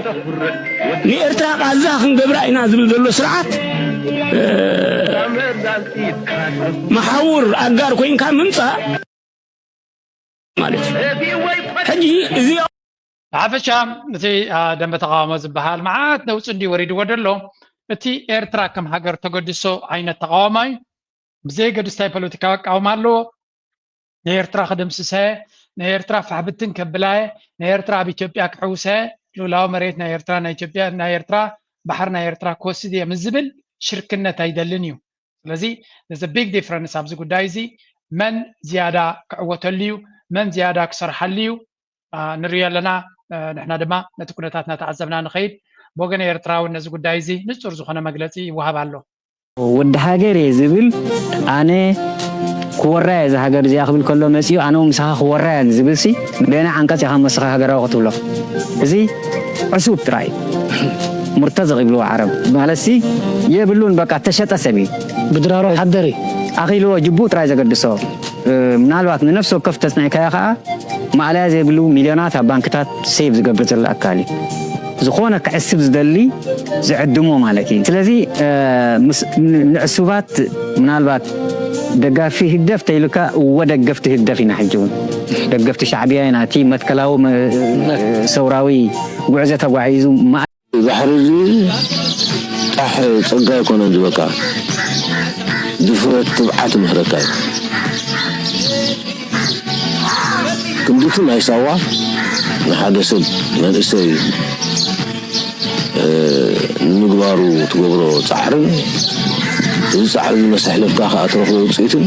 ንኤርትራ ቃዛ ክንገብራ ኢና ዝብል ዘሎ ስርዓት፣ መሓውር ኣጋር ኮይንካ ምምፃእ ማለት እዩ። ሕጂ እዚ ብሓፈሻ እቲ ደንበ ተቃውሞ ዝበሃል መዓት ነውፂ እንዲ ወሪድዎ ደሎ። እቲ ኤርትራ ከም ሃገር ተገድሶ ዓይነት ተቃውሞ እዩ። ብዘይ ገድስታይ ፖለቲካዊ ኣቃውማ ኣለዎ። ናይ ኤርትራ ክድምስሰ፣ ናይ ኤርትራ ፋሕብትን ከብላየ፣ ናይ ኤርትራ ኣብ ኢትዮጵያ ክሕውሰ፣ ልኡላዊ መሬት ናይ ኤርትራ ናይ ኢትዮጵያ ናይ ኤርትራ ባሕር ናይ ኤርትራ ክወስድ እየ ምስ ዝብል ሽርክነት ኣይደልን እዩ። ስለዚ there's a big difference ኣብዚ ጉዳይ እዚ። መን ዝያዳ ክዕወተሉ እዩ፣ መን ዝያዳ ክሰርሓሉ እዩ ንሪኦ ኣለና። ንሕና ድማ ነቲ ኩነታት እናተዓዘብና ንኸይድ። ብወገን ኤርትራ እውን ነዚ ጉዳይ እዚ ንጹር ዝኾነ መግለጺ ይወሃብ ኣሎ። ወዲ ሃገር እየ ዝብል ኣነ ክወራ እየ እዛ ሃገር እዚኣ ክብል ከሎ መፂኡ ኣነ እውን ምሳኻ ክወራ እየ ዝብል ሲ በየናይ ዓንቀፅ ኢኻ መስኻ ሃገራዊ ክትብሎ? እዚ ዕሱብ ጥራይ ሙርተዘቕ ይብልዎ ዓረብ ማለት ሲ የብሉን በቃ ተሸጠ ሰብ እዩ። ብድራሩ ሓደር እዩ። ኣኺልዎ ጅቡእ ጥራይ ዘገድሶ ምናልባት ንነፍሲ ወከፍ ተፅናዕካዮ ከዓ ማእለያ ዘይብሉ ሚልዮናት ኣብ ባንክታት ሴቭ ዝገብር ዘሎ ኣካል እዩ። ዝኾነ ክዕስብ ዝደሊ ዝዕድሞ ማለት እዩ። ስለዚ ንዕሱባት ምናልባት ደጋፊ ህግደፍ ተይሉካ እወ ደገፍቲ ህግደፍ ኢና ሕጂ እውን ደገፍቲ ሻዕብያ ኢና እቲ መትከላዊ ሰውራዊ ጉዕዞ ተጓዒዙ ባሕሪ እዚ ጣሕ ጸጋ ኣይኮነን ዝበካ ድፍረት ትብዓት ምህረካ እዩ። ክንድቲ ናይ ሳዋ ንሓደ ሰብ መንእሰይ ንምግባሩ ትገብሮ ጻዕርን እዚ ጻዕሪ እዚ መሰሕለፍካ ከኣ ትረኽቦ ውፅኢትን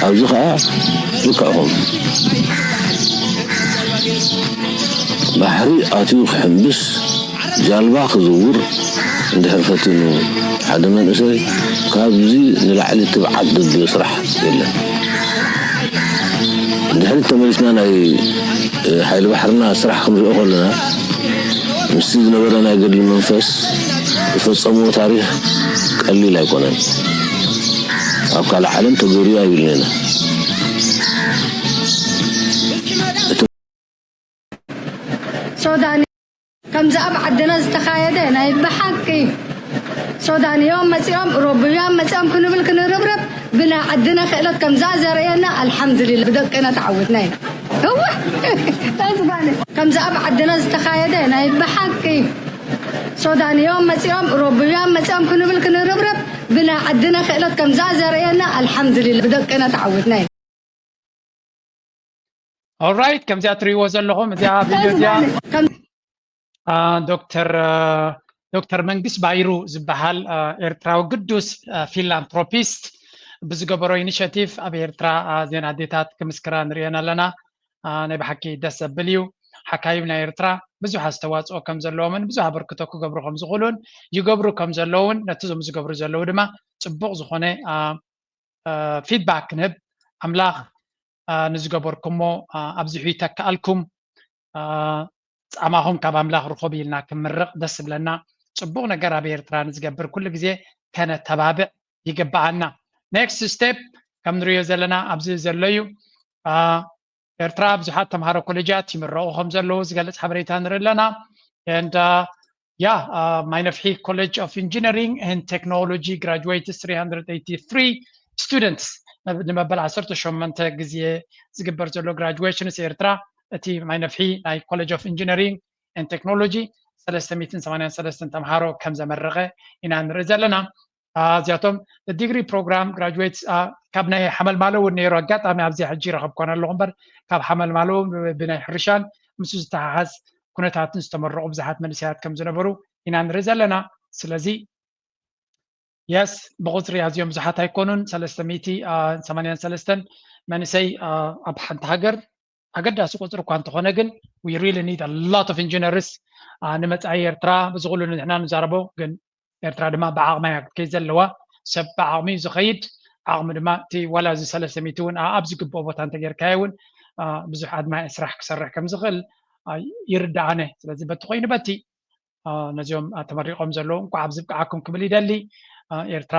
ኣብዚ ከኣ ልክዕኹም ባሕሪ ኣትዩ ክሕምብስ ጃልባ ክዝውር እንድሕር ፈቲኑ ሓደ መንእሰይ ካብዚ ንላዕሊ ትብዓት ዘድልዮ ስራሕ የለን። ድሕሪት ተመሊስና ናይ ሓይሊ ባሕርና ስራሕ ክንሪኦ ከለና ምስቲ ዝነበረ ናይ ገድሊ መንፈስ ዝፈፀምዎ ታሪክ ቀሊል ኣይኮነን። ኣብ ካልእ ዓለም ተገይሩ ኣይብልን ኢና። ሶዳን ከምዚ ኣብ ዓድና ዝተኻየደ ናይ ብሓቂ ሶዳንዮም መፂኦም ሮብያም መፂኦም ክንብል ክንርብረብ ብናይ ዓድና ክእለት ከምዛ ዘርእየና ኣልሓምዱሊላ ብደቅና ተዓወትና ኢና። እወ ተዝባነ ከምዚ ኣብ ዓድና ዝተኻየደ ናይ ብሓቂ ሶዳንዮም መፂኦም ሮብያም መፂኦም ክንብል ክንርብረብ ብናይ ዓድና ክእለት ከምዛ ዘርእየና ኣልሓምዱሊላ ብደቅና ተዓወትና ኢና። ኦራይት ከምዚኣ ትሪእዎ ዘለኹም እዚኣ ቪድዮ እዚኣ ዶክተር ዶክተር መንግስ ባይሩ ዝበሃል ኤርትራዊ ግዱስ ፊላንትሮፒስት ብዝገበሮ ኢኒሽቲቭ ኣብ ኤርትራ ዜና ኣዴታት ክምስክራ ንሪአን ኣለና። ናይ ብሓቂ ደስ ዘብል እዩ። ሓካይም ናይ ኤርትራ ብዙሕ ኣስተዋፅኦ ከም ዘለዎምን ብዙሕ ኣበርክቶ ክገብሩ ከም ዝኽእሉን ይገብሩ ከም ዘለውን ነቲ ዞም ዝገብሩ ዘለዉ ድማ ፅቡቕ ዝኾነ ፊድባክ ክንህብ ኣምላኽ ንዝገበርኩሞ ኣብዚሑ ይተክኣልኩም። ፃማኹም ካብ ኣምላኽ ርኸቡ ኢልና ክምርቕ ደስ ዝብለና። ፅቡቕ ነገር ኣብ ኤርትራ ንዝገብር ኩሉ ግዜ ከነተባብዕ ይግብኣና። ኔክስት ስቴፕ ከም ንሪኦ ዘለና ኣብዚ ዘሎ እዩ። ኤርትራ ብዙሓት ተምሃሮ ኮሌጃት ይምረቑ ከም ዘለዉ ዝገልጽ ሓበሬታ ንርኢ ኣለና። And uh, yeah, uh, Mainafhi College of Engineering and Technology graduates three hundred eighty-three students ንመበል ዓሰርተ ሸሞንተ ግዜ ዝግበር ዘሎ ግራጁዌሽንስ ኤርትራ እቲ ማይነፍሒ ናይ ኮሌጅ ኦፍ ኢንጂነሪንግ ኤንድ ቴክኖሎጂ ሰለስተ ሚእትን ሰማንያን ሰለስተን ተምሃሮ ከም ዘመረቐ ኢና ንርኢ ዘለና። እዚኣቶም ዲግሪ ፕሮግራም ግራጁዌት ካብ ናይ ሓመልማሎ እውን ነይሩ ኣጋጣሚ ኣብዚ ሕጂ ረኸብኳን ኣለኹ እምበር ካብ ሓመልማሎ ብናይ ሕርሻን ምስ ዝተሓሓዝ ኩነታትን ዝተመረቑ ብዙሓት መንእሰያት ከም ዝነበሩ ኢና ንርኢ ዘለና። ስለዚ የስ፣ ብቁፅሪ ኣዝዮም ብዙሓት ኣይኮኑን። ሰለስተ ሚእቲ ሰማንያን ሰለስተን መንእሰይ ኣብ ሓንቲ ሃገር ኣገዳሲ ቁፅሪ እኳ እንተኾነ፣ ግን we really need a lot of engineers ንመፃኢ ኤርትራ። ብዝኩሉ ንሕና ንዛረቦ፣ ግን ኤርትራ ድማ ብዓቕማ እያ ክትከይድ ዘለዋ። ሰብ ብዓቕሚ እዩ ዝኸይድ። ዓቕሚ ድማ እቲ ዋላ እዚ ሰለስተ ሚእቲ እውን ኣብ ዝግብኦ ቦታ እንተጌርካዮ እውን ብዙሕ ኣድማዒ ስራሕ ክሰርሕ ከም ዝኽእል ይርድኣነ። ስለዚ በቲ ኮይኑ በቲ ነዚኦም ተመሪቖም ዘለዉ እንኳዕ ኣብዚ ብቅዓኩም ክብል ይደሊ። ኤርትራ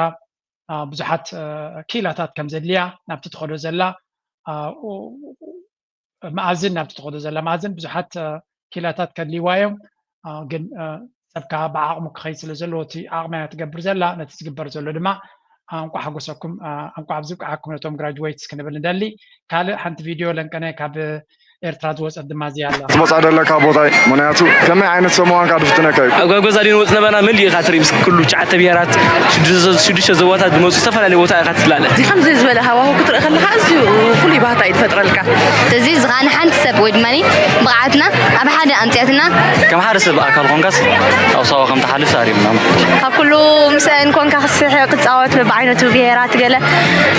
ብዙሓት ክኢላታት ከም ዘድልያ ናብቲ ትኸዶ ዘላ መኣዝን ናብቲ ትኸዶ ዘላ መኣዝን ብዙሓት ክኢላታት ከድልይዋ እዮም። ግን ሰብ ከዓ ብዓቕሙ ክኸይድ ስለ ዘለዎ እቲ ዓቕሚ እያ ትገብር ዘላ። ነቲ ዝግበር ዘሎ ድማ እንቋዕ ሓጎሰኩም፣ እንቋዕ ኣብዚ ብቅዓኩም ነቶም ግራጅዌትስ ክንብል ንደሊ። ካልእ ሓንቲ ቪድዮ ለንቀነ ካብ ኤርትራ ዝወፀት ድማ እዚኣ ኣላ። ትመጻ ዘለካ ቦታ እዩ። ምኽንያቱ ከመይ ዓይነት ሰብ ምዃንካ ድፍትነካ እዩ። ኣብ ጋጎዛ ድንወፅ ነበና መሊእኻ ትርኢ ምስ ኩሉ ትሽዓተ ብሄራት፣ ሽዱሽተ ዞባታት ዝመፁ ዝተፈላለዩ ቦታ ኢኻ ትላለ። እዚ ከምዚ ዝበለ ሃዋሁ ክትርኢ ከለኻ ኣዝዩ ፍሉይ ባህታ እዩ ዝፈጥረልካ። እዚ ዝኸኣነ ሓንቲ ሰብ ወይ ድማ ብቕዓትና ኣብ ሓደ ኣምፅያትና ከም ሓደ ሰብ ኣካል ኮንካስ ኣብ ሳዋ ከም ትሓልፍ ኣርእዩና። ካብ ኩሉ ምስአን ኮንካ ክስሕቕ ክፃወት በብዓይነቱ ብሄራት ገለ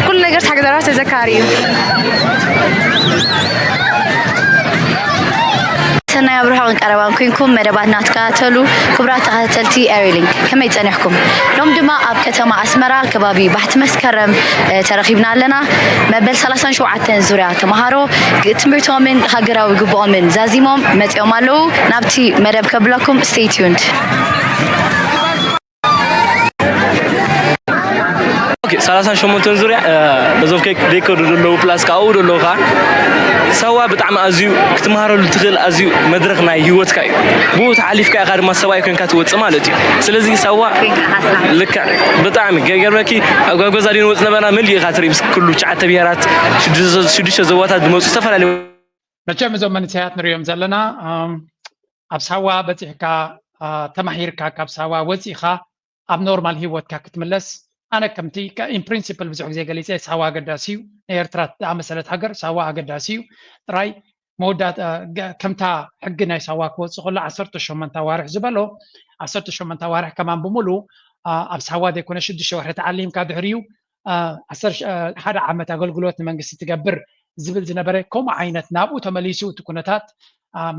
ኩሉ ነገር ሓገዛራት ተዘካሪ እዩ። ሰናይ ኣብ ርሑቕን ቀረባን ኮንኩም መደባትና ትከታተሉ ክቡራት ተኸታተልቲ ኤሪሊንክ ከመይ ጸኒሕኩም? ሎም ድማ ኣብ ከተማ ኣስመራ ከባቢ ባሕቲ መስከረም ተረኺብና ኣለና። መበል ሰላሳን ሸውዓተን ዙርያ ተምሃሮ ትምህርቶምን ሃገራዊ ግብኦምን ዛዚሞም መጺኦም ኣለዉ። ናብቲ መደብ ከብለኩም stay tuned። ሰላሳን ሸሞንተን ዙርያ እዞም ከይከዱ ዘለዉ ፕላስ ካብኡ ዘለዉ ከዓ ሳዋ ብጣዕሚ ኣዝዩ ክትመሃረሉ ትኽእል ኣዝዩ መድረኽ ናይ ህይወትካ እዩ። ብኡ ተሓሊፍካ ኢኻ ድማ ሰብኣይ ኮይንካ ትወፅእ ማለት እዩ። ስለዚ ሳዋ ልክዕ ብጣዕሚ ገርመኪ ኣብ ጋጎዛ ድንወፅ ነበና መሊእኻ ትርኢ ምስ ኩሉ ትሽዓተ ብሄራት ሽዱሽተ ዞባታት ዝመፁ ዝተፈላለዩ መቸም እዞም መንእሰያት ንሪኦም ዘለና ኣብ ሳዋ በፂሕካ ተማሂርካ ካብ ሳዋ ወፂእኻ ኣብ ኖርማል ሂወትካ ክትምለስ ኣነ ከምቲ in principle ብዙሕ ግዜ ገሊፀ ሳዋ ኣገዳሲ እዩ። ንኤርትራ ዝኣመሰለት ሃገር ሳዋ ኣገዳሲ እዩ። ጥራይ መወዳእታ ከምታ ሕጊ ናይ ሳዋ ክወፅእ ከሎ ዓሰርተ ሸሞንተ ኣዋርሕ ዝበሎ ዓሰርተ ሸሞንተ ኣዋርሕ ከማን ብምሉ ኣብ ሳዋ ዘይኮነ ሽዱሽተ ወርሒ ተዓሊምካ ድሕሪኡ ሓደ ዓመት ኣገልግሎት ንመንግስቲ ትገብር ዝብል ዝነበረ ከምኡ ዓይነት ናብኡ ተመሊሱ እቲ ኩነታት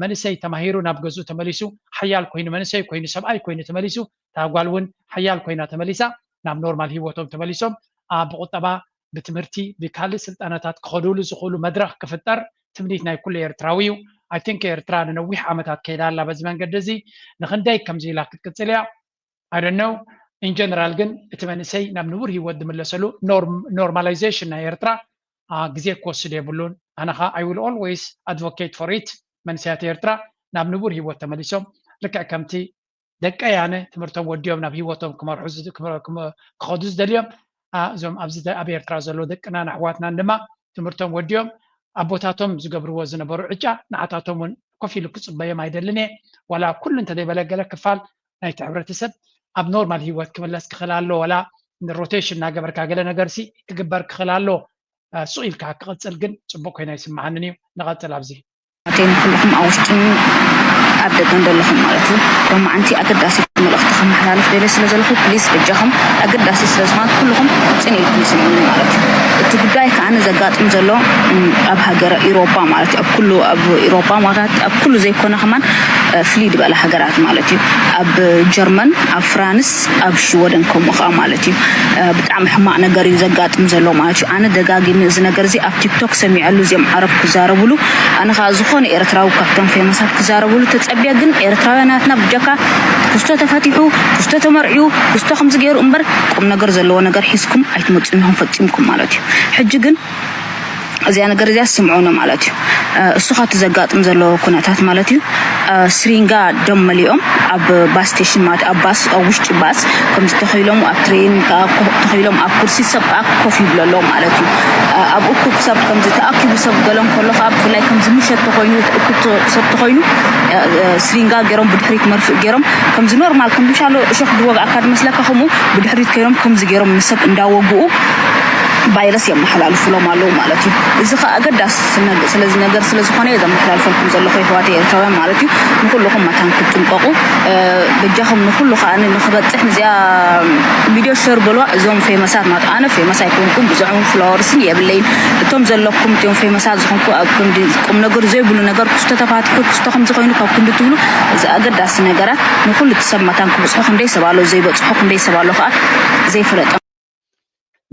መንእሰይ ተማሂሩ ናብ ገዝኡ ተመሊሱ ሓያል ኮይኑ መንእሰይ ኮይኑ ሰብኣይ ኮይኑ ተመሊሱ እታ ጓል እውን ሓያል ኮይና ተመሊሳ ናብ ኖርማል ሂወቶም ተመሊሶም ብቁጠባ ብትምህርቲ ብካልእ ስልጠናታት ክኸድሉ ዝኽእሉ መድረኽ ክፍጠር ትምኒት ናይ ኩሉ ኤርትራዊ እዩ። I think ኤርትራ ንነዊሕ ዓመታት ከይዳ ኣላ በዚ መንገዲ እዚ ንክንደይ ከምዚ ኢላ ክትቅፅል እያ I don't know in general ግን እቲ መንእሰይ ናብ ንቡር ሂወት ዝምለሰሉ normalization ናይ ኤርትራ ግዜ ክወስድ የብሉን። ኣነ ከዓ I will always advocate for it መንእሰያት ኤርትራ ናብ ንቡር ሂወት ተመሊሶም ልክዕ ከምቲ ደቀይ ኣነ ትምህርቶም ወዲኦም ናብ ሂወቶም ክመርሑ ክኸዱ ዝደልዮም እዞም ኣብዚ ኣብ ኤርትራ ዘለዉ ደቅናን ኣሕዋትናን ድማ ትምህርቶም ወዲኦም ኣቦታቶም ዝገብርዎ ዝነበሩ ዕጫ ንዓታቶም እውን ኮፍ ኢሉ ክፅበዮም ኣይደልን እየ። ዋላ ኩሉ እንተዘይበለ ገለ ክፋል ናይቲ ሕብረተሰብ ኣብ ኖርማል ሂወት ክምለስ ክኽእል ኣሎ ዋላ ሮቴሽን እናገበርካ ገለ ነገርሲ ክግበር ክኽእል ኣሎ። ሱቕ ኢልካ ክቕፅል ግን ፅቡቕ ኮይና ይስምዓንን እዩ። ንቐፅል ኣብዚ። ኣተይ ንኩልኹም ኣብ ውሽጥን ኣብ ደገን ዘለኹም ማለት እዩ ሎማዓንቲ ኣገዳሲ መልእኽቲ ከመሓላልፍ ደልየ ስለ ዘለኹ ፕሊስ በጃኹም ኣገዳሲ ስለ ዝኾነት ኩልኹም ፅን ኢልኩም ስምዑኒ ማለት እዩ። እቲ ጉዳይ ከዓ ዘጋጥም ዘሎ ኣብ ሃገረ ኢሮፓ ማለት እዩ ኣብ ኩሉ ኣብ ኢሮፓ ማለት ኣብ ኩሉ ዘይኮነ ከማን ፍልይ ዝበለ ሃገራት ማለት እዩ ኣብ ጀርመን ኣብ ፍራንስ ኣብ ሽወደን ከምኡ ከዓ ማለት እዩ ብጣዕሚ ሕማቕ ነገር እዩ ዘጋጥም ዘሎ ማለት እዩ ኣነ ደጋጊመ እዚ ነገር እዚ ኣብ ቲክቶክ ሰሚዐሉ እዚኦም ዓረብ ክዛረብሉ ኣነ ከዓ ዝኾነ ኤርትራዊ ካብቶም ፌመሳት ክዛረብሉ ተፀብየ ግን ኤርትራውያን ናትና ብጀካ ክስቶ ተፈቲሑ ክስቶ ተመርዕዩ ክስቶ ከምዚ ገይሩ እምበር ቁም ነገር ዘለዎ ነገር ሒዝኩም ኣይትመፁን ኢኹም ፈፂምኩም ማለት እዩ ሕጂ ግን እዚኣ ነገር እዚኣ ስምዑኒ ማለት እዩ እሱ ካብቲ ዘጋጥም ዘሎ ኩነታት ማለት እዩ ስሪንጋ ደም መሊኦም ኣብ ባስ ስቴሽን ማለት ኣብ ባስ ኣብ ውሽጢ ባስ ከምዚ ተኸይሎም ኣብ ትሬን ተኸይሎም ኣብ ኩርሲ ሰብ ከዓ ኮፍ ይብለሎም ማለት እዩ ኣብ እኩብ ሰብ ከምዚ ተኣኪቡ ሰብ ገሎም ከሎ ከዓ ብፍላይ ከምዚ ምሸት ተኮይኑ እኩብ ሰብ ተኮይኑ ስሪንጋ ገይሮም ብድሕሪት መርፍእ ገይሮም ከምዚ ኖርማል ከም ምሻሎ እሾክ ዝወግኣካ ዝመስለካ ከምኡ ብድሕሪት ከይሮም ከምዚ ገይሮም ንሰብ እንዳወግኡ ቫይረስ የመሓላልፉሎም ኣለዉ ማለት እዩ። እዚ ከዓ ኣገዳሲ ስለዚ ነገር ስለዝኾነ እየ ዘመሓላልፈልኩም ዘለኹ የሕዋት ኤርትራውያን ማለት እዩ። ንኩልኹም መታን ክትጥንቀቁ በጃኹም ንኩሉ ከዓ ንክበፅሕ ንዚኣ ቪድዮ ሸር በልዋ። እዞም ፌመሳት ማለት ኣነ ፌመስ ኣይኮንኩም፣ ብዙሕ ፎሎወርስን የብለይን። እቶም ዘለኩም እቶም ፌመሳት ዝኾንኩ ኣብ ክንዲ ቁም ነገር ዘይብሉ ነገር ክስቶ ተፋትሑ ክስቶ ከምዚ ኮይኑ ካብ ክንዲ ትብሉ እዚ ኣገዳሲ ነገራት ንኩሉ እቲ ሰብ መታን ክብፅሑ ክንደይ ሰብ ኣሎ ዘይበፅሑ ክንደይ ሰብ ኣሎ ከዓ ዘይፈለጠ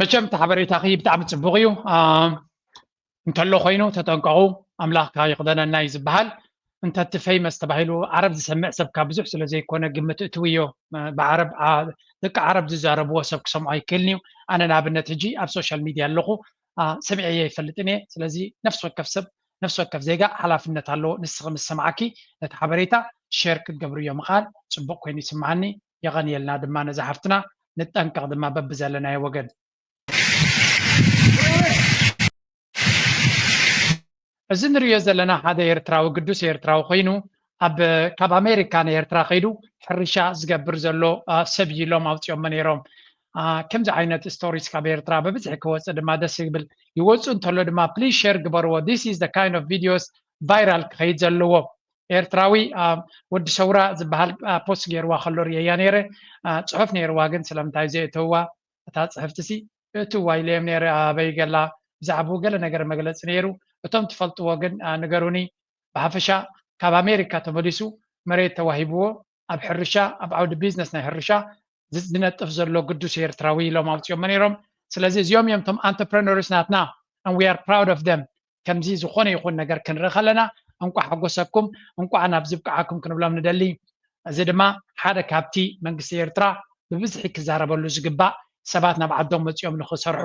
መቸም እቲ ሓበሬታኺ ብጣዕሚ ፅቡቕ እዩ። እንተሎ ኮይኑ ተጠንቀቑ፣ ኣምላኽ ከዓ ይኽደነና እዩ ዝበሃል። እንተቲ ፌመስ ተባሂሉ ዓረብ ዝሰምዕ ሰብ ካብ ብዙሕ ስለ ዘይኮነ ግምት እትውዮ ብዓረብ ደቂ ዓረብ ዝዛረብዎ ሰብ ክሰምዖ ኣይክእልን እዩ። ኣነ ንኣብነት ሕጂ ኣብ ሶሻል ሚድያ ኣለኹ፣ ሰሚዐዮ ኣይፈልጥን እየ። ስለዚ ነፍሲ ወከፍ ሰብ ነፍሲ ወከፍ ዜጋ ሓላፍነት ኣለዎ። ንስኺ ምስ ሰማዕኪ ነቲ ሓበሬታ ሸር ክትገብርዮ ምኽኣል ፅቡቕ ኮይኑ ይስምዓኒ። የቐንየልና ድማ ነዛ ሓፍትና። ንጠንቀቕ ድማ በብዘለናዮ ወገን። እዚ ንሪኦ ዘለና ሓደ ኤርትራዊ ግዱስ ኤርትራዊ ኮይኑ ኣብ ካብ ኣሜሪካ ንኤርትራ ከይዱ ሕርሻ ዝገብር ዘሎ ሰብ እዩ ኢሎም ኣውፂኦሞ ነይሮም። ከምዚ ዓይነት ስቶሪስ ካብ ኤርትራ ብብዝሒ ክወፅእ ድማ ደስ ይብል። ይወፁ እንተሎ ድማ please share ግበርዎ። This is the kind of videos viral ክኸይድ ዘለዎ። ኤርትራዊ ወዲ ሰውራ ዝበሃል ፖስት ገይርዋ ከሎ ርእየያ ነይረ። ፅሑፍ ነይርዋ ግን ስለምንታይ ዘየእተውዋ እታ ፅሕፍቲ ሲ እትዋ ኢለዮም ነይረ ኣበይ ገላ ብዛዕባኡ ገለ ነገር መግለፂ ነይሩ። እቶም ትፈልጥዎ ግን ንገሩኒ። ብሓፈሻ ካብ ኣሜሪካ ተመሊሱ መሬት ተዋሂብዎ ኣብ ሕርሻ ኣብ ዓውዲ ቢዝነስ ናይ ሕርሻ ዝነጥፍ ዘሎ ግዱስ ኤርትራዊ ኢሎም ኣውፅኦሞ ነይሮም። ስለዚ እዚኦም እዮም እቶም entrepreneurs ናትና and we are proud of them። ከምዚ ዝኾነ ይኹን ነገር ክንርኢ ከለና እንቋዕ ሓጎሰኩም እንቋዕ ናብዚ ብቅዓኩም ክንብሎም ንደሊ። እዚ ድማ ሓደ ካብቲ መንግስቲ ኤርትራ ብብዝሒ ክዛረበሉ ዝግባእ ሰባት ናብ ዓዶም መፂኦም ንክሰርሑ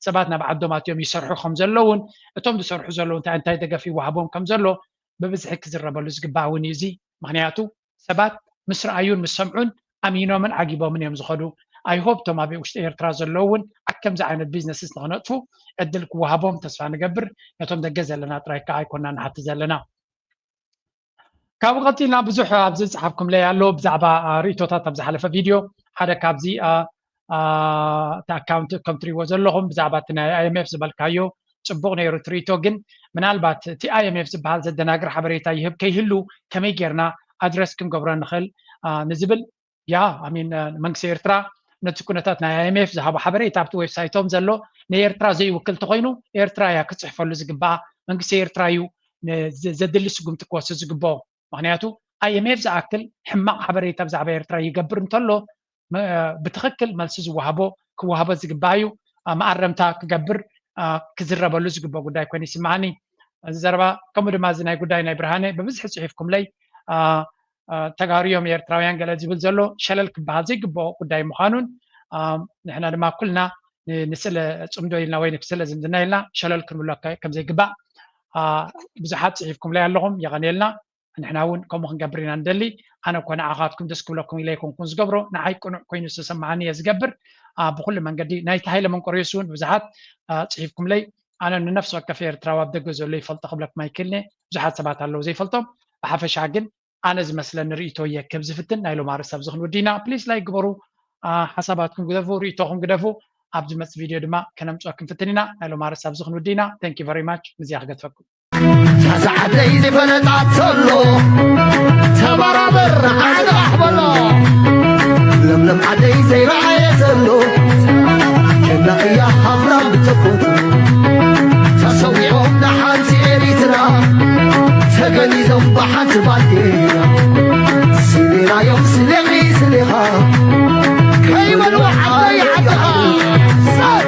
ሰባት ናብ ዓዶም ኣትዮም ይሰርሑ ከም ዘለውን እቶም ዝሰርሑ ዘለዉ እንታይ እንታይ ደገፍ ይወሃቦም ከም ዘሎ ብብዝሒ ክዝረበሉ ዝግባእ እውን እዩ። እዚ ምክንያቱ ሰባት ምስ ረኣዩን ምስ ሰምዑን ኣሚኖምን ዓጊቦምን እዮም ዝኸዱ። I hope እቶም ኣብ ውሽጢ ኤርትራ ዘለዉ እውን ኣብ ከምዚ ዓይነት ቢዝነስስ ንክነጥፉ ዕድል ክወሃቦም ተስፋ ንገብር። ነቶም ደገ ዘለና ጥራይ ከዓ ኣይኮና ንሓቲ ዘለና። ካብኡ ቀፂልና ብዙሕ ኣብዚ ዝፀሓፍኩምለይ ኣሎ ብዛዕባ ርእቶታት ኣብ ዝሓለፈ ቪድዮ ሓደ ካብዚ እቲ ኣካውንት ከም ትሪእዎ ዘለኹም ብዛዕባ እቲ ናይ IMF ዝበልካዮ ፅቡቕ ነይሩ ትርኢቶ ግን ምናልባት እቲ IMF ዝበሃል ዘደናግር ሓበሬታ ይህብ ከይህሉ ከመይ ጌርና ኣድረስ ክንገብሮ ንኽእል ንዝብል ያ ኣሚን መንግስቲ ኤርትራ ነቲ ኩነታት ናይ IMF ዝሃቦ ሓበሬታ ኣብቲ ዌብሳይቶም ዘሎ ንኤርትራ ዘይውክል ተኮይኑ ኤርትራ እያ ክፅሕፈሉ ዝግባኣ መንግስቲ ኤርትራ እዩ ዘድሊ ስጉምቲ ክወስድ ዝግብኦ ምክንያቱ IMF ዝኣክል ሕማቕ ሓበሬታ ብዛዕባ ኤርትራ ይገብር እንተሎ ብትኽክል መልሲ ዝወሃቦ ክወሃቦ ዝግባእ እዩ። መኣረምታ ክገብር ክዝረበሉ ዝግበኦ ጉዳይ ኮይኑ ይስምዓኒ። እዚ ዘረባ ከምኡ ድማ እዚ ናይ ጉዳይ ናይ ብርሃነ ብብዝሒ ፅሒፍኩምለይ ተጋሩ እዮም ኤርትራውያን ገለ ዝብል ዘሎ ሸለል ክበሃል ዘይግበኦ ጉዳይ ምዃኑን ንሕና ድማ ኩልና ንስለ ፅምዶ ኢልና ወይ ንስለ ዝምድና ኢልና ሸለል ክንብሎ ከምዘይግባእ ብዙሓት ፅሒፍኩምለይ ኣለኹም። የቐንየልና። ንሕና እውን ከምኡ ክንገብር ኢና ንደሊ። ኣነ እኮ ንዓኻትኩም ደስ ክብለኩም ኢለ ኣይኮንኩን ዝገብሮ፣ ንዓይ ቅኑዕ ኮይኑ ዝተሰማዓኒ እየ ዝገብር። ብኩሉ መንገዲ ናይቲ ሃይለ መንቆርዮስ እውን ብዙሓት ፅሒፍኩምለይ። ኣነ ንነፍሲ ወከፍ ኤርትራዊ ኣብ ደገ ዘሎ ይፈልጦ ክብለኩም ኣይክእልኒ። ብዙሓት ሰባት ኣለዉ ዘይፈልጦም። ብሓፈሻ ግን ኣነ ዝመስለኒ ርእይቶ እየ ክህብ ዝፍትን። ናይ ሎም ኣርእስቲ ኣብዚ ክንውዲ ኢና። ፕሊስ ላይክ ግበሩ፣ ሓሳባትኩም ግደፉ፣ ርእይቶኹም ግደፉ። ኣብ ዝመፅእ ቪድዮ ድማ ከነምፅኦ ክንፍትን ኢና። ናይ ሎም ኣርእስቲ ኣብዚ ክንውዲ ኢና። Thank you very much። ምስዚኣ ክገድፈኩም። ሳሳዓደይ ዝፈለጣት ዘሎ ተባራበር ዓንቃሕ በሎ ለምለም ዓደይ ዘይረኣየ ዘሎ ጀና እያ ሃፍራ ብተፈጥሮ ተሰዊኦም ንሓንቲ ኤሪትራ ተገኒዞም ብሓንቲ ባንዴራ ስሌናዮም ስሌኺ ስሌኻ ከይበሉ ዓደይ ዓድኻ ሰብ